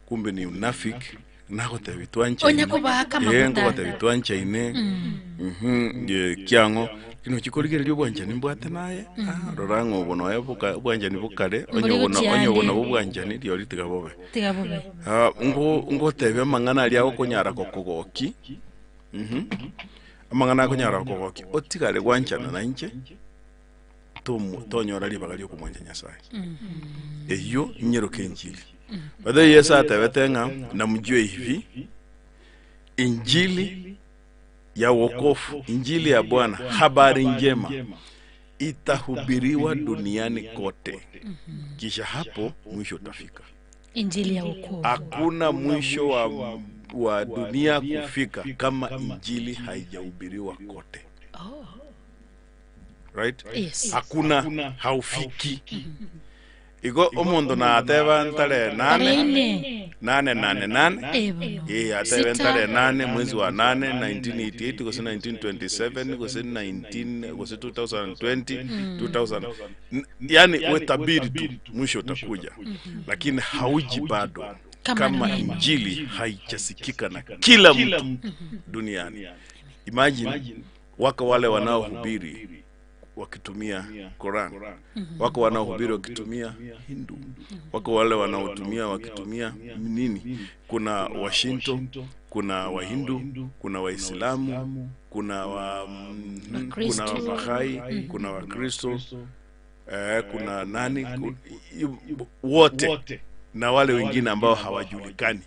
Speaker 3: kumbe ni unafiki nagotebia
Speaker 1: Onya kobaka maguta.
Speaker 3: nkogotebia twanchaine. Ye kiang'o kino chikorigereria obwanchani mbwate naye. Ah, rora ng'a obo noe obwanchani bokare onye
Speaker 1: Mbori
Speaker 3: obo
Speaker 1: gochiande.
Speaker 3: onye obo nabo obwanchani riori tiga bobe.
Speaker 1: Tiga bobe.
Speaker 3: Ah, ngotebia amang'ana aria agokonyara gokogoki. Amang'ana akonyara gokogoki otigare gwanchana na inche. Tomu- tonyora ribaga riokomwancha Nyasaye. Eyio inyeroke enchili. By the way, Yesu atebete ng'a namjue hivi injili ya wokovu, injili ya Bwana, habari njema itahubiriwa duniani kote, kisha hapo mwisho utafika.
Speaker 1: Injili ya wokovu.
Speaker 3: Hakuna mwisho wa dunia kufika kama injili haijahubiriwa kote.
Speaker 1: Oh.
Speaker 3: Right?
Speaker 1: Yes.
Speaker 3: Hakuna, haufiki. Igo omonto nateba ntare nane
Speaker 1: Tarehe
Speaker 3: nane nane nane
Speaker 1: Ebo.
Speaker 3: eh atebe
Speaker 1: Sita.
Speaker 3: ntare nane mwezi wa nane 1988 gose 1927 gose 19 gose 2020 2000 yani we tabiri tu mwisho utakuja, lakini hauji bado
Speaker 1: Kama
Speaker 3: kama
Speaker 1: neno.
Speaker 3: injili haijasikika na kila mtu duniani. Imagine wako wale wanaohubiri wakitumia Koran, wako wanaohubiri wakitumia Hindu, wako wale wanaotumia wakitumia nini. Kuna Washinto, kuna Wahindu, kuna Waislamu, kuna wa kuna
Speaker 1: Wakristo.
Speaker 3: Wabahai, kuna Wakristo, kuna nani wote na wale wengine ambao hawajulikani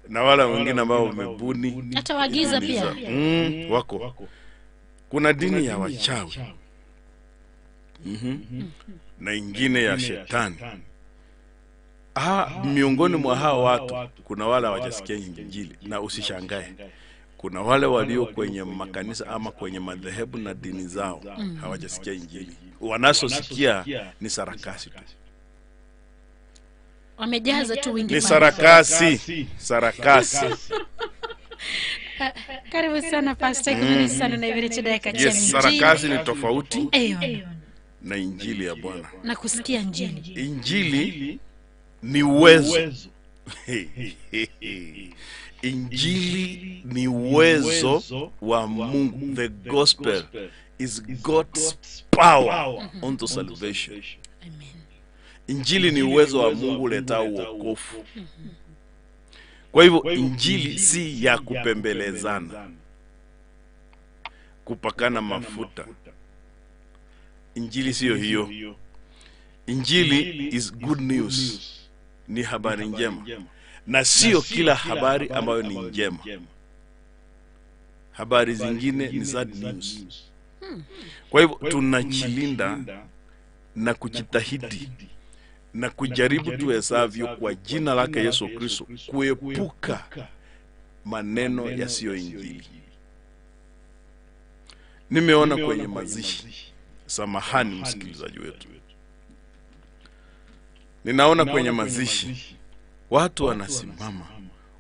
Speaker 3: na wale wengine ambao wamebuni
Speaker 1: Hata wagiza
Speaker 3: dini
Speaker 1: pia.
Speaker 3: Wako kuna dini ya wachawi na ingine ya shetani. Miongoni mwa hawa watu kuna wale hawajasikia Injili, na usishangae kuna wale walio kwenye makanisa ama kwenye madhehebu na dini zao hawajasikia Injili. Wanasosikia ni sarakasi tu,
Speaker 1: Wamejaza tu wingi
Speaker 3: ni
Speaker 1: pale.
Speaker 3: sarakasi, sarakasi.
Speaker 1: Karibu sana Pastor, karibu sana na ibere chidaka cha
Speaker 3: Yes, sarakasi ni tofauti
Speaker 1: Eyo,
Speaker 3: na injili ya Bwana.
Speaker 1: na kusikia injili.
Speaker 3: Injili ni uwezo. Injili ni uwezo wa Mungu. The gospel is God's power unto salvation. Injili ni uwezo wa Mungu uletao uokofu. Kwa hivyo injili si ya kupembelezana, kupakana mafuta. Injili siyo hiyo. Injili is good news, ni habari njema, na sio kila habari ambayo ni njema. Habari zingine ni sad news. Kwa hivyo tunajilinda na kujitahidi na kujaribu tuwezavyo kwa jina lake Yesu Kristo kuepuka maneno yasiyo injili. Nimeona kwenye mazishi, samahani msikilizaji wetu, ninaona kwenye mazishi watu wanasimama,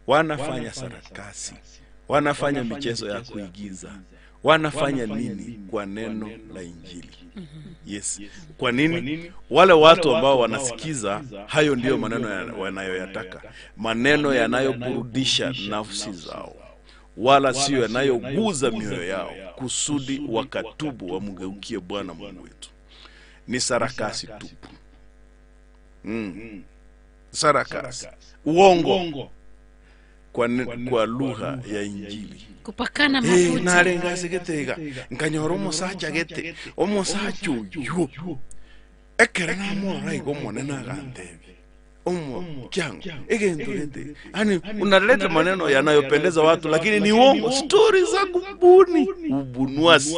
Speaker 3: wanafanya sarakasi, wanafanya michezo ya kuigiza, wanafanya nini kwa neno la Injili. Yes. Kwa nini? Wale watu ambao wanasikiza hayo ndiyo maneno wanayoyataka, maneno yanayoburudisha nafsi zao, wala siyo yanayoguza mioyo yao, kusudi wakatubu wamgeukie Bwana Mungu wetu. Ni sarakasi tupu. Sarakasi, uongo kwa lugha ya Injili.
Speaker 1: Kupakana
Speaker 3: Eh,
Speaker 1: mafuta.
Speaker 3: narenga getega nkanyora omosacha gete omosacha oyo ekere namorora igo omonene agantebi omo kyango egento gete yani unaleta maneno yanayopendeza watu lakini ni uongo, stori za kubuni ubunuasi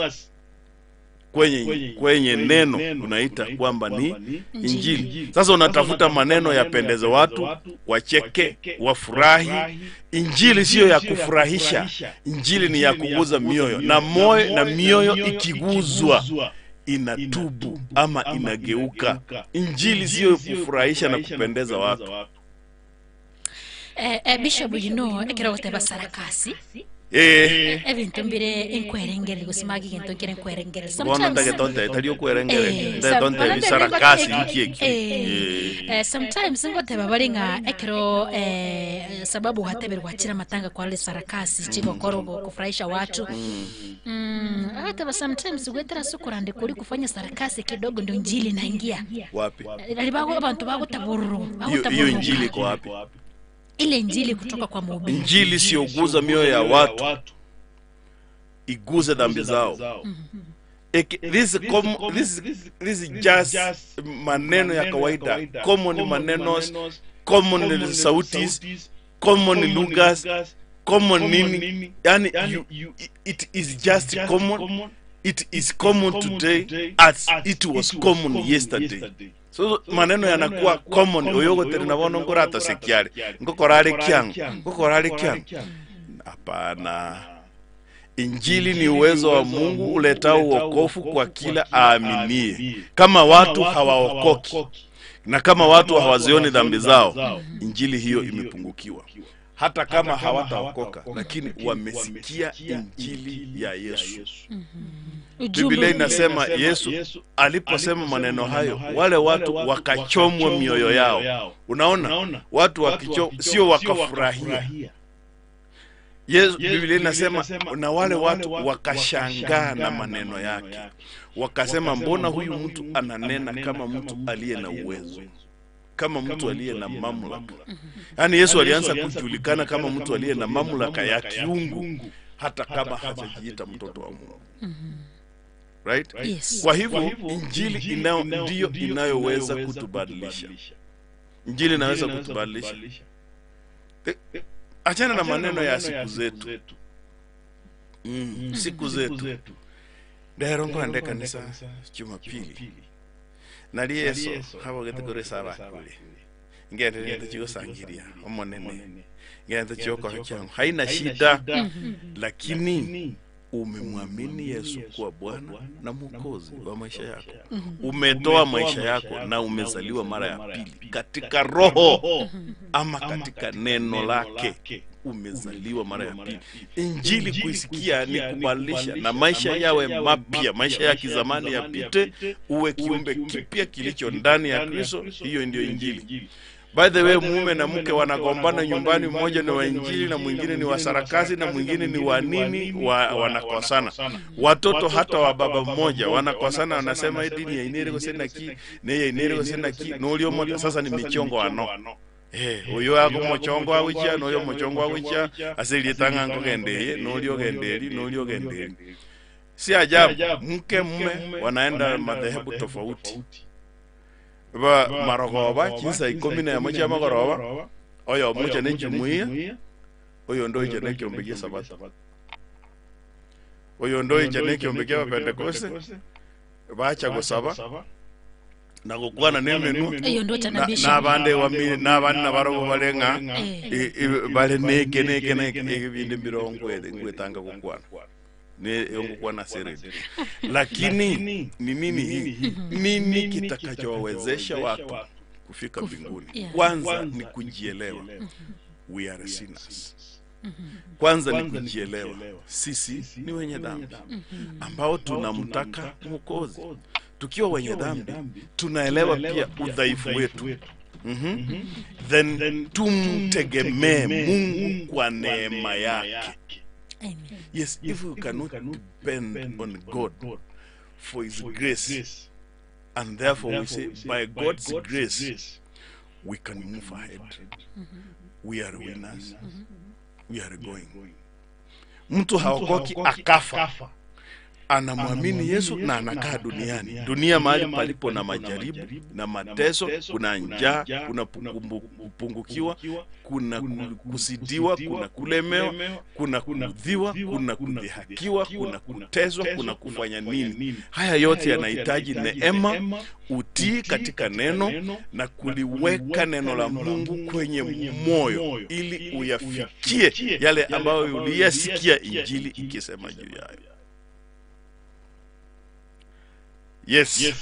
Speaker 3: kwenye neno unaita kwamba ni Injili. Sasa unatafuta maneno yapendeze watu, wacheke, wafurahi. Injili siyo ya kufurahisha, Injili ni ya kuguza mioyo, na moyo na mioyo ikiguzwa inatubu ama inageuka. Injili siyo kufurahisha na kupendeza watu.
Speaker 1: Bishop, you know, ekero goteba sarakasi. Ebintu mbire enkwerengere gose magi gento nkere nkwerengere.
Speaker 3: Bono ntagete tari okwerengere, ntagete ntebi sarakasi nki eki.
Speaker 1: Sometimes ngoteba bari ng'a ekero sababu wateberwa chira matanga kwa le sarakasi chigokoro kufurahisha watu. Agateba sometimes gwetera sukurande kuri kufanya sarakasi kidogo ndio injili inaingia.
Speaker 3: Wapi?
Speaker 1: Alibago abantu bagutabururu.
Speaker 3: Hiyo injili iko wapi?
Speaker 1: Ile injili kutoka kwa mhubiri.
Speaker 3: Injili siyoguza mioyo ya watu, iguze dhambi zao. Eke, this, is com, this, this is just maneno ya kawaida, common manenos, common sautis, common lugas, common nini. Yani you, it is just common. It is common today as it was common yesterday. So maneno yanakuwa common oyogotere na bono nkorata sekiare ngokorare kiang ngokorare kiang. Hapana. Injili ni uwezo wa Mungu uletao uokofu kwa kila aaminie. Kama watu hawaokoki na kama watu hawazioni dhambi zao, injili hiyo imepungukiwa. Hata kama hawataokoka, lakini wamesikia injili ya Yesu. Biblia inasema Yesu aliposema maneno hayo, wale watu wakachomwa mioyo yao. Unaona, watu wakicho, sio wakafurahia. Yesu, Biblia inasema na wale watu wakashangaa na maneno yake, wakasema mbona huyu mtu ananena kama mtu aliye na uwezo, kama mtu aliye na mamlaka. Yaani Yesu alianza kujulikana kama mtu aliye na mamlaka ya kiungu hata kama hajajiita mtoto wa Mungu. Right?
Speaker 1: Yes.
Speaker 3: Kwa hivyo injili inayo ndiyo inayoweza kutubadilisha. Injili inaweza kutubadilisha. Achana na maneno ya siku zetu. Siku zetu. Ndero nkwande kanisa Jumapili. Nari Yesu habogete kore sabakure. Ngenderere tuchigosangiria omonene. Ngenderere tuchiokoha kyangu. Haina shida. Lakini umemwamini Yesu kuwa Bwana na Mwokozi wa maisha yako. Umetoa maisha yako na umezaliwa mara ya pili katika Roho ama katika neno lake. Umezaliwa mara ya pili. Injili kuisikia ni kubadilisha na maisha yawe mapya, maisha ya kizamani yapite, uwe kiumbe kipya kilicho ndani ya Kristo. Hiyo ndiyo Injili. By the way, mume na mke wanagombana nyumbani, mmoja ni wa Injili na mwingine ni wa sarakasi na mwingine ni wa nini, wanakosana. Watoto hata wa baba mmoja wanakosana, wanasema hii dini ya inere gose ki ne ya inere gose ki nolio moja. Sasa ni michongo ano oyo ako mochongo awicha noyo mochongo awicha aselietanga ngogendeye nolio genderi nolio genderi. Si ajabu mke mume wanaenda madhehebu tofauti. Ba marogoba chinsa ikumi na emo chia magoroba oyo omoche ne jumuiya oyo ndo iche ne kiombe gia sabato oyo ndo iche ne kiombe kia Pentekoste bacha gosaba na gokwana nemenwa
Speaker 1: Eyo ndo cha
Speaker 3: na
Speaker 1: nabisha.
Speaker 3: nabande wamire nabandi nabarobo bare ng'a bare neke neke neke ebinde mirongo ere ngwetanga gokwana ne ngokwana seredi. Lakini ni nini hii? Nini kitakachowawezesha watu kufika mbinguni? Kwanza ni kujielewa. We are sinners. Kwanza ni kujielewa, sisi ni wenye dhambi ambao tunamtaka Mwokozi. Tukiwa wenye dhambi tunaelewa pia udhaifu wetu. Then tumtegemee Mungu kwa neema yake. Yes, if we cannot depend on God for His grace, and therefore we say, by God's grace, we can move ahead. We are winners. We are going. Mtu haokoki akafa, anamwamini Yesu na anakaa duniani. Dunia mahali palipo na majaribu na mateso, kuna njaa, kuna kupungukiwa, kuna kusidiwa, kuna kulemewa, kuna kuudhiwa, kuna kudhihakiwa, kuna kuteswa, kuna kufanya nini. Haya yote yanahitaji neema, utii katika neno na kuliweka neno la Mungu kwenye moyo ili uyafikie yale ambayo uliyasikia Injili ikisema juu yayo. Yes.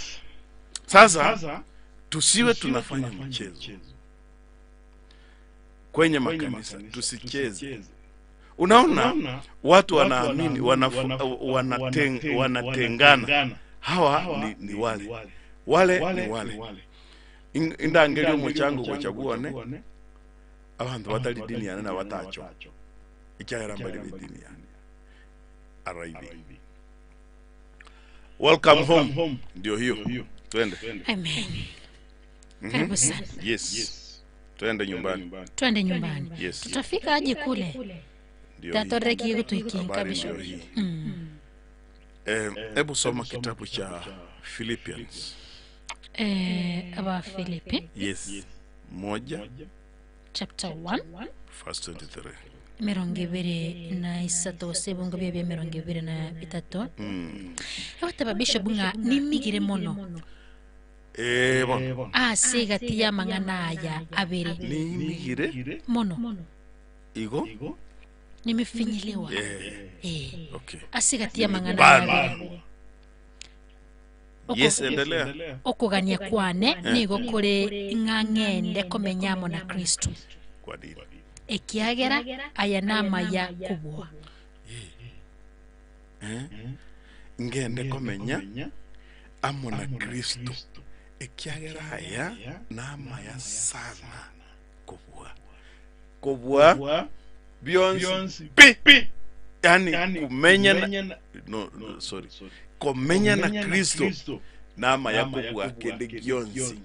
Speaker 3: Sasa tusiwe tunafanya mchezo kwenye makanisa, tusicheze. Unaona watu wanaamini wanatengana. Hawa ni wale wale ni wale. Indangelio mochango gochagua ne abantu batali dini yana na batacho ikyahera mbali dini yana. RIB. Welcome home. Ndio hiyo. Twende.
Speaker 1: Amen. Karibu sana.
Speaker 3: Yes. Twende nyumbani.
Speaker 1: Twende nyumbani.
Speaker 3: Yes.
Speaker 1: Tutafika aje kule?
Speaker 3: Ndio.
Speaker 1: Tatoreki kutuikinga
Speaker 3: Habari
Speaker 1: bisho.
Speaker 3: ndio hii. Eh, hebu soma kitabu cha Philippians.
Speaker 1: Eh, Abafilipi
Speaker 3: Yes. Moja
Speaker 1: chapter 1
Speaker 3: verse 23.
Speaker 1: mirongo ibere na isato gose ebungo bia bia mirongo ibere na bitato. Egoteba bishop ng'a nimigire mono
Speaker 3: Eh, bono.
Speaker 1: ase egati y'amang'ana aya abere.
Speaker 3: Nimigire
Speaker 1: mono
Speaker 3: igo
Speaker 1: nimefinyiliwa
Speaker 3: Eh.
Speaker 1: Eh.
Speaker 3: Okay.
Speaker 1: ase egati y'amang'ana aya
Speaker 3: Nimebanwa.
Speaker 1: abere.
Speaker 3: Yes, endelea.
Speaker 1: Okogania kwane
Speaker 3: Eh.
Speaker 1: nigo kore ng'a ng'ende komenya amo na Kristo,
Speaker 3: Kwa nini?
Speaker 1: ekiagera aya namaya kobua.
Speaker 3: Eh? Ngende komenya amo na Kristo ekiagera aya namaya sana kobua kobua bionsi pi yani kumenya na, no, no, sorry komenya na Kristo namaya kobua kende gionsi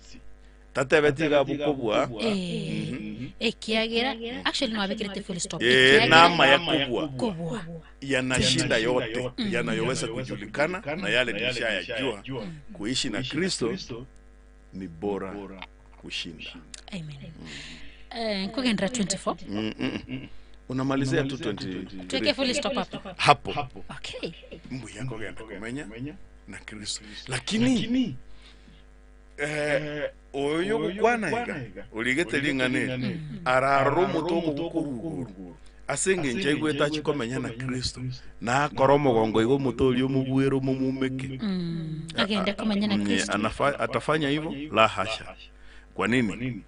Speaker 3: tatebeti iga abwo kobua.
Speaker 1: Eh, ekiagera actually no abekirete full stop.
Speaker 3: Eh,
Speaker 1: Ekiagera
Speaker 3: nama ya kubwa
Speaker 1: kubwa
Speaker 3: yanashinda yote yanayoweza kujulikana na yale nilishayajua. Kuishi na Kristo ni bora kushinda.
Speaker 1: Amen. Eh, nkugendera 24.
Speaker 3: Unamalizia tu 23.
Speaker 1: Tuweke full stop hapo.
Speaker 3: Hapo.
Speaker 1: Okay.
Speaker 3: Mbuya kogenda kumenya na Kristo. Lakini eh, oyo gokwana iga origete ring'ana eri ararora omote okogokoruguru ase eng'encho aigwete achie komenya na Kristo nakora omogongo iga omote oria omobwere omomumeke.
Speaker 1: Agende komenya na Kristo.
Speaker 3: Atafanya hivyo? La hasha. Kwa nini?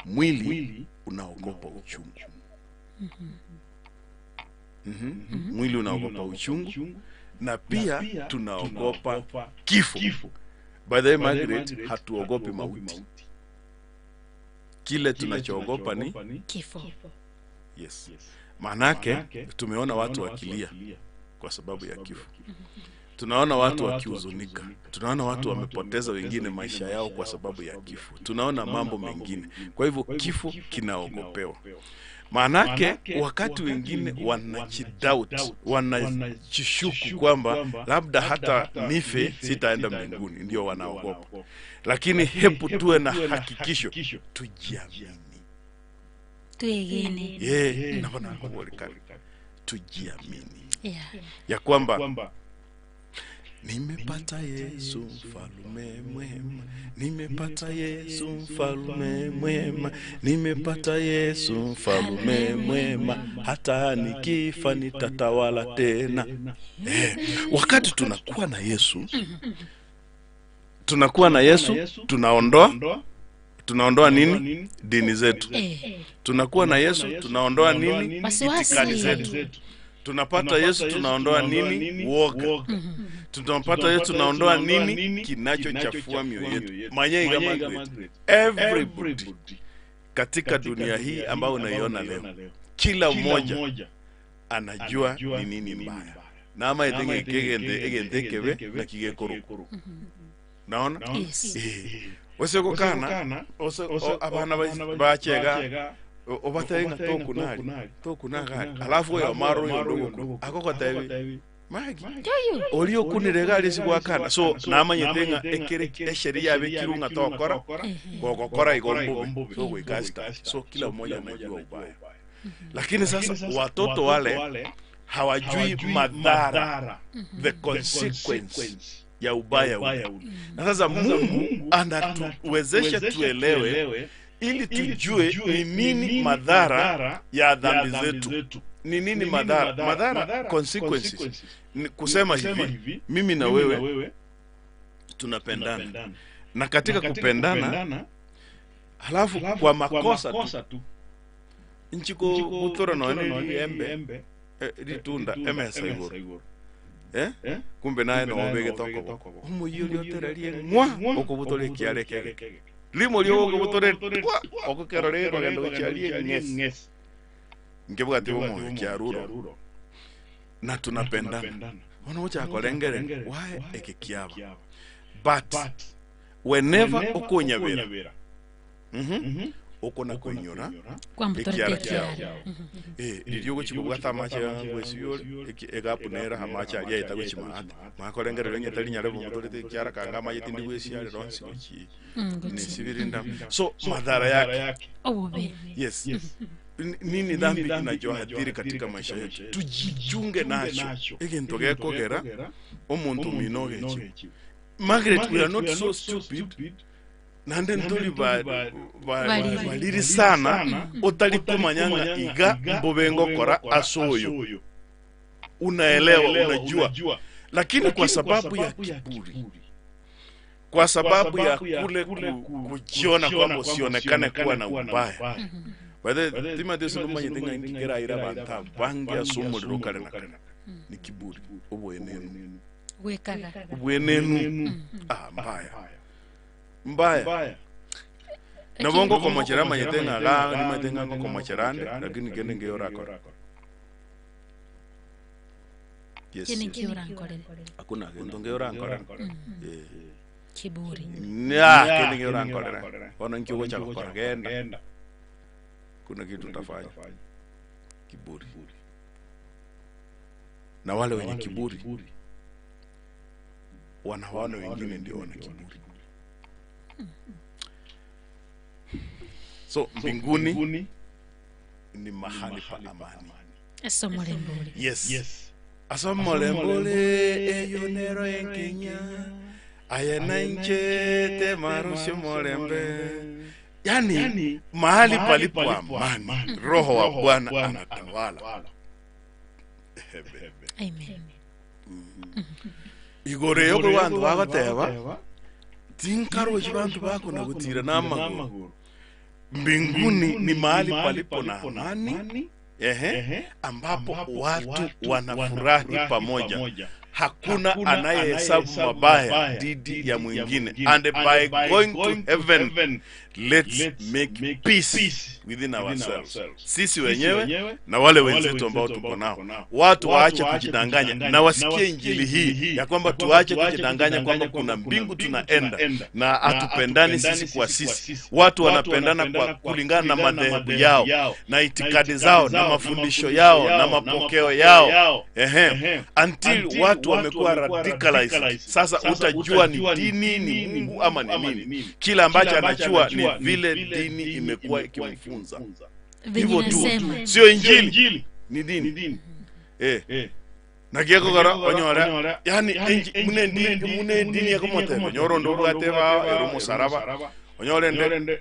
Speaker 3: Mwili unaogopa uchungu. Mwili unaogopa uchungu na pia tunaogopa kifo. By the way, Margaret, hatuogopi mauti. Kile tunachoogopa ni
Speaker 1: kifo.
Speaker 3: Yes. Maanake tumeona watu wakilia kwa sababu ya kifo. Tunaona watu wakihuzunika, tunaona watu wamepoteza wengine maisha yao kwa sababu ya kifo, tunaona mambo mengine. Kwa hivyo kifo kinaogopewa. Maanake wakati wengine wanajidoubt, wanajishuku kwamba labda hata nife sitaenda mbinguni, ndio wanaogopa. Lakini hebu tuwe na hakikisho, tujiamini.
Speaker 1: Twegene.
Speaker 3: Ye, naona kuborekana. Tujiamini ya kwamba nimepata Yesu mfalume mwema, nimepata Yesu mfalume mwema, nimepata Yesu mfalume mwema, hata nikifa nitatawala tena. Eh, wakati tunakuwa na Yesu, tunakuwa na Yesu, tunaondoa nini? Dini zetu. Tunakuwa na Yesu, tunaondoa nini?
Speaker 1: Wasiwasi.
Speaker 3: Itikadi zetu. Tunapata Yesu, tunaondoa nini? Woga. Tunapata Yesu, tunaondoa nini? Kinachochafua mioyo yetu. Manyeiga Margaret, everybody katika dunia hii ambayo unaiona leo, kila mmoja anajua ni nini mbaya nama etenge kegende egente kebe na kigekoruko naona.
Speaker 1: Yes.
Speaker 3: Eh, ose gokana ose abana bachega obatebe ng'a tokunari tokunagari alafu oyo maro oyo ndogoku agogotebi magi ori okunire gari ase gwakana so namanyete ng'a ekere esheria yabekirwe ng'a tokora gogokora igo mbobe so goika so kila mmoja anajua ubaya lakini sasa watoto wale hawajui madhara, the consequence ya ubaya ule. Na sasa Mungu anatuwezesha tuelewe ili tujue ni nini madhara ya dhambi zetu, ni nini madhara, madhara consequences. Ni kusema hivi, mimi na wewe tunapendana, na katika kupendana, halafu kwa makosa tu nchiko guthura none riembe ritunda emesa iguru eh kumbe naye no obegete okoboko omoyio riotererie ng'wa okobutore ekiare kegeke limo rio okobutore twa okokero rikogenda gochiarie ng'esi nkebwati bomoyo kiaruro na tunapendana ono gochakorengere wae eke kiaba but whenever okonyabera. Okona koinyora
Speaker 1: Kwambutorete
Speaker 3: ekiara
Speaker 1: ekiara.
Speaker 3: kiao. Eh, riria ogochia kobwata amache aya ngwesibia ore, eki- egapu nere amache aria aeta gochia maate. Mwakorengereria onye tari nyarebe omotorete ekiara kanga amache tindi gwesiarera onsi gochia
Speaker 1: Mm, gochia.
Speaker 3: nesibiri ndabu. So madhara yake
Speaker 1: Obobe.
Speaker 3: yes Nini dhambi inachoathiri katika maisha yetu tujichunge nacho egento gekogera omonto omino ogechiwe Margaret we are not so stupid naende ntori ba- ba-
Speaker 1: Bariri.
Speaker 3: bariri sana otari komanya ng'a iga mbobe ngokora ase oyo unaelewa unajua lakini kwa sababu ya kiburi kwa sababu ya kule kujiona kwamba usionekane kuwa na ubaya by the Timothy sinumanyete ng'a nkikeraira abanto abange ase omorero kare na kare ni kiburi obwenenu
Speaker 1: Gwekaga.
Speaker 3: obwenenu ah mbaya mbaya nabo ngokomochera amanyete ng'a ga nimanyete ng'a ngokomochera ande lakini kende ngeyo orakora yes
Speaker 1: Kende nkiyo orankorere.
Speaker 3: hakuna gento ngeyo orankorera Eh.
Speaker 1: Kiburi.
Speaker 3: Nya, kende ngeyo orankorera bono nki ogocha gokora genda kuna kitu utafanya kiburi na wale wenye kiburi wanawaona wengine ndio wana kiburi so mbinguni ni mahali pa amani
Speaker 1: Ase omorembe ore.
Speaker 3: yes ase omorembe ore eyo nero enkenya aye nainchete marusio omorembe yani mahali palipo amani roho wa bwana anatawala Ehebe.
Speaker 1: Amen.
Speaker 3: Igoro eyo korwa abanto bagoteba, tinkarochi banto bakona gotira namagoro. Mbinguni ni mahali palipo na amani, ehe, ambapo watu wanafurahi pamoja. Hakuna anayehesabu mabaya dhidi ya mwingine. And by going to heaven, let's make peace within ourselves, sisi wenyewe na wale wenzetu ambao tuko nao. Watu waache kujidanganya na wasikie injili hii ya kwamba tuache kujidanganya kwamba kuna mbingu tunaenda na hatupendani sisi kwa sisi. Watu wanapendana kwa kulingana na madhehebu yao na itikadi zao na mafundisho yao na mapokeo yao, ehe, until watu wamekuwa radicalized. Sasa utajua ni dini ni Mungu ama ni nini. Kila ambacho anajua ni vile dini imekuwa ikimfunza
Speaker 1: Venye
Speaker 3: hivyo tu,
Speaker 1: inasema.
Speaker 3: sio injili, ni dini eh nagiekogora onyora yani enji- mune ndi- mune dini yakomotebe onyora onde obwate ba ero omosalaba onyore nde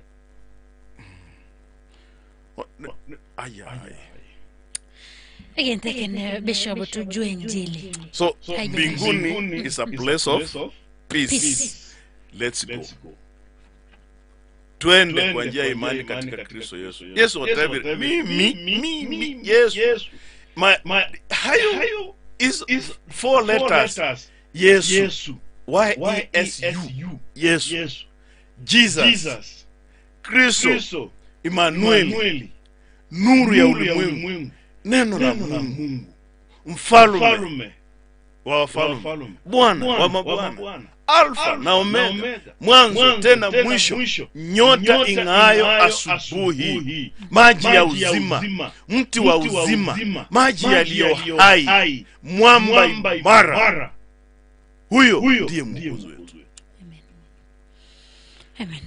Speaker 3: aya aya
Speaker 1: Egento ekene Bishop tujue injili.
Speaker 3: so
Speaker 1: Haija-
Speaker 3: mbinguni is a place of peace,
Speaker 1: Peace.
Speaker 3: let's go twende kwa njia ya imani katika kristo yesu yesu otebire mimi mimi yesu my, hayo is four letters yesu y e s u yesu jesus kristo emmanueli nuru ya ulimwengu neno la mungu mfalume wa wafalme bwana wa mabwana alfa na omega mwanzo tena mwisho nyota ing'aayo asubuhi maji ya uzima mti wa uzima maji yaliyo hai mwamba imara huyo ndiye mwokozi wetu
Speaker 1: Amen.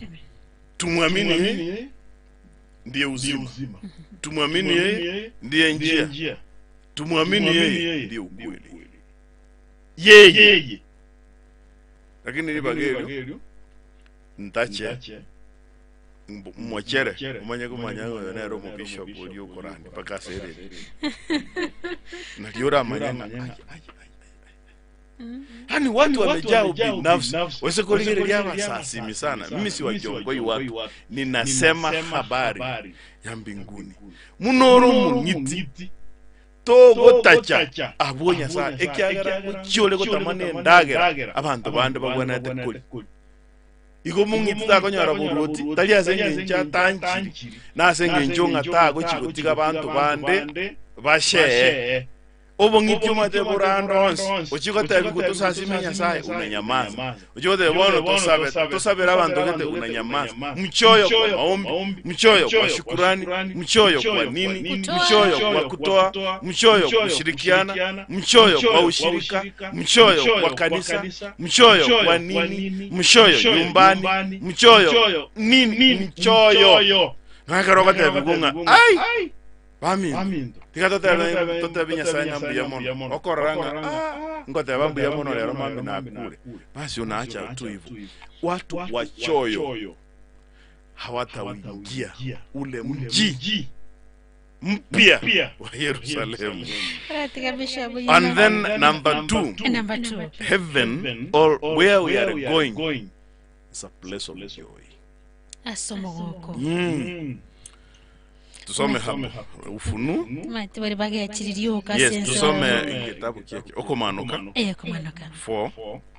Speaker 3: tumwamini yeye ndiye uzima tumwamini yeye ndiye njia tumwamini yeye ndiye ukweli yeye lakini ribaga eryo ntache mwochere omanye komanya oyo nere omobishop oria okorandi mpaka ase ereri nario oramanye ng'a ai, ai, ai, ai. Yaani watu wamejaa ubinafsi wese kurigereria abasasimi sana mimi siwajongoi watu ninasema habari ya mbinguni munoro mung'iti togotacha abwo nyasaye ekiagera gochiore gotamana endagera abanto bande babwanete kori igo mong'iti takonyora boruoti tari ase eng'encho atanchiri na ase eng'encho ng'a tagochi gotiga abanto bande bashee Obong'iti omanyete bore ande onsi, ochie gotebiwa tosasime Nyasaye, unanyamaza. Ochie gotebia bono tosabe, tosabere abanto gete, unanyamaza. Mchoyo kwa maombi, mchoyo kwa shukurani, mchoyo kwa nini, mchoyo kwa kutoa, mchoyo kushirikiana, mchoyo kwa ushirika, mchoyo kwa kanisa, mchoyo kwa nini, mchoyo nyumbani, mchoyo nini, mchoyo. Ekero ogotebiwa ng'a ai baminto, tiga totebe totebe Nyasaye ng'a mbuya mono, okorora ng'a ah, ngoteba mbuya mono rero mambia nakure, basi unaacha tu hivyo. Watu wachoyo hawatauingia ule mji mpya wa Yerusalemu.
Speaker 1: Ratiga Bishop.
Speaker 3: And then number two,
Speaker 1: Number two.
Speaker 3: heaven or where we are going is a place of joy.
Speaker 1: Ase omogoko.
Speaker 3: Tusome hapo Ufunuo.
Speaker 1: Mati bari bagechiririe ase
Speaker 3: Yes,
Speaker 1: ense.
Speaker 3: tusome kitabu kieke Okomanoka
Speaker 1: Eh, Okomanoka.
Speaker 3: 4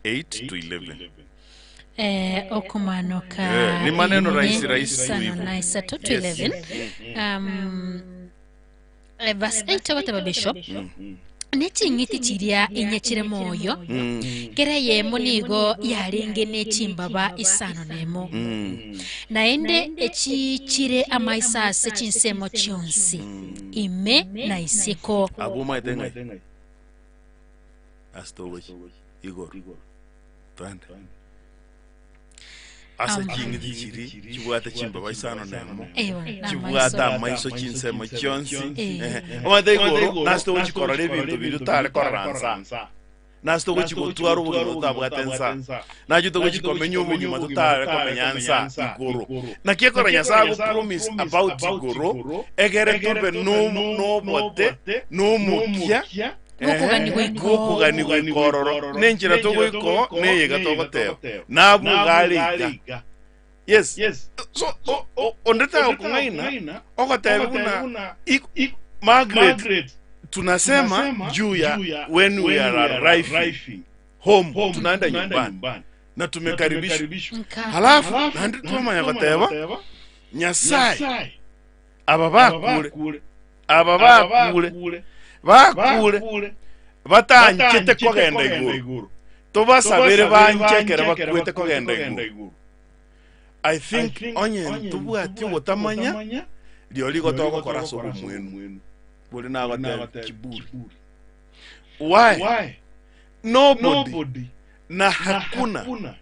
Speaker 3: 8 to 11.
Speaker 1: Eh, Okomanoka.
Speaker 3: Eh, ni maneno rahisi rahisi tu
Speaker 1: Sana
Speaker 3: hivyo.
Speaker 1: na isato to
Speaker 3: Yes.
Speaker 1: 11. Verse 8 abataba Bishop. Neching'iti chiria inye chire moyo kera eyemo nigo yarenge nechimbaba isano nemo naende echichire amaiso ase chinsemo chionsi ime na isiko.
Speaker 3: Abwo omanyete ng'ai? Ase togochia igoro. Twende. Ase ching'iti chiri chibwate chimbaba isano nemo
Speaker 1: Ewa, na
Speaker 3: chibwate
Speaker 1: amaiso.
Speaker 3: amaiso chinsemo chionsi.
Speaker 1: Eh.
Speaker 3: Ehe. Omanyete igoro nase togochikorora ebinto biria otare korora nsa nase togochi gotwara obogima totabwate nsa nacho togochi komenya obogima totare komenya nsa igoro. Naki ekero Nyasaye agopromise about igoro egere tobe nobote nomokia
Speaker 1: Gokoganigwa iko.
Speaker 3: gokoganigwa ikororo nenchera togoiko neyega togoteba nabwo iga iga. Yes, so onde tagokong'aina ogoteba buna Margaret, tunasema juu ya when we are arriving home, tunaenda nyumbani na tumekaribishwa. Halafu nandi twamanya goteba Nyasaye aba bakure aba bakure bakure batanchete kogenda iguru tobasabere banchekere bakwete kogenda iguru. I think onye ntobwati ogotamanya riori gotogokora ase obomwenu bori nagoteba kiburi. Why? Nobody na hakuna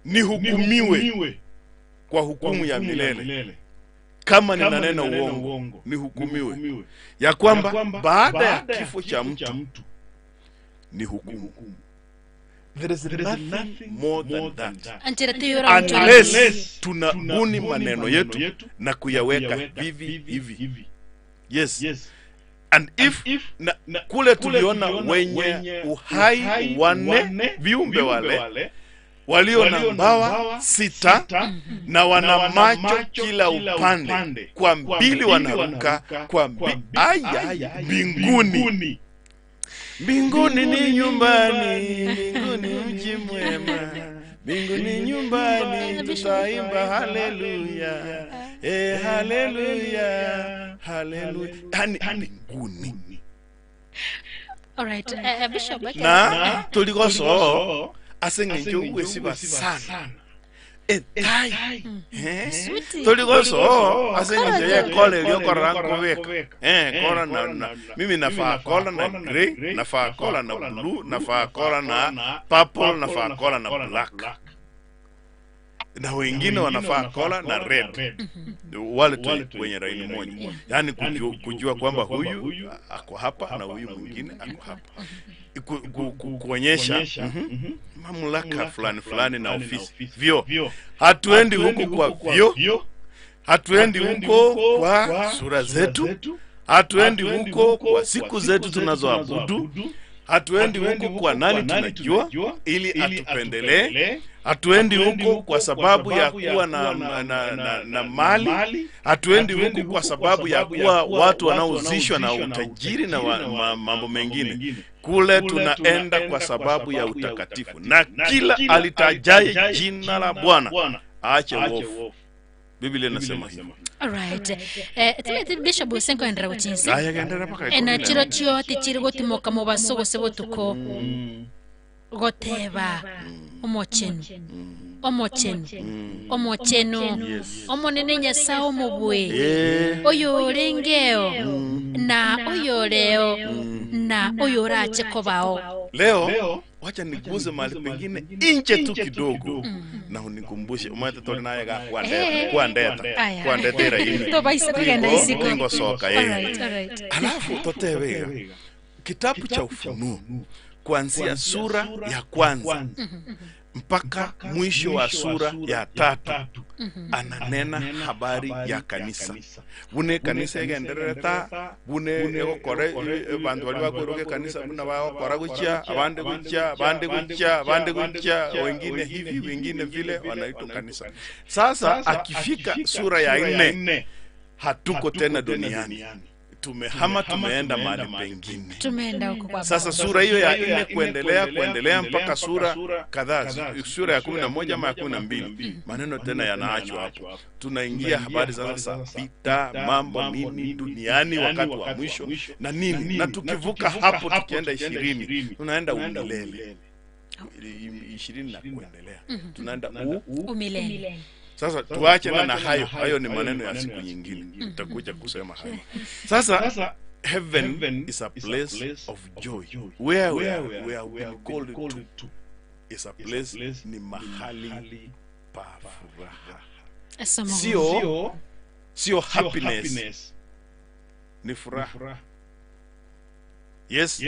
Speaker 3: nihukumiwe kwa hukumu ya milele kama ninanena uongo nihukumiwe, ya kwamba baada ya kifo cha mtu ni hukumu. There is nothing more than that.
Speaker 1: Anchera teyora
Speaker 3: Unless tunabuni maneno yetu na kuyaweka vivi hivi. Yes. And if na, kule tuliona wenye uhai wanne viumbe wale walio na mbawa sita na wana macho kila upande, kwa mbili wanaruka kwa aya mbinguni. Mbinguni ni nyumbani, mbinguni mji mwema, mbinguni nyumbani tutaimba haleluya, eh, haleluya, haleluya. Yani mbinguni.
Speaker 1: Alright, Bishop.
Speaker 3: Na tuligoso ase ng'encho ogwesiba sana etai.
Speaker 1: Sweetie.
Speaker 3: Tuligoso ase ng'encho yekola erio okorora nkobeka kola na mimi nafaa kola na grey, nafaa kola na blue, nafaa kola na purple, nafaa kola na black, na wengine wanafaa kola na red, wale tu wenye raini moja, yaani kujua kwamba huyu ako hapa na huyu mwingine ako hapa, kuonyesha mamlaka fulani fulani na ofisi vyo. Hatuendi huko kwa vyo, hatuendi huko kwa sura zetu, hatuendi huko kwa siku zetu tunazoabudu, hatuendi huko kwa nani tunajua ili atupendelee, hatuendi huko kwa sababu ya kuwa na mali, hatuendi huko kwa sababu ya kuwa watu wanaohusishwa na utajiri na mambo mengine. Kule tunaenda kwa sababu ya utakatifu, na kila alitajaye jina la Bwana aache uovu. Biblia inasema hivyo.
Speaker 1: Alright. Eh, timeti Bishop gose nkoenderera gochinse.
Speaker 3: Aye, genderera mpaka
Speaker 1: Eh, na
Speaker 3: ikumi na
Speaker 1: chiro chio tichiri gotimoka mobaso gose botuko goteba omochenu omochenu omochenu
Speaker 3: Yes.
Speaker 1: omonene nyasaye omobwe
Speaker 3: Eh.
Speaker 1: oyo orengeo na oyo oreo na oyo orache kobao
Speaker 3: Leo wacha niguze mahali pengine inje tu kidogo na unikumbushe umate toli naye ga
Speaker 1: Eh.
Speaker 3: kwandeta
Speaker 1: Aya.
Speaker 3: kwandeta ira ini
Speaker 1: Tobaise kugenda isiko.
Speaker 3: ingo soka eh
Speaker 1: Alright, alright.
Speaker 3: alafu totebega kitabu cha Ufunuo kuanzia sura ya kwanza mpaka mwisho wa sura ya tatu ananena habari ya kanisa bune kanisa egenderereta bune egokora bantu bari bakweruka ekanisa buna bagokora gochia abande gochia abande gochia abande gochia wengine hivi wengine vile wanaitwa kanisa sasa akifika sura ya nne hatuko tena duniani tumehama tumeenda mahali pengine
Speaker 1: tumeenda huko kwa
Speaker 3: sasa
Speaker 1: Baba.
Speaker 3: sura hiyo ya nne kuendelea kuendelea mpaka sura kadhaa sura ya 11 ama ya 12 maneno tena yanaachwa hapo tunaingia habari sasa za vita mambo nini duniani wakati wa mwisho na nini na tukivuka hapo tukienda 20 tunaenda umilele 20 na kuendelea tunaenda
Speaker 1: Umilele.
Speaker 3: sasa tuache na hayo hayo ni maneno ya siku nyingine tutakuja kusema hayo sasa heaven is a place of joy where we are, we are been called to is a place ni mahali pa furaha
Speaker 1: Asamo.
Speaker 3: sio sio happiness ni furaha yes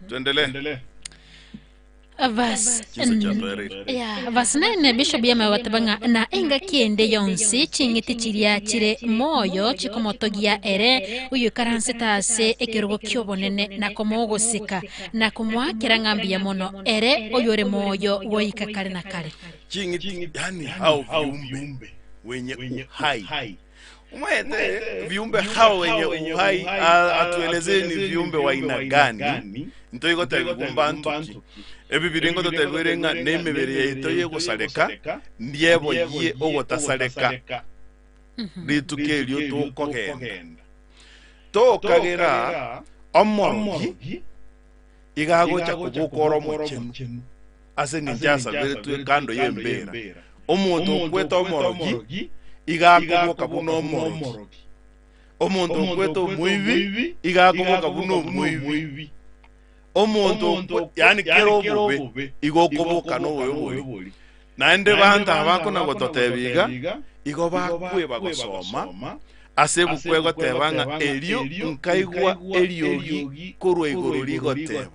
Speaker 3: tuendelee
Speaker 1: Vas
Speaker 3: Chiso cha Toereri.
Speaker 1: ya vasinene bishop yame watabanga na enga kiende yonsi ching'iti chiria chire moyo chikomotogia ere uyu ikaransete ase ekerogo kiobonene na komogosika na komwakera ng'ambi ya mono ere oyo ore moyo woika kare na kare
Speaker 3: ching'iti yani hao viumbe wenye uhai umwete viumbe hao wenye uhai atuelezee ni viumbe wa aina gani ntoigotebigumba ntuki ebi biringo totebire ng'a na emibere yaito yegosareka ndiebo ye ogotasareka rituko erio tokogenda tokagera omorogi igagocha kobokora omochenu ase eng'encho asaberetwe kando ya embera omonto okwete omorogi igakoboka buna omorogi omonto okwete omoibi igakoboka buna omoibi omonto yani kera obobe igokoboka nobobe bori naende banto abakona gototeba iga igo bakweba gosoma ase ebuku egoteba ng'a erio nkaigwa eriogi korwa igoro rigoteba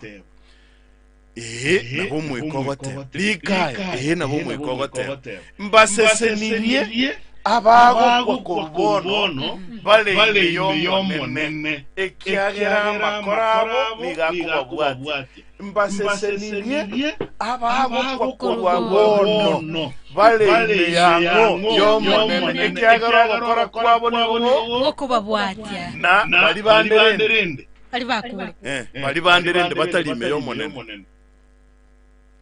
Speaker 3: ee nabo omwiko ogoteba rikaya ee nabo omwiko ogoteba mbasesenirie abagokwa korwa bono bare ime y'omonene ekiagera amakoro abo nigo akobabwatia mbasesenirie abagokwa korwa bono bare ime yang'o y'omonene ekiagera ogokora kwabo nigo
Speaker 1: okobabwatia
Speaker 3: na bari banderende
Speaker 1: bari bakure
Speaker 3: Eh, bari banderende batari ime y'omonene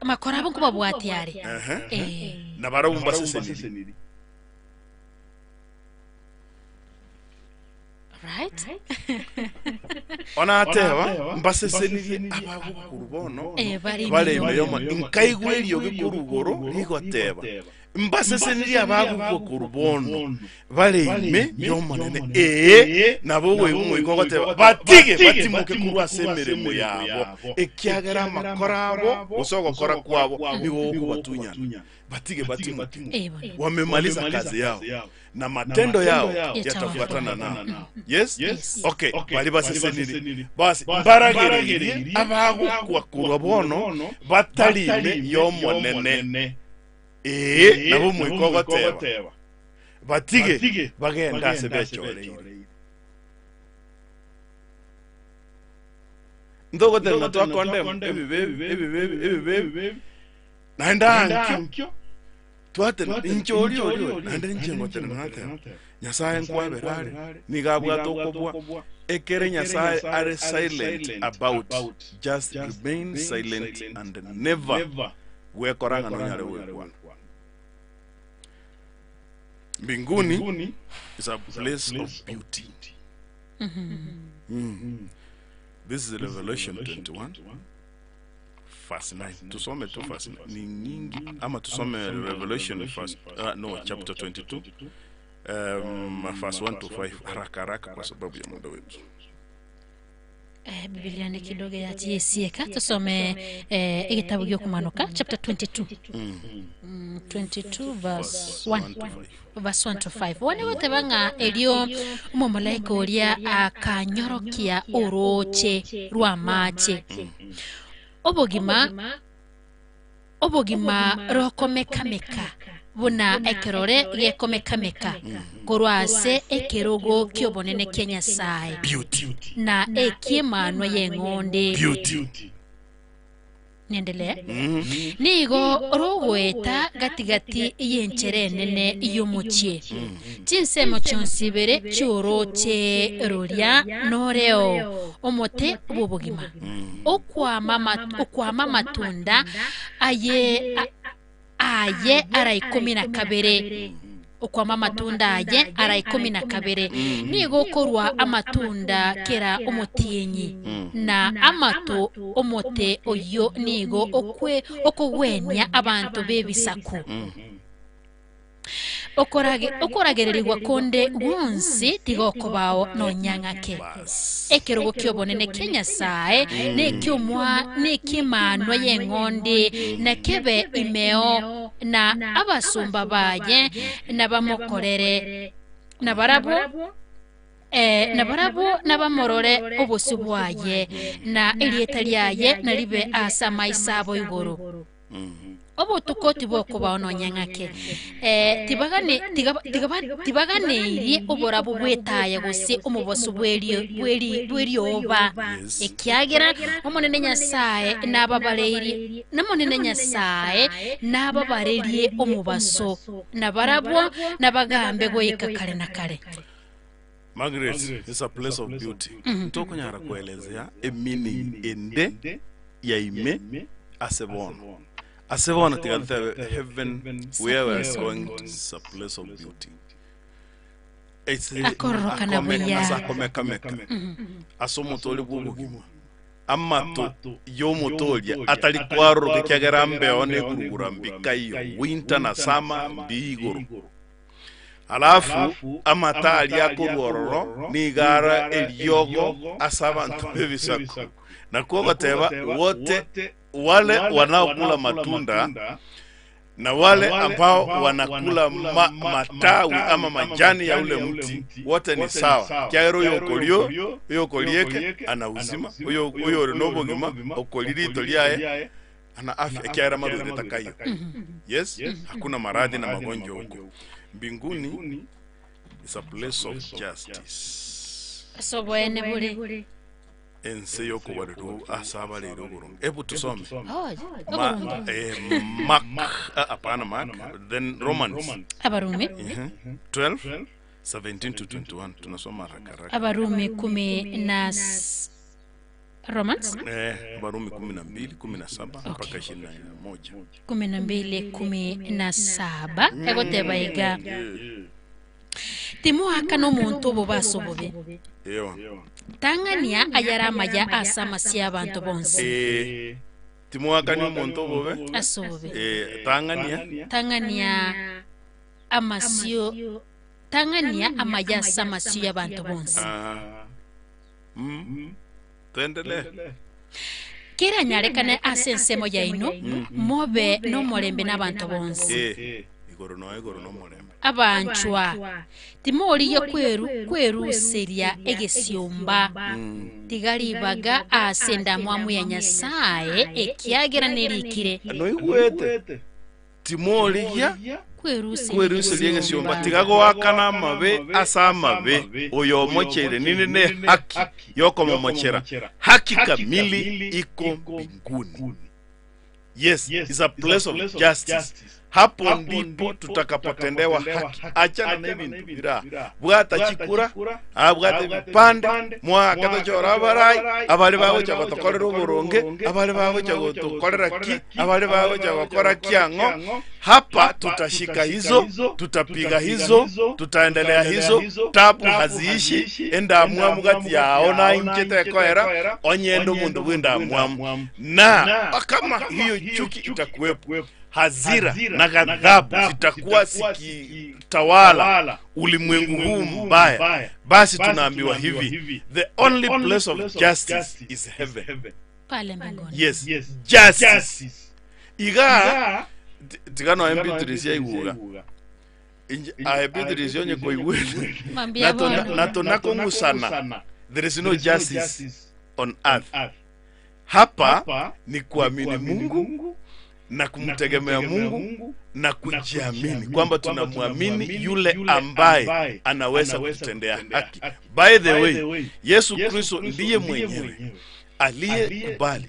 Speaker 1: amakoro abo nkobabwatia are
Speaker 3: Ehe.
Speaker 1: Eh.
Speaker 3: na barabwo mbasesenirie
Speaker 1: right
Speaker 3: ona ateba mbasesenirie abagokuru bono
Speaker 1: Eh, bari ime
Speaker 3: bare ime
Speaker 1: y'omonene.
Speaker 3: y'omonene nkaigwa eriogi korugoro rigoteba mbasesenirie abagokwa bono bare ime y'omonene ee nabo obwaibu omwiko ogoteba batige batimoke korwa ase emeremo yabo ekiagera amakoro abo gose ogokora kwabo nigo gokobatunyana batige batimoke
Speaker 1: Eh, bwana.
Speaker 3: wamemaliza kazi yao na matendo yao yatafuatana nao yes okay bari baseseniri basi mbaragererie abagokwa kurwa bono batarime y'omonene ee nabo omwiko ogoteba batige bagenda ase bechoreire ntogoteba twakondema ebibe ebibe ebibe ebibe naende ankio twatena inche ori ori ori naende inche ngotena nateba nyasaye nkwabera are niga abwate okobwa ekere nyasaye are silent about just remain silent and never gwekora ng'a nonyare gwekwana Mbinguni is a place of beauty. This is Revelation 21 verse 9. Tusome tu verse 9. Ni nyingi ama tusome Revelation verse, no chapter 22 verse 1 to 5 haraka haraka kwa sababu ya muda wetu.
Speaker 1: Eh, bibilia ni kidogo yachiesieka tusome eh, egetabu giokumanuka chapter 22 22 verse 1 verse 1 to 5 one goteba ng'a erio omomalaika oria akanyorokia oroche rwa amache obogima obogima rokomekameka buna ekerore gekomekameka korwa ase ekerogo ki'obonene kia Nyasae
Speaker 3: Beauty.
Speaker 1: na eki'Emanwa y'Eng'ondi.
Speaker 3: Beauty.
Speaker 1: Nendelee. Nigo rogoeta gati-gati y'enchera enene y'omochie. Chinsemo chionsi ibere chi'orooche roria noreo omote bw'obogima, okwama ama- okwama amatunda aye a- aye ara ikomi na kabere okwama amatunda aye ara ikomi na kabere nigo okorwa amatunda kera omotienyi na amato omote oyio nigo okwe okogwenia abanto b'ebisaku Okorage, okoragererigwa konde gwonsi tigokobao nonya ng'ake. Ekerogo ki'obonene kia Nyasae neki'omwa neki'Emanwa y'Eng'ondi nakebe imeo, na abasomba baye nabamokorere, nabarabwo Ee, nabarabwo nabamorore obosio bwaye, na erieta riaye naribe ase amaiso abo igoro. Obotuko tibokobao nonya ng'ake. Ee, tibagane, tiga, tiga, tibaganeirie oborabu bw'etaya gose omobaso bw'erio, bw'eri, bw'erioba, ekiagera Omonene Nyasae nababareirie, n'Omonene Nyasae nababarerie omobaso, na barabwo nabagambe goika kare na kare.
Speaker 3: Margaret is a place of beauty. Ntokonyara koelezea emeaning ende ya ime ase bono. Ase bono tiga totebe heaven where we are going to is a place of beauty. It's
Speaker 1: Akororokana
Speaker 3: akome-
Speaker 1: buya.
Speaker 3: ase akomekameka ase omoto oria bw'obogima amato y'omoto oria atari kwaroroka ekiagera mbeo nekurugura mbikaiyo winter na summer ndi igoro Alafu amata aria akorwa ororo nigo are eriogo ase abanto b'ebisaku. Nakwo ogoteba, Wote wale wanaokula matunda na wale ambao wanakula ma, matawi ama majani ya ule mti wote ni sawa, kiagera oyo okorio oyo okoria eke ana uzima, oyo oyo ore nobogima okoria rito riaye ana afya, ekiagera marwaire takaiyo. Yes, hakuna maradhi na magonjwa huko. Mbinguni is a place of justice.
Speaker 1: Ase oboene bore.
Speaker 3: Ense y'okobarerwa ase abarere oboronge. Ebu tusome.
Speaker 1: Oh,
Speaker 3: Ma,
Speaker 1: oboronge.
Speaker 3: Mark, hapana Mark, then Romans.
Speaker 1: Abarumi.
Speaker 3: 12, 17 to 21. Tunasoma haraka haraka.
Speaker 1: Abarumi kumi na Romans
Speaker 3: Warumi 12, 17 mpaka 21.
Speaker 1: 12 17 egoteba iga timoakana omonto obobe ase obobe
Speaker 3: Eyo.
Speaker 1: tang'ania ayare amaya ase amasio y'abanto bonsi
Speaker 3: Timoakani omonto obobe
Speaker 1: ase obobe
Speaker 3: tang'ania
Speaker 1: tang'ania amasio tang'ania amaya ase amasio y'abanto bonsi
Speaker 3: Ah. Tuendelee.
Speaker 1: Keranyarekane ase ensemo yaino, mobe nomorembe nabanto bonsi.
Speaker 3: Igoro noe igoro nomorembe.
Speaker 1: Abanchwa, timorigia kweruseria egesiomba, tiga ribaga ase endamwamu ya Nyasae, ekiagera nerikire.
Speaker 3: Noigwete? Timorigia kweruseria egesiomba, tiga goakana amabe ase amabe, oyo omocheire ninde nehaki y'okomomochera, haki kamili iko mbinguni. Yes, is a place of justice. Hapo ndipo tutakapotendewa haki. Achana na ebinto bira. Bwata chikura, abwate ebipande, moake tochore abarai, abare bagocha gotokorera oboronge, abare bagocha gotokorera ki, abare bagocha gokora ki ang'o. Hapa tutashika hizo, tutapiga hizo, tutaendelea hizo, tabu haziishi, endamwamu gati yao na inche tekoera, onye ende omonto bw'endamwamu. Na kama hiyo chuki itakuwepo, hasira na ghadhabu zitakuwa zikitawala ulimwengu huu mbaya, basi tunaambiwa hivi, the only place of justice is heaven.
Speaker 1: Pale mbinguni.
Speaker 3: Yes, justice. Iga tiga noe Beatrice yaiguga. Inche aye Beatrice onye koigwete
Speaker 1: Mwambie bono.
Speaker 3: na tonakong'usana there is no justice on earth. Hapa ni kuamini Mungu na kumtegemea Mungu na kujiamini kwamba tunamwamini yule ambaye anaweza kututendea haki. By the way, Yesu Kristo ndiye mwenyewe aliyekubali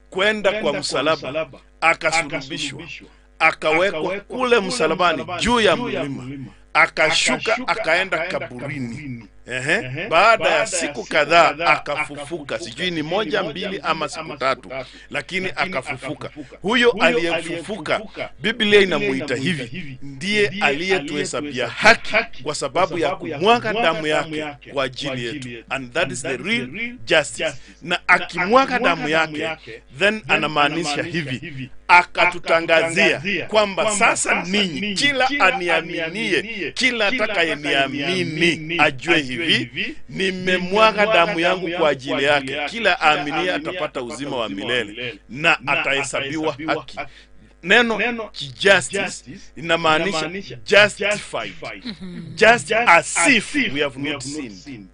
Speaker 3: kwenda kwa msalaba, akasulubishwa, akawekwa kule msalabani juu ya mlima, akashuka akaenda kaburini. Ehe. Baada ya siku kadhaa akafufuka, sijui ni moja mbili ama siku tatu, lakini akafufuka. Huyo aliyefufuka, Biblia inamuita hivi, ndiye aliyetuhesabia haki kwa sababu ya kumwaga damu yake kwa ajili yetu, and that is the real justice. Na akimwaga damu yake, then anamaanisha hivi, akatutangazia kwamba sasa ninyi, kila aniaminie, kila atakayeniamini ajue hivi, nimemwaga damu yangu kwa ajili yake. Kila aaminie atapata uzima wa milele na atahesabiwa haki. Neno justice inamaanisha justified, just as if we have not sinned.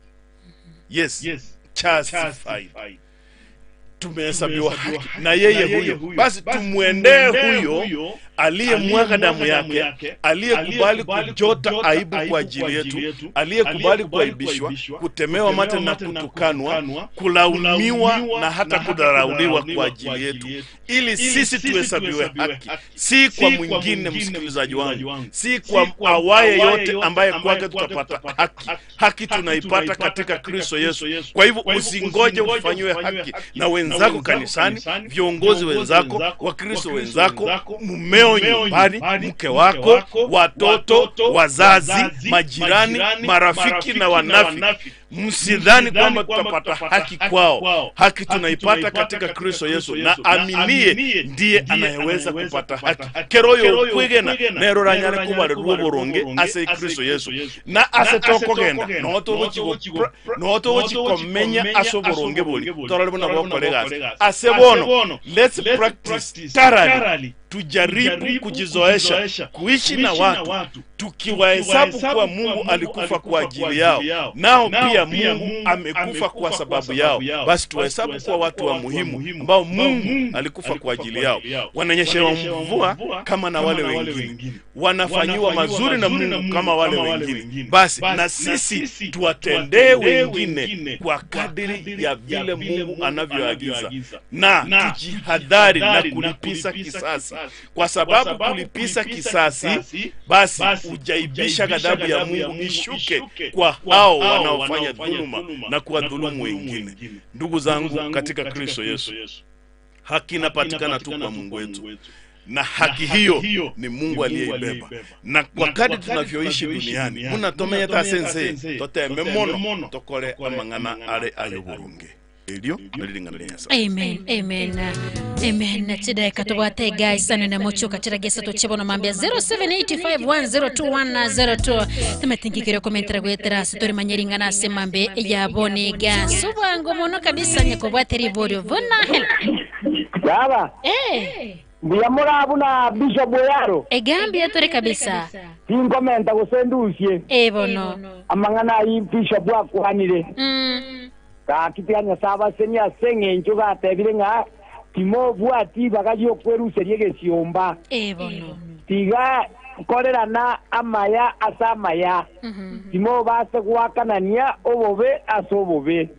Speaker 3: Yes, justified, tumehesabiwa haki na yeye huyo. Basi tumwendee huyo aliyemwaga damu yake, aliyekubali kujota aibu kwa ajili yetu, aliyekubali kuaibishwa, kutemewa mate na kutukanwa, kulaumiwa na hata kudharauliwa kwa ajili yetu, ili sisi tuhesabiwe haki, si kwa mwingine, msikilizaji wangu, si kwa awaye yote ambaye kwake tutapata haki. Haki tunaipata katika Kristo Yesu. Kwa hivyo usingoje ufanyiwe haki na wenzako kanisani, viongozi wenzako, Wakristo wenzako, mumeo nyumbani, mke wako, watoto, wazazi, majirani, marafiki na wanafiki. Msidhani kwamba tutapata haki kwao. Haki tunaipata katika Kristo Yesu, na aminie ndiye anayeweza kupata haki. Keroyo okwegena nero ranyare kubarerwa oboronge ase Kristo Yesu, na ase tokogenda no togochikomenya ase oboronge bori torore buna bokora egasi ase bono. Let's practice thoroughly, tujaribu kujizoesha kuishi na watu tukiwahesabu kuwa Mungu alikufa kwa ajili yao, nao pia Mungu amekufa kwa sababu yao. Basi tuwahesabu kuwa watu wa muhimu ambao Mungu alikufa kwa ajili yao. Wananyeshewa mvua kama na wale wengine, wanafanyiwa mazuri na Mungu kama wale wengine. Basi na sisi tuwatendee wengine kwa kadiri ya vile Mungu anavyoagiza, na tujihadhari na kulipisa kisasi, kwa sababu kulipisa kisasi basi hujaibisha ghadhabu ya Mungu ishuke kwa hao wanaofanya dhuluma na kuwadhulumu wengine. Ndugu zangu katika Kristo Yesu, haki inapatikana tu kwa Mungu wetu, na haki hiyo ni Mungu aliyeibeba. Na kwa kadri tunavyoishi duniani, munatomenya ta sense toteme mono tokore amang'ana are ayoburunge elio nalilingana lya Nyasaye.
Speaker 1: Amen, amen, amen. Chideka tubwate guys sana na mochoka chiragesa tochebono mambia 0785102102 tumetingikire komentera gwetera sitori manyeringana ase mambe yabone gas ubwango mono kabisa nyakobwate riborio vuna hela
Speaker 9: Baba.
Speaker 1: Eh.
Speaker 9: Mbuya murabu na Bishop Oyaro.
Speaker 1: Egambia tore kabisa.
Speaker 9: Tinkomenta gusendusie.
Speaker 1: Eh bono.
Speaker 9: Amang'ana ayi Bishop akwanire. Gakitiga Nyasaye abaseni ase eng'encho gatebire ng'a timobwati ibaga riokweruseria egesiomba.
Speaker 1: Eh bono.
Speaker 9: Tiga nkorerana amaya ase amaya. Timobase gwakanania obobe ase obobe.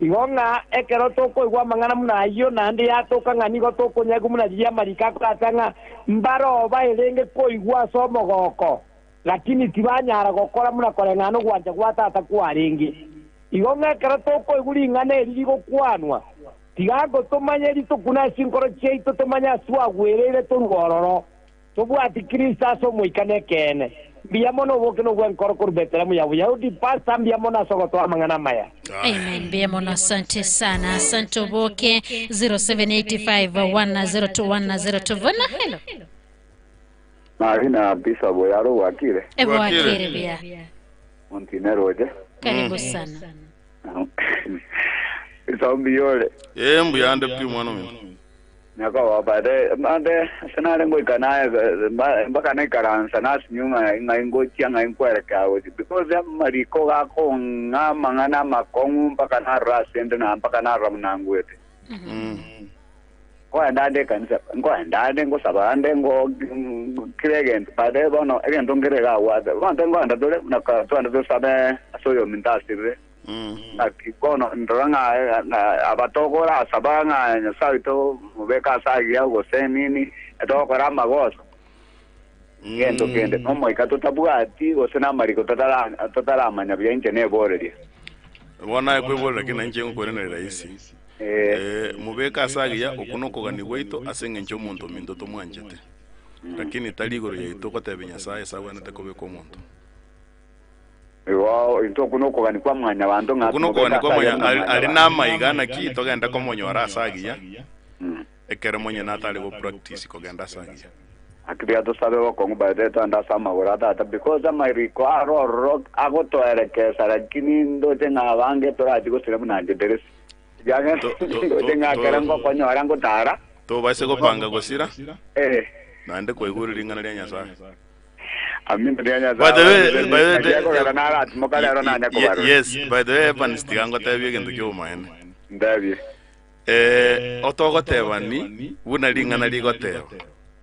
Speaker 9: Igo ng'a ekero tokoigwa amang'ana buna ayio, naende yatoka ng'a nigo tokonyagwa buna riria amariko akorata ng'a mbaroo baerenge koigwa ase omogoko, lakini tibanyara gokora buna koreng'ana nogwancha gwa Tata kwarenge. Igo ng'a ekero tokoigwa ring'ana eri rigokwanwa, tiga ngotomanye ritukune ase chinkoro chiaito tomanye ase twagwereire torue ororo, Tobwati Kristo ase omoika nekeene. Mbuya mono oboke nobwenkoro korwa Bethlehemu ya Boyahudi. Pastor mbuya mono ase ogotoa amang'ana amaya.
Speaker 1: Amen. Mbuya mono asante sana. Asante oboke 0785102102 Vuna hello.
Speaker 15: Marina Bishop oyaro gwakire.
Speaker 1: Ebwakire buya.
Speaker 15: Montine roche.
Speaker 1: Karibu sana.
Speaker 15: Bishop mbiyore.
Speaker 3: Eh, mbuya ande pi mwana ominto.
Speaker 15: Nyakobo baade ande ase nare ngoika naye mpaka naikaransa nasinywa ng'a ng'ai ngochia ng'ai nkwerekea gochia because amariko gakong'a amang'ana amakong'u mpaka narora ase inde na mpaka narora buna ngwete. Nkoenda ande ekanisa, nkoenda ande ngosaba ande ngo kera egento baadaye bono egento nkere iga agwate bono nkoenda tore buna twende tosabe ase oyominto asirire. Naki bono ndora ng'a aba tokorasaba ng'a Nyasae oito mobeke ase agiya gose nini, togokora amagoso. Gento kende nomoika totabwati gose namariko totaramanya buya inche neborerie.
Speaker 3: Bono aye kweborera ki na inche ngokoiraneria rahisi. Mobeke ase agiya, okwo nokogania gwaito ase engencho y'omonto ominto tomwanchete. Lakini tari igoro yaito gotebia Nyasae ase agwenerete kobeka omonto.
Speaker 15: Igo intwe okwo nokogania kwa mwanyabanto ng'a
Speaker 3: Okwo nokogania kwa
Speaker 15: tumobeke ase
Speaker 3: mwanya
Speaker 15: agiya buna
Speaker 3: ari
Speaker 15: mwanyabanto.
Speaker 3: namaiga naki togende komonyora ase agiya, ekero monyene atare go practice kogenda ase agiya.
Speaker 15: Naki tiga tosabe bokong'u by the way toende ase amagoro a Tata because amariko aro ororo agotoerekesa lakini ndoche ng'a abange torachi gosira buna inche ndere ekiagera ndoche ng'a ekero ngokonyora ngotara
Speaker 3: Tobaise gopanga gosira, naende kwaigure ring'ana ria Nyasae.
Speaker 15: Amina ria Nyasae
Speaker 3: By the way,
Speaker 15: abasesenie,
Speaker 3: by the way,
Speaker 15: naki ekogera naratimoka rero nanye kobarora.
Speaker 3: Yes, by the way, Evans tiga ngotebie egento ki'obomaene.
Speaker 15: Ntebie.
Speaker 3: Eh, otogotebani buna ring'ana rigoteba.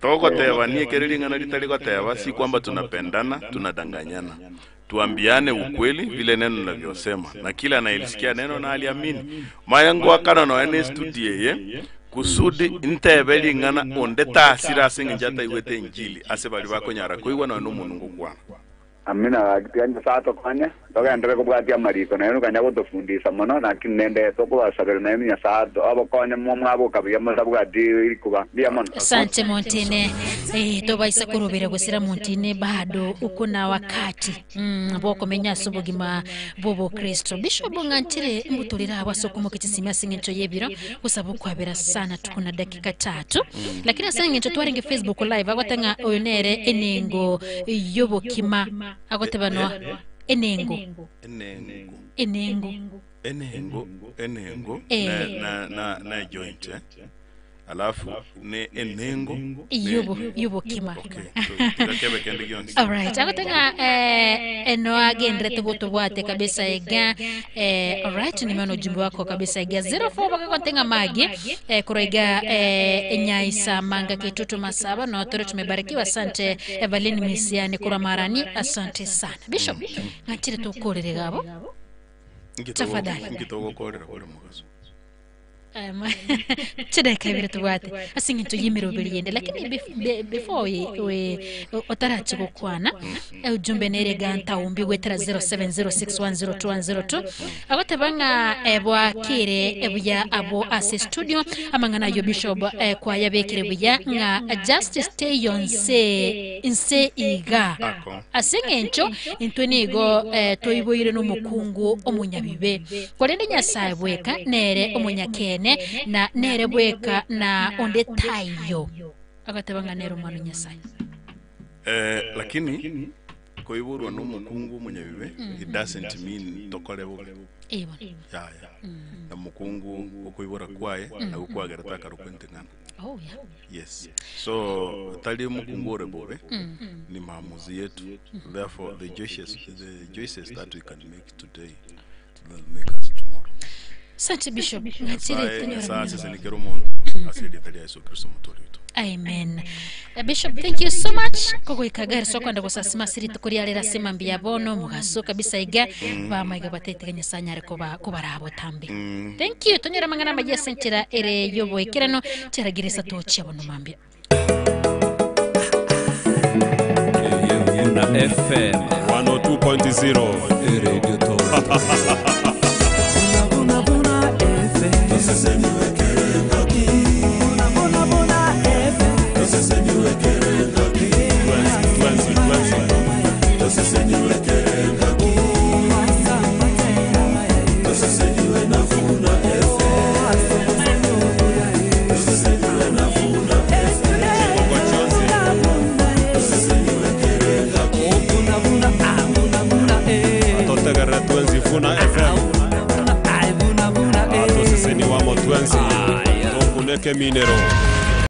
Speaker 3: Togotebani ekere ring'ana ritari goteba si kwamba tunapendana, tunadanganyana. Tuambiane ukweli vile neno linavyosema na kila anayelisikia neno na aliamini. Maya ngoakana nonya ne estudio eye kusudi ntebe ring'ana onde tasire ase eng'encho ataigwete enchili ase baria bakonyara koigwa nonya nomonwe ngokwana.
Speaker 15: Amina gaki tiga Nyasae atokonye togenderere kobwatia amariko naye nokanya gotofundisa mono naki nende tokobasabera naye Nyasae abakonye mwaboka buya motabwati rikuba mbuya mono.
Speaker 1: Asante Montine. Eh, tobaisa korobera gosira Montine bado uko na wakati bwokomenya ase obogima bw'obokristo. Bishop ng'anchire mbutorere abwo ase okomoka chisimi ase eng'encho y'ebiro gosaba okwabera sana tuko na dakika tatu. Lakini ase eng'encho twarenge Facebook live agoteba ng'a oyo nere enengo y'obokima agoteba noa enengo
Speaker 3: Enengo.
Speaker 1: enengo
Speaker 3: Enengo, enengo,
Speaker 1: Eh.
Speaker 3: na, na, na, na joint eh? Alafu ne enengo ne
Speaker 1: Yobo yobokima.
Speaker 3: Okay, so tiga kebe kende gionsi.
Speaker 1: Alright, agotenga eh, eno agenderete gotobwate kabisa iga eh, alright nimeona ujumbe wako kabisa iga 04 bakagotenga magi eh, korwa iga eh, enyaisa manga kitutu masaba no tore tumebarikiwa asante Evelyn Misiani korwa Marani asante sana Bishop ng'achire tokorere gabo Tafadhali.
Speaker 3: Inki togokorera kore mogaso?
Speaker 1: Chidakika ibere tobwate ase eng'encho y'emeroberi yende lakini before otarache gokwana ujumbe nere iga ntaumbi goetera 0706102102 agoteba ng'a bwakire buya abwo ase studio amang'ana ayio bishop kwayabekire buya ng'a justice teiyo nse nse iga ase eng'encho intwe nigo toiboire nomokungu omonyabibe Korende Nyasae bweka nere omonyakeene, na nere bweka na onde taiyo. Agateba ng'a nere Omwana o Nyasae.
Speaker 3: Eh, lakini koiborwa nomokungu omonyabibe it doesn't mean tokore bobe.
Speaker 1: Ee bono.
Speaker 3: Yaya. Na mokungu okoibora kwaye nabo kwagerete akarokwa enting'ana.
Speaker 1: Oh, yeah.
Speaker 3: Yes. So tari mokungu ore bobe ni maamuzi yetu. Therefore the choices that we can make today will make us tomorrow.
Speaker 1: Asante Bishop.
Speaker 3: Nyasaye
Speaker 1: Ngachire
Speaker 3: Nyasaye asesenikere omonto ase erieta ria Yesu Kristo omotori oito.
Speaker 1: Amen. Bishop, thank you so much. Kogoika gari so kwenda gosasima ase rituko ria rero ase mambia ya bono mogaso kabisa iga bamaiga batetega Nyasaye anyare koba kobaraa botambe. Thank you. Tonyore amang'ana amaya ase enchera ere y'oboikeranu chiaragire isato chia bono mambia.
Speaker 4: Na FM
Speaker 10: 102.0
Speaker 4: Radio
Speaker 10: Atotegerera twenzi Funa FM. Atoseseni wamo twenzi. Tokuneke minero.